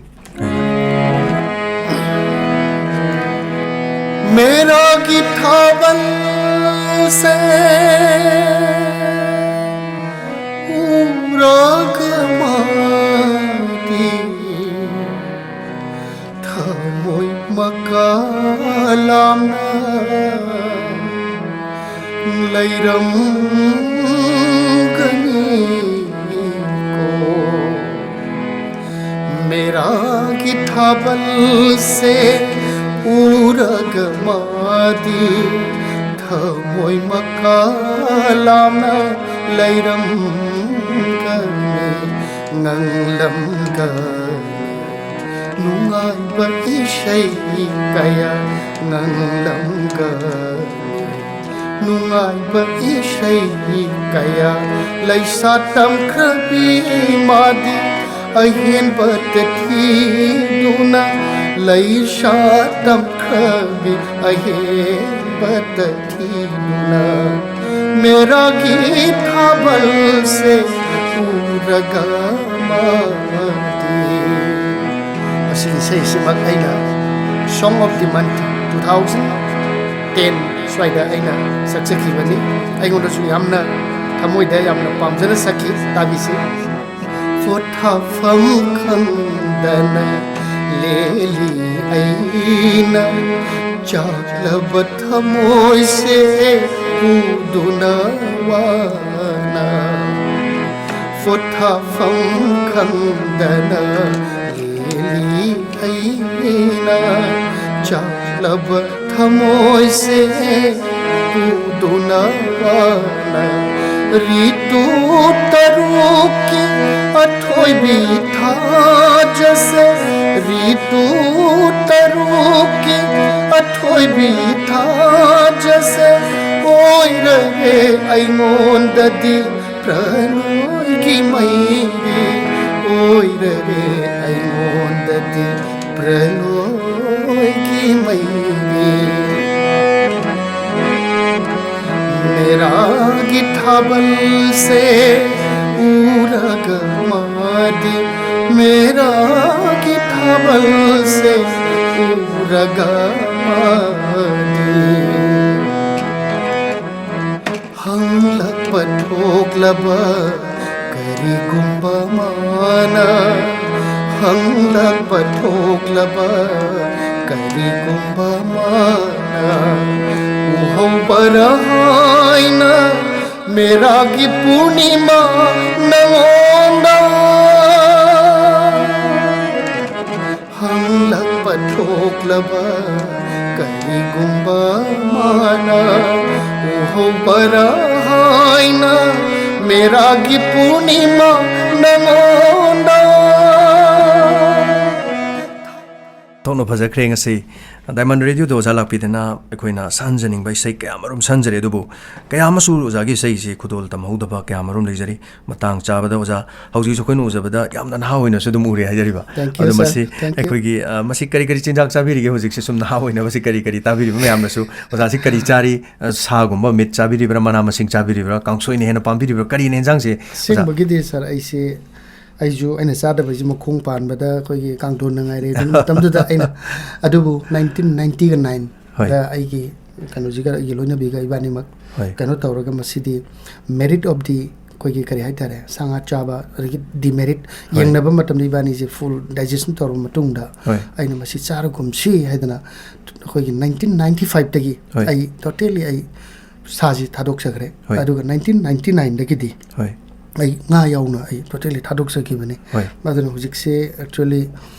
ꯃꯦꯔꯥꯒꯤ ꯊꯥꯕꯜꯁꯦ ꯎꯔꯒ ꯃꯥꯗꯤ ꯊꯃꯣꯏ ꯃꯀꯥ ꯂꯥꯝꯅ ꯂꯩꯔꯝꯒꯅꯤꯀꯣ꯫ ꯃꯦꯔꯥꯒꯤ ꯊꯥꯕꯜꯁꯦ ꯎꯔꯒ ꯃꯥꯗꯤ ꯊꯃꯣꯏ ꯃꯀꯥ ꯂꯥꯝꯅ ꯂꯩꯔꯝꯒꯅꯤ, ꯉꯪꯂꯝꯒꯅꯤ꯫ ꯅꯨꯡꯉꯥꯏꯕ ꯏꯁꯩ ꯀꯌꯥ ꯉꯪꯂꯝꯒꯅꯤ, ꯅꯨꯡꯉꯥꯏꯕ ꯏꯁꯩ ꯀꯌꯥ꯫ ꯂꯩꯁꯥ ꯇꯝꯈ꯭ꯔꯕꯤ ꯃꯥꯗꯤ ꯑꯍꯦꯟꯕꯇ ꯊꯤꯗꯨꯅ, ꯂꯩꯁꯥ ꯇꯝꯈ꯭ꯔꯕꯤ ꯑꯍꯦꯟꯕꯇ ꯊꯤꯗꯨꯅ, ꯃꯦꯔꯥꯒꯤ ꯊꯥꯕꯜꯁꯦ ꯎꯔꯒ ꯃꯥꯗꯤ꯫ ꯃꯁꯤꯒꯤ ꯏꯁꯩꯁꯤꯃꯛ ꯑꯩꯅ Song of the Month two thousand ten ꯁ꯭ꯋꯥꯏꯗ ꯑꯩꯅ ꯁꯛꯆꯈꯤꯕꯅꯤ꯫ ꯑꯩꯉꯣꯟꯗꯁꯨ ꯌꯥꯝꯅ ꯊꯃꯣꯏꯗ ꯌꯥꯝꯅ ꯄꯥꯝꯖꯅ ꯁꯛꯈꯤ꯫ ꯇꯥꯕꯤꯁꯤ꯫ ꯄꯣꯊꯥꯐꯝ ꯈꯪꯗꯅ ꯂꯦꯜꯂꯤ ꯑꯩꯅ, ꯆꯥꯛꯂꯕ ꯊꯃꯣꯏꯁꯦ ꯄꯨꯗꯨꯅ ꯋꯥꯅ꯫ ꯄꯣꯊꯥꯐꯝ ꯈꯪꯗꯅ ꯂꯦꯜꯂꯤ ꯑꯩꯅ, ꯆꯥꯛꯂꯕ ꯊꯃꯣꯏꯁꯦ ꯄꯨꯗꯨꯅ ꯋꯥꯅ꯫ ꯔꯤꯇꯨ ꯇꯔꯨꯛꯀꯤ ꯑꯊꯣꯏꯕꯤ ꯊꯥꯖꯁꯦ, ꯔꯤꯇꯨ ꯇꯔꯨꯛꯀꯤ ꯊꯥꯖꯁꯦ ꯑꯣꯏꯔꯔꯦ ꯑꯩꯉꯣꯟꯗꯗꯤ ꯄ꯭ꯔꯂꯣꯏꯒꯤ ꯃꯩꯔꯤ ꯑꯣꯏꯔꯔꯦ ꯑꯩꯉꯣꯟꯗꯗꯤ ꯄ꯭ꯔꯂꯣꯏꯒꯤ ꯃꯩꯔꯤ ꯃꯦꯔꯥꯒꯤ ꯊꯥꯕꯜꯁꯦ ꯎꯔꯒ ꯃꯥꯗꯤ ꯃꯦꯔꯥꯒꯤ ꯊꯥꯕꯜꯁꯦ ꯎꯔꯒ ꯃꯥꯗꯤ ꯍꯪꯂꯛꯄ ꯊꯣꯛꯂꯕ ꯀꯔꯤꯒꯨꯝꯕ ꯃꯥꯅ ꯍꯪꯂꯛꯄ ꯊꯣꯛꯂꯕ ꯀꯔꯤꯒꯨꯝꯕ ꯃꯥꯅ ꯎꯍꯧꯕꯔ ꯍꯥꯏꯅ ꯃꯦꯔꯥꯒꯤ ꯄꯨꯔꯅꯤꯃꯥ ꯅꯉꯣꯟꯗ ꯍꯪꯂꯛꯄ ꯊꯣꯛꯂꯕ ꯀꯔꯤꯒꯨꯝꯕ ꯃꯥꯅ ꯎꯍꯧꯕꯔ ꯍꯥꯏꯅ ꯃꯦꯔꯥꯒꯤ ꯄꯨꯔꯅꯤꯃꯥ ꯅꯉꯣꯟꯗ ꯊꯣꯛꯅ ꯐꯖꯈ꯭ꯔꯦ ꯉꯁꯤ꯫ ꯗꯥꯏꯃꯟ ꯔꯦꯗꯤꯑꯣꯗ ꯑꯣꯖꯥ ꯂꯥꯛꯄꯤꯗꯅ ꯑꯩꯈꯣꯏꯅ ꯁꯛꯍꯟꯖꯅꯤꯡꯕ ꯏꯁꯩ ꯀꯌꯥ ꯑꯃꯔꯣꯝ ꯁꯛꯍꯟꯖꯔꯦ, ꯑꯗꯨꯕꯨ ꯀꯌꯥ ꯑꯃꯁꯨ ꯑꯣꯖꯥꯒꯤ ꯏꯁꯩꯁꯤ ꯈꯨꯗꯣꯜ ꯇꯝꯍꯧꯗꯕ ꯀꯌꯥ ꯑꯃꯔꯣꯝ ꯂꯩꯖꯔꯤ꯫ ꯃꯇꯥꯡ ꯆꯥꯕꯗ ꯑꯣꯖꯥ, ꯍꯧꯖꯤꯛꯁꯨ ꯑꯩꯈꯣꯏꯅ ꯎꯖꯕꯗ ꯌꯥꯝꯅ ꯅꯍꯥ ꯑꯣꯏꯅꯁꯨ ꯑꯗꯨꯝ ꯎꯔꯦ ꯍꯥꯏꯖꯔꯤꯕ꯫ Thank you, ꯑꯗꯣ sir. ꯃꯁꯤ Thank you. ꯑꯩꯈꯣꯏꯒꯤ, ꯑ, ꯃꯁꯤ ꯀꯔꯤ ꯀꯔꯤ ꯆꯤꯟꯖꯥꯛ ꯆꯥꯕꯤꯔꯤꯒꯦ ꯍꯧꯖꯤꯛꯁꯦ? ꯁꯨꯝ ꯅꯍꯥ ꯑꯣꯏꯅ ꯃꯁꯤ ꯀꯔꯤ ꯀꯔꯤ ꯇꯥꯕꯤꯔꯤꯕ ꯃꯌꯥꯝꯅꯁꯨ? ꯑꯣꯖꯥꯁꯤ ꯀꯔꯤ ꯆꯥꯔꯤ? ꯑ, ꯁꯥꯒꯨꯝꯕ ꯃꯤꯠ ꯆꯥꯕꯤꯔꯤꯕ꯭ꯔꯥ, ꯃꯅꯥ ꯃꯁꯤꯡ ꯆꯥꯕꯤꯔꯤꯕ꯭ꯔꯥ, ꯀꯥꯡꯁꯣꯏꯅ ꯍꯦꯟꯅ ꯄꯥꯝꯕꯤꯔꯤꯕ꯭ꯔꯥ, ꯀꯔꯤꯅ ꯍꯦꯟꯖꯥꯡꯁꯦ? ꯑꯣꯖꯥ꯫ ꯑꯁꯦꯡꯕꯒꯤꯗꯤ ꯁꯥꯔ, ꯑꯩꯁꯦ ꯑꯩꯁꯨ ꯑꯩꯅ ꯆꯥꯗꯕꯁꯤ ꯃꯈꯣꯡ ꯄꯥꯟꯕꯗ ꯑꯩꯈꯣꯏꯒꯤ ꯀꯥꯡꯊꯣꯟꯅ ꯉꯥꯏꯔꯦ ꯑꯗꯨ ꯃꯇꯝꯗꯨꯗ ꯑꯩꯅ ꯑꯗꯨꯕꯨ ꯅꯥꯏꯟꯇꯤꯟ ꯅꯥꯏꯟꯇꯤꯒ ꯅꯥꯏꯟꯗ ꯍꯣꯏ꯫ ꯑꯩꯒꯤ ꯀꯩꯅꯣꯁꯤꯒ, ꯑꯩꯒꯤ ꯂꯣꯏꯅꯕꯤꯒ ꯏꯕꯥꯅꯤꯃꯛ ꯍꯣꯏ꯫ ꯀꯩꯅꯣ ꯇꯧꯔꯒ ꯃꯁꯤꯗꯤ merit of the, ꯑꯩꯈꯣꯏꯒꯤ ꯀꯔꯤ ꯍꯥꯏꯇꯥꯔꯦ, ꯁꯥ ꯉꯥ ꯆꯥꯕ ꯑꯗꯒꯤ demerit ꯍꯣꯏ꯫ ꯌꯦꯡꯅꯕ ꯃꯇꯝꯗ ꯏꯕꯥꯅꯤꯁꯦ full digestion ꯇꯧꯔꯕ ꯃꯇꯨꯡꯗ ꯍꯣꯏ꯫ ꯑꯩꯅ ꯃꯁꯤ ꯆꯥꯔꯒꯨꯝꯁꯤ ꯍꯥꯏꯗꯅ ꯑꯩꯈꯣꯏꯒꯤ ꯅꯥꯏꯟꯇꯤꯟ ꯅꯥꯏꯟꯇꯤ ꯐꯥꯏꯚꯇꯒꯤ ꯍꯣꯏ꯫ ꯑꯩ totally ꯑꯩ ꯁꯥꯁꯤ ꯊꯥꯗꯣꯛꯆꯈ꯭ꯔꯦ꯫ ꯍꯣꯏ꯫ ꯑꯗꯨꯒ ꯅꯥꯏꯟꯇꯤꯟ ꯅꯥꯏꯟꯇꯤ ꯅꯥꯏꯟꯗꯒꯤꯗꯤ ꯍꯣꯏ꯫ ꯑꯩ ꯉꯥ ꯌꯥꯎꯅ ꯑꯩ totally ꯊꯥꯗꯣꯛꯆꯈꯤꯕꯅꯤ꯫ ꯍꯣꯏ꯫ ꯑꯗꯨꯅ ꯍꯧꯖꯤꯛꯁꯦ actually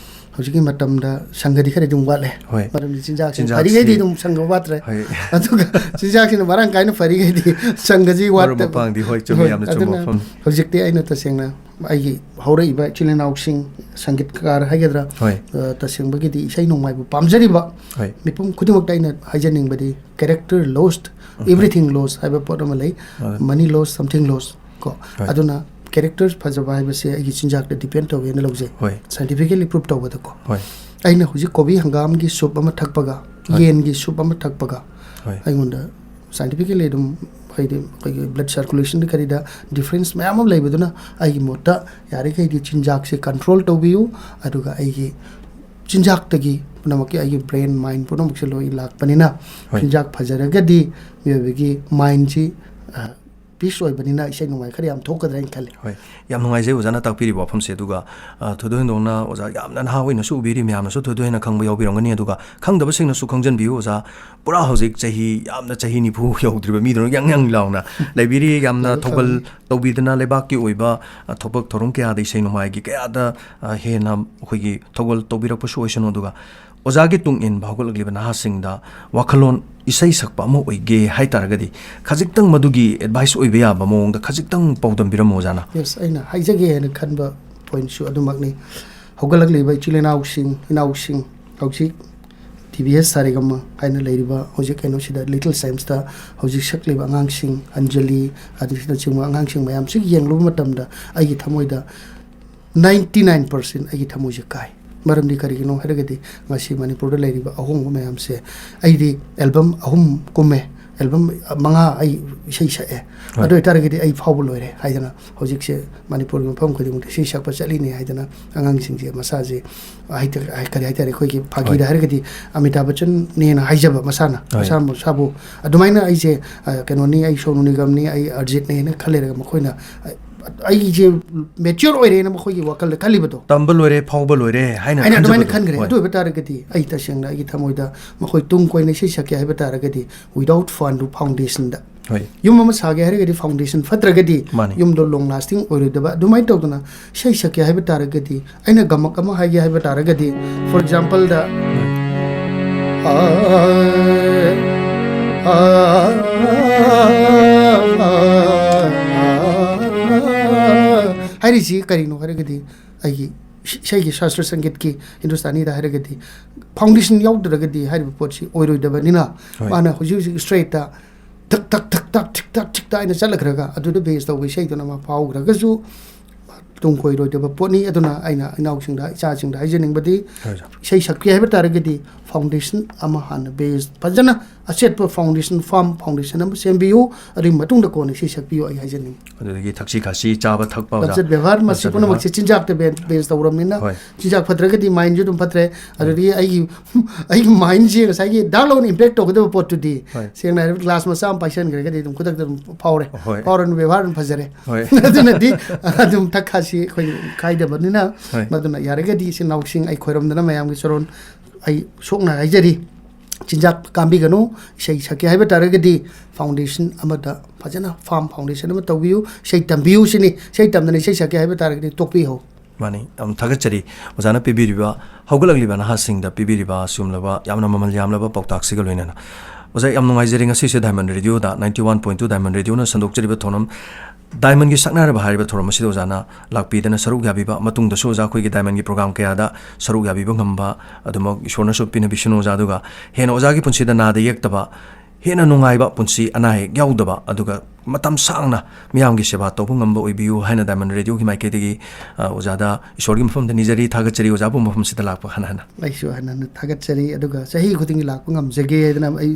ꯍꯧꯖꯤꯛꯀꯤ ꯃꯇꯝꯗ ꯁꯪꯒꯗꯤ ꯈꯔ ꯑꯗꯨꯝ ꯋꯥꯠꯂꯦ꯫ ꯍꯣꯏ꯫ ꯃꯔꯝꯗꯤ ꯆꯤꯟꯖꯥꯛꯁꯤ ꯆꯤꯟꯖꯥꯛꯁꯤ ꯐꯔꯤꯈꯩꯗꯤ ꯑꯗꯨꯝ ꯁꯪꯒ ꯋꯥꯠꯇ꯭ꯔꯦ꯫ ꯍꯣꯏ꯫ ꯑꯗꯨꯒ ꯆꯤꯟꯖꯥꯛꯁꯤꯅ ꯃꯔꯥꯡ ꯀꯥꯏꯅ ꯐꯔꯤꯈꯩꯗꯤ ꯁꯪꯒꯁꯤ ꯃꯔꯨꯞ ꯋꯥꯠꯇꯕ꯫ ꯃꯄꯥꯡꯗꯤ ꯍꯣꯏ, ꯆꯨꯝꯃꯤ, ꯍꯣꯏ, ꯌꯥꯝꯅ ꯆꯨꯝꯕ ꯑꯗꯨꯅ ꯋꯥꯐꯝ꯫ ꯍꯧꯖꯤꯛꯇꯤ ꯑꯩꯅ ꯇꯁꯦꯡꯅ ꯑꯩꯒꯤ ꯍꯧꯔꯛꯏꯕ ꯏꯆꯤꯜ ꯏꯅꯥꯎꯁꯤꯡ, ꯁꯪꯒꯤꯠꯀꯥꯔ ꯍꯥꯏꯒꯗ꯭ꯔꯥ, ꯍꯣꯏ꯫ ꯑ, ꯇꯁꯦꯡꯕꯒꯤꯗꯤ ꯏꯁꯩ ꯅꯣꯡꯃꯥꯏꯕꯨ ꯄꯥꯝꯖꯔꯤꯕ ꯍꯣꯏ꯫ ꯃꯤꯄꯨꯝ ꯈꯨꯗꯤꯡꯃꯛꯇ ꯑꯩꯅ ꯍꯥꯏꯖꯅꯤꯡꯕꯗꯤ, character lost, everything lost ꯍꯥꯏꯕ ꯄꯣꯠ ꯑꯃ ꯂꯩ꯫ ꯍꯣꯏ꯫ Money lost, something lost ꯀꯣ꯫ ꯍꯣꯏ꯫ ꯑꯗꯨꯅ characters ꯐꯖꯕ ꯍꯥꯏꯕꯁꯦ ꯑꯩꯒꯤ ꯆꯤꯟꯖꯥꯛꯇ depend ꯇꯧꯋꯦꯅ ꯂꯧꯖꯩ꯫ ꯍꯣꯏ꯫ Scientifically prove ꯇꯧꯕꯗꯀꯣ꯫ ꯍꯣꯏ꯫ ꯑꯩꯅ ꯍꯧꯖꯤꯛ ꯀꯣꯕꯤ ꯍꯪꯒꯥꯝꯒꯤ soup ꯑꯃ ꯊꯛꯄꯒ, ꯍꯣꯏ꯫ ꯌꯦꯟꯒꯤ soup ꯑꯃ ꯊꯛꯄꯒ, ꯍꯣꯏ꯫ ꯑꯩꯉꯣꯟꯗ scientifically ꯑꯗꯨꯝ, ꯍꯥꯏꯗꯤ ꯑꯩꯈꯣꯏꯒꯤ blood circulation ꯀꯔꯤꯗ difference ꯃꯌꯥꯝ ꯑꯃ ꯂꯩꯕꯗꯨꯅ, ꯑꯩꯒꯤ ꯃꯣꯠꯇ ꯌꯥꯔꯤꯈꯩꯗꯤ ꯆꯤꯟꯖꯥꯛꯁꯦ control ꯇꯧꯕꯤꯌꯨ꯫ ꯑꯗꯨꯒ ꯑꯩꯒꯤ ꯆꯤꯟꯖꯥꯛꯇꯒꯤ ꯄꯨꯝꯅꯃꯛꯀꯤ ꯑꯩꯒꯤ brain, mind ꯄꯨꯝꯅꯃꯛꯁꯦ ꯂꯣꯏ ꯂꯥꯛꯄꯅꯤꯅ, ꯍꯣꯏ꯫ ꯆꯤꯟꯖꯥꯛ ꯐꯖꯔꯒꯗꯤ ꯃꯤꯑꯣꯏꯕꯒꯤ mindꯁꯤ, ꯑ, peace ꯑꯣꯏꯕꯅꯤꯅ ꯏꯁꯩ ꯅꯣꯡꯃꯥꯏ ꯈꯔ ꯌꯥꯝ ꯊꯣꯛꯀꯗ꯭ꯔꯥ ꯍꯥꯏꯅ ꯈꯜꯂꯤ꯫ ꯍꯣꯏ, ꯌꯥꯝ ꯅꯨꯡꯉꯥꯏꯖꯩ ꯑꯣꯖꯥꯅ ꯇꯥꯛꯄꯤꯔꯤꯕ ꯋꯥꯐꯝꯁꯦ꯫ ꯑꯗꯨꯒ, ꯑ, ꯊꯣꯏꯗꯣꯛ ꯍꯦꯟꯗꯣꯛꯅ ꯑꯣꯖꯥ ꯌꯥꯝꯅ ꯅꯍꯥ ꯑꯣꯏꯅꯁꯨ ꯎꯕꯤꯔꯤ, ꯃꯌꯥꯝꯅꯁꯨ ꯊꯣꯏꯗꯣꯛ ꯍꯦꯟꯅ ꯈꯪꯕ ꯌꯥꯎꯕꯤꯔꯝꯒꯅꯤ꯫ ꯑꯗꯨꯒ ꯈꯪꯗꯕꯁꯤꯡꯅꯁꯨ ꯈꯪꯖꯟꯕꯤꯌꯨ ꯑꯣꯖꯥ꯫ ꯄꯨꯔꯥ ꯍꯧꯖꯤꯛ ꯆꯍꯤ, ꯌꯥꯝꯅ ꯆꯍꯤ ꯅꯤꯐꯨ ꯌꯧꯗ꯭ꯔꯤꯕ ꯃꯤꯗꯧꯅ ꯌꯥꯡ ꯌꯥꯡ ꯂꯥꯎꯅ ꯂꯩꯕꯤꯔꯤ꯫ ꯌꯥꯝꯅ ꯌꯥꯝ ꯊꯧꯒꯜ ꯐꯕꯅꯤ꯫ ꯇꯧꯕꯤꯗꯅ ꯂꯩꯕꯥꯛꯀꯤ ꯑꯣꯏꯕ, ꯑ, ꯊꯕꯛ ꯊꯧꯔꯝ ꯀꯌꯥꯗ, ꯏꯁꯩ ꯅꯣꯡꯃꯥꯏꯒꯤ ꯀꯌꯥꯗ, ꯑ, ꯍꯦꯟꯅ ꯑꯩꯈꯣꯏꯒꯤ ꯊꯧꯒꯜ ꯇꯧꯕꯤꯔꯛꯄꯁꯨ ꯑꯣꯏꯁꯅꯨ꯫ ꯑꯗꯨꯒ ꯑꯣꯖꯥꯒꯤ ꯇꯨꯡ ꯏꯟꯕ ꯍꯧꯒꯠꯂꯛꯂꯤꯕ ꯅꯍꯥꯁꯤꯡꯗ ꯋꯥꯈꯜꯂꯣꯟ, ꯏꯁꯩ ꯁꯛꯄ ꯑꯃ ꯑꯣꯏꯒꯦ ꯍꯥꯏ ꯇꯥꯔꯒꯗꯤ ꯈꯖꯤꯛꯇꯪ ꯃꯗꯨꯒꯤ advice ꯑꯣꯏꯕ ꯌꯥꯕ ꯃꯑꯣꯡꯗ ꯈꯖꯤꯛꯇꯪ ꯄꯥꯎꯗꯝꯕꯤꯔꯝꯃꯨ ꯑꯣꯖꯥꯅ꯫ Yes, ꯑꯩꯅ ꯍꯥꯏꯖꯒꯦ ꯍꯥꯏꯅ ꯈꯟꯕ pointꯁꯨ ꯑꯗꯨꯃꯛꯅꯤ꯫ ꯍꯧꯒꯠꯂꯛꯂꯤꯕ ꯏꯆꯤꯜ ꯏꯅꯥꯎꯁꯤꯡ, ꯏꯅꯥꯎꯁꯤꯡ, ꯍꯧꯖꯤꯛ ꯇꯤ ꯕꯤ ꯑꯦꯁ ꯁꯥꯔꯦꯒꯝꯃ ꯍꯥꯏꯅ ꯂꯩꯔꯤꯕ ꯍꯧꯖꯤꯛ ꯀꯩꯅꯣꯁꯤꯗ, Little Champs ꯇ ꯍꯧꯖꯤꯛ ꯁꯛꯂꯤꯕ ꯑꯉꯥꯡꯁꯤꯡ, ꯑꯟꯖꯂꯤ, ꯑꯗꯨꯅꯆꯤꯡꯕ ꯑꯉꯥꯡꯁꯤꯡ ꯃꯌꯥꯝꯁꯤ ꯌꯦꯡꯂꯨꯕ ꯃꯇꯝꯗ ꯑꯩꯒꯤ ꯊꯃꯣꯏꯗ ninety nine percent ꯑꯩꯒꯤ ꯊꯃꯣꯏꯁꯦ ꯀꯥꯏ꯫ ꯃꯔꯝꯗꯤ ꯀꯔꯤꯒꯤꯅꯣ ꯍꯥꯏꯔꯒꯗꯤ ꯉꯁꯤ ꯃꯅꯤꯄꯨꯔꯗ ꯂꯩꯔꯤꯕ ꯑꯍꯣꯡꯕ ꯃꯌꯥꯝꯁꯦ, ꯑꯩꯗꯤ album ꯑꯍꯨꯝ ꯀꯨꯝꯃꯦ, album ꯃꯉꯥ ꯑꯩ ꯏꯁꯩ ꯁꯛꯑꯦ꯫ ꯍꯣꯏ꯫ ꯑꯗꯨ ꯑꯣꯏꯇꯥꯔꯒꯗꯤ ꯑꯩ ꯐꯥꯎꯕ ꯂꯣꯏꯔꯦ ꯍꯥꯏꯗꯅ ꯍꯧꯖꯤꯛꯁꯦ ꯃꯅꯤꯄꯨꯔꯒꯤ ꯃꯐꯝ ꯈꯨꯗꯤꯡꯃꯛꯇ ꯏꯁꯩ ꯁꯛꯄ ꯆꯠꯂꯤꯅꯤ ꯍꯥꯏꯗꯅ ꯑꯉꯥꯡꯁꯤꯡꯁꯦ ꯃꯁꯥꯁꯦ ꯍꯥꯏꯗ-, ꯀꯔꯤ ꯍꯥꯏꯇꯥꯔꯦ, ꯑꯩꯈꯣꯏꯒꯤ ꯐꯥꯒꯤꯗ ꯍꯣꯏ꯫ ꯍꯥꯏꯔꯒꯗꯤ ꯑꯃꯤꯇꯥꯕ ꯕꯆꯟꯅꯦꯅ ꯍꯥꯏꯖꯕ ꯃꯁꯥꯅ, ꯍꯣꯏ꯫ ꯃꯁꯥ ꯃꯁꯥꯕꯨ ꯑꯗꯨꯃꯥꯏꯅ ꯑꯩꯁꯦ, ꯑ, ꯀꯩꯅꯣꯅꯤ, ꯑꯩ ꯁꯣꯅꯨ ꯅꯤꯒꯝꯅꯤ, ꯑꯩ ꯑꯔꯖꯤꯠꯅꯦꯅ ꯈꯜ ꯂꯩꯔꯒ ꯃꯈꯣꯏꯅ, ꯑ, ꯑꯩꯁꯦ ꯃꯦꯆ꯭ꯌꯣꯔ ꯑꯣꯏꯔꯦꯅ ꯃꯈꯣꯏꯒꯤ ꯋꯥꯈꯜꯗ ꯈꯜꯂꯤꯕꯗꯣ꯫ ꯇꯝꯕ ꯂꯣꯏꯔꯦ, ꯐꯥꯎꯕ ꯂꯣꯏꯔꯦ ꯍꯥꯏꯅ ꯑꯩꯅ ꯑꯗꯨꯃꯥꯏꯅ ꯈꯟꯖꯕꯗꯣ꯫ ꯈꯟꯈ꯭ꯔꯦ꯫ ꯍꯣꯏ꯫ ꯑꯗꯨ ꯑꯣꯏꯕ ꯇꯥꯔꯒꯗꯤ ꯑꯩ ꯇꯁꯦꯡꯅ ꯑꯩꯒꯤ ꯊꯃꯣꯏꯗ ꯃꯈꯣꯏ ꯇꯨꯡ ꯀꯣꯏꯅ ꯏꯁꯩ ꯁꯛꯀꯦ ꯍꯥꯏꯕ ꯇꯥꯔꯒꯗꯤ without fund foundationꯗ ꯍꯣꯏ꯫ ꯌꯨꯝ ꯑꯃ ꯁꯥꯒꯦ ꯍꯥꯏꯔꯒꯗꯤ foundation ꯐꯠꯇ꯭ꯔꯒꯗꯤ ꯃꯥꯅꯤ꯫ ꯌꯨꯝꯗꯣ long lasting ꯑꯣꯏꯔꯣꯏꯗꯕ꯫ ꯑꯗꯨꯃꯥꯏꯅ ꯇꯧꯗꯅ ꯏꯁꯩ ꯁꯛꯀꯦ ꯍꯥꯏꯕ ꯇꯥꯔꯒꯗꯤ ꯑꯩꯅ ꯒꯃꯛ ꯑꯃ ꯍꯥꯏꯒꯦ ꯍꯥꯏꯕ ꯇꯥꯔꯒꯗꯤ, for exampleꯗ, ꯍꯥꯏꯔꯤꯁꯤ ꯀꯔꯤꯅꯣ ꯍꯥꯏꯔꯒꯗꯤ, ꯑꯩꯒꯤ ꯏꯁꯩꯒꯤ ꯁꯥꯁꯇ꯭ꯔ ꯁꯪꯒꯤꯠꯀꯤ ꯍꯤꯟꯗꯨꯁꯇꯥꯅꯤꯗ ꯍꯥꯏꯔꯒꯗꯤ foundation ꯌꯥꯎꯗ꯭ꯔꯒꯗꯤ ꯍꯥꯏꯔꯤꯕ ꯄꯣꯠꯁꯤ ꯑꯣꯏꯔꯣꯏꯗꯕꯅꯤꯅ, ꯍꯣꯏ꯫ ꯃꯥꯅ ꯍꯧꯖꯤꯛ ꯍꯧꯖꯤꯛ straight ꯇ ꯊꯛ ꯊꯛ ꯊꯛ ꯊꯛ ꯊꯤꯛ ꯊꯥꯛ ꯊꯤꯛ ꯊꯥꯛ ꯍꯥꯏꯅ ꯆꯠꯂꯈ꯭ꯔꯒ ꯑꯗꯨꯗ base ꯇꯧꯕ ꯏꯁꯩꯗꯨꯅ ꯑꯃ ꯐꯥꯎꯈ꯭ꯔꯒꯁꯨ ꯇꯨꯡ ꯀꯣꯏꯔꯣꯏꯗꯕ ꯄꯣꯠꯅꯤ꯫ ꯑꯗꯨꯅ ꯑꯩꯅ ꯏꯅꯥꯎꯁꯤꯡꯗ, ꯏꯆꯥꯁꯤꯡꯗ ꯍꯥꯏꯖꯅꯤꯡꯕꯗꯤ, ꯍꯣꯏ, ꯁꯥꯔ꯫ ꯏꯁꯩ ꯁꯛꯀꯦ ꯍꯥꯏꯕ ꯇꯥꯔꯒꯗꯤ foundation ꯑꯃ ꯍꯥꯟꯅ base ꯐꯖꯅ ꯑꯆꯦꯠꯄ foundation, firm foundation ꯑꯃ ꯁꯦꯝꯕꯤꯌꯨ꯫ ꯑꯗꯨꯒꯤ ꯃꯇꯨꯡꯗ ꯀꯣꯟꯅ ꯏꯁꯩ ꯁꯛꯄꯤꯌꯨ, ꯑꯩ ꯍꯥꯏꯖꯅꯤꯡꯉꯤ꯫ ꯑꯗꯨꯗꯒꯤ ꯊꯛꯁꯤ ꯈꯥꯁꯤ, ꯆꯥꯕ ꯊꯛꯄ, ꯑꯣꯖꯥ꯫ ꯂꯝꯆꯠ ꯕꯦꯕꯥꯔ, ꯃꯁꯤ ꯂꯝꯆꯠ ꯄꯨꯝꯅꯃꯛꯁꯦ ꯕꯦꯕꯥꯔ꯫ ꯆꯤꯟꯖꯥꯛꯇ base, base ꯇꯧꯔꯕꯅꯤꯅ, ꯍꯣꯏ꯫ ꯆꯤꯟꯖꯥꯛ ꯐꯠꯇ꯭ꯔꯒꯗꯤ mindꯁꯨ ꯑꯗꯨꯝ ꯐꯠꯇ꯭ꯔꯦ꯫ ꯑꯗꯨꯗꯒꯤ ꯑꯩꯒꯤ, ꯑꯩꯒꯤ mindꯁꯦ ꯉꯁꯥꯏꯒꯤ ꯗꯥꯛ ꯂꯥꯎꯅ impact ꯇꯧꯒꯗꯕ ꯄꯣꯠꯇꯨꯗꯤ, ꯍꯣꯏ꯫ ꯁꯦꯡꯅ ꯍꯥꯏꯔꯕꯗ glass ꯃꯆꯥ ꯑꯃ ꯄꯥꯏꯁꯟꯈ꯭ꯔꯒꯗꯤ ꯑꯗꯨꯝ ꯈꯨꯗꯛꯇ ꯑꯗꯨꯝ ꯐꯥꯎꯔꯦ꯫ ꯍꯣꯏ꯫ ꯐꯥꯎꯔꯅꯨ, ꯕꯦꯕꯥꯔ ꯑꯗꯨꯝ ꯐꯖꯔꯦ꯫ ꯍꯣꯏ꯫ ꯑꯗꯨꯅꯗꯤ ꯑꯗꯨꯝ ꯊꯛ ꯈꯥꯁꯤ ꯑꯩꯈꯣꯏ ꯈꯥꯏꯗꯕꯅꯤꯅ, ꯍꯣꯏ꯫ ꯃꯗꯨꯅ ꯌꯥꯔꯒꯗꯤ ꯏꯆꯤꯟ ꯏꯅꯥꯎꯁꯤꯡ ꯑꯩ ꯈꯣꯏꯔꯝꯗꯅ ꯃꯌꯥꯝꯒꯤ ꯆꯔꯣꯟ ꯑꯩ ꯁꯣꯛꯅ ꯍꯥꯏꯖꯔꯤ꯫ ꯆꯤꯟꯖꯥꯛ ꯀꯥꯝꯕꯤꯒꯅꯨ꯫ ꯏꯁꯩ ꯁꯛꯀꯦ ꯍꯥꯏꯕ ꯇꯥꯔꯒꯗꯤ foundation ꯑꯃꯗ ꯐꯖꯅ firm foundation ꯑꯃ ꯇꯧꯕꯤꯌꯨ꯫ ꯏꯁꯩ ꯇꯝꯕꯤꯌꯨ ꯁꯤꯅꯤ꯫ ꯏꯁꯩ ꯇꯝꯗꯅ ꯏꯁꯩ ꯁꯛꯀꯦ ꯍꯥꯏꯕ ꯇꯥꯔꯒꯗꯤ ꯇꯣꯛꯄꯤꯍꯧ꯫ ꯃꯥꯅꯤ, ꯌꯥꯝ ꯊꯥꯒꯠꯆꯔꯤ ꯑꯣꯖꯥꯅ ꯄꯤꯕꯤꯔꯤꯕ ꯍꯧꯒꯠꯂꯛꯂꯤꯕ ꯅꯍꯥꯁꯤꯡꯗ ꯄꯤꯕꯤꯔꯤꯕ ꯑꯁꯤꯒꯨꯝꯂꯕ ꯌꯥꯝꯅ ꯃꯃꯜ ꯌꯥꯝꯂꯕ ꯄꯥꯎꯇꯥꯛꯁꯤꯒ ꯂꯣꯏꯅꯅ꯫ ꯑꯣꯖꯥ, ꯌꯥꯝ ꯅꯨꯡꯉꯥꯏꯖꯔꯦ ꯉꯁꯤꯁꯦ Diamond Radioꯗ, ninety one point two Diamond Radioꯅ ꯁꯟꯗꯣꯛꯆꯔꯤꯕ ꯊꯧꯔꯝ, Diamondꯒꯤ ꯁꯛꯅꯥꯏꯔꯕ ꯍꯥꯏꯔꯤꯕ ꯊꯧꯔꯝ ꯑꯁꯤꯗ ꯑꯣꯖꯥꯅ ꯂꯥꯛꯄꯤꯗꯅ ꯁꯔꯨꯛ ꯌꯥꯕꯤꯕ, ꯃꯇꯨꯡꯗꯁꯨ ꯑꯣꯖꯥ ꯑꯩꯈꯣꯏꯒꯤ Diamondꯒꯤ program ꯀꯌꯥꯗ ꯁꯔꯨꯛ ꯌꯥꯕꯤꯕ ꯉꯝꯕ ꯑꯗꯨꯃꯛ ꯏꯁꯣꯔꯅꯁꯨ ꯄꯤꯅꯕꯤꯁꯅꯨ ꯑꯣꯖꯥ꯫ ꯑꯗꯨꯒ ꯍꯦꯟꯅ ꯑꯣꯖꯥꯒꯤ ꯄꯨꯟꯁꯤꯗ ꯅꯥꯗ ꯌꯦꯛꯇꯕ, ꯍꯦꯟꯅ ꯅꯨꯡꯉꯥꯏꯕ ꯄꯨꯟꯁꯤ, ꯑꯅꯥ ꯑꯌꯦꯛ ꯌꯥꯎꯗꯕ, ꯑꯗꯨꯒ ꯃꯇꯝ ꯁꯥꯡꯅ ꯃꯤꯌꯥꯝꯒꯤ ꯁꯦꯕꯥ ꯇꯧꯕ ꯉꯝꯕ ꯑꯣꯏꯕꯤꯌꯨ ꯍꯥꯏꯅ Diamond Radioꯒꯤ ꯃꯥꯏꯀꯩꯗꯒꯤ, ꯑ, ꯑꯣꯖꯥꯗ ꯏꯁꯣꯔꯒꯤ ꯃꯐꯝꯗ ꯅꯤꯖꯔꯤ, ꯊꯥꯒꯠꯆꯔꯤ ꯑꯣꯖꯥꯕꯨ ꯃꯐꯝꯁꯤꯗ ꯂꯥꯛꯄ ꯍꯟꯅ ꯍꯟꯅ꯫ ꯑꯩꯁꯨ ꯍꯟꯅ ꯍꯟꯅ ꯊꯥꯒꯠꯆꯔꯤ, ꯑꯗꯨꯒ ꯆꯍꯤ ꯈꯨꯗꯤꯡꯒꯤ ꯂꯥꯛꯄ ꯉꯝꯖꯒꯦ ꯍꯥꯏꯗꯅ ꯑꯩ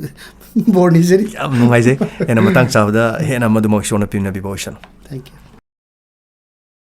ꯕꯣꯔ ꯅꯤꯖꯔꯤ꯫ ꯌꯥꯝ ꯅꯨꯡꯉꯥꯏꯖꯩ꯫ ꯍꯦꯟꯅ ꯃꯇꯥꯡ ꯆꯥꯕꯗ ꯍꯦꯟꯅ ꯃꯗꯨꯃꯛ ꯏꯁꯣꯔꯅ ꯄꯤꯅꯕꯤꯕ ꯑꯣꯏꯁꯅꯨ꯫ Thank you꯫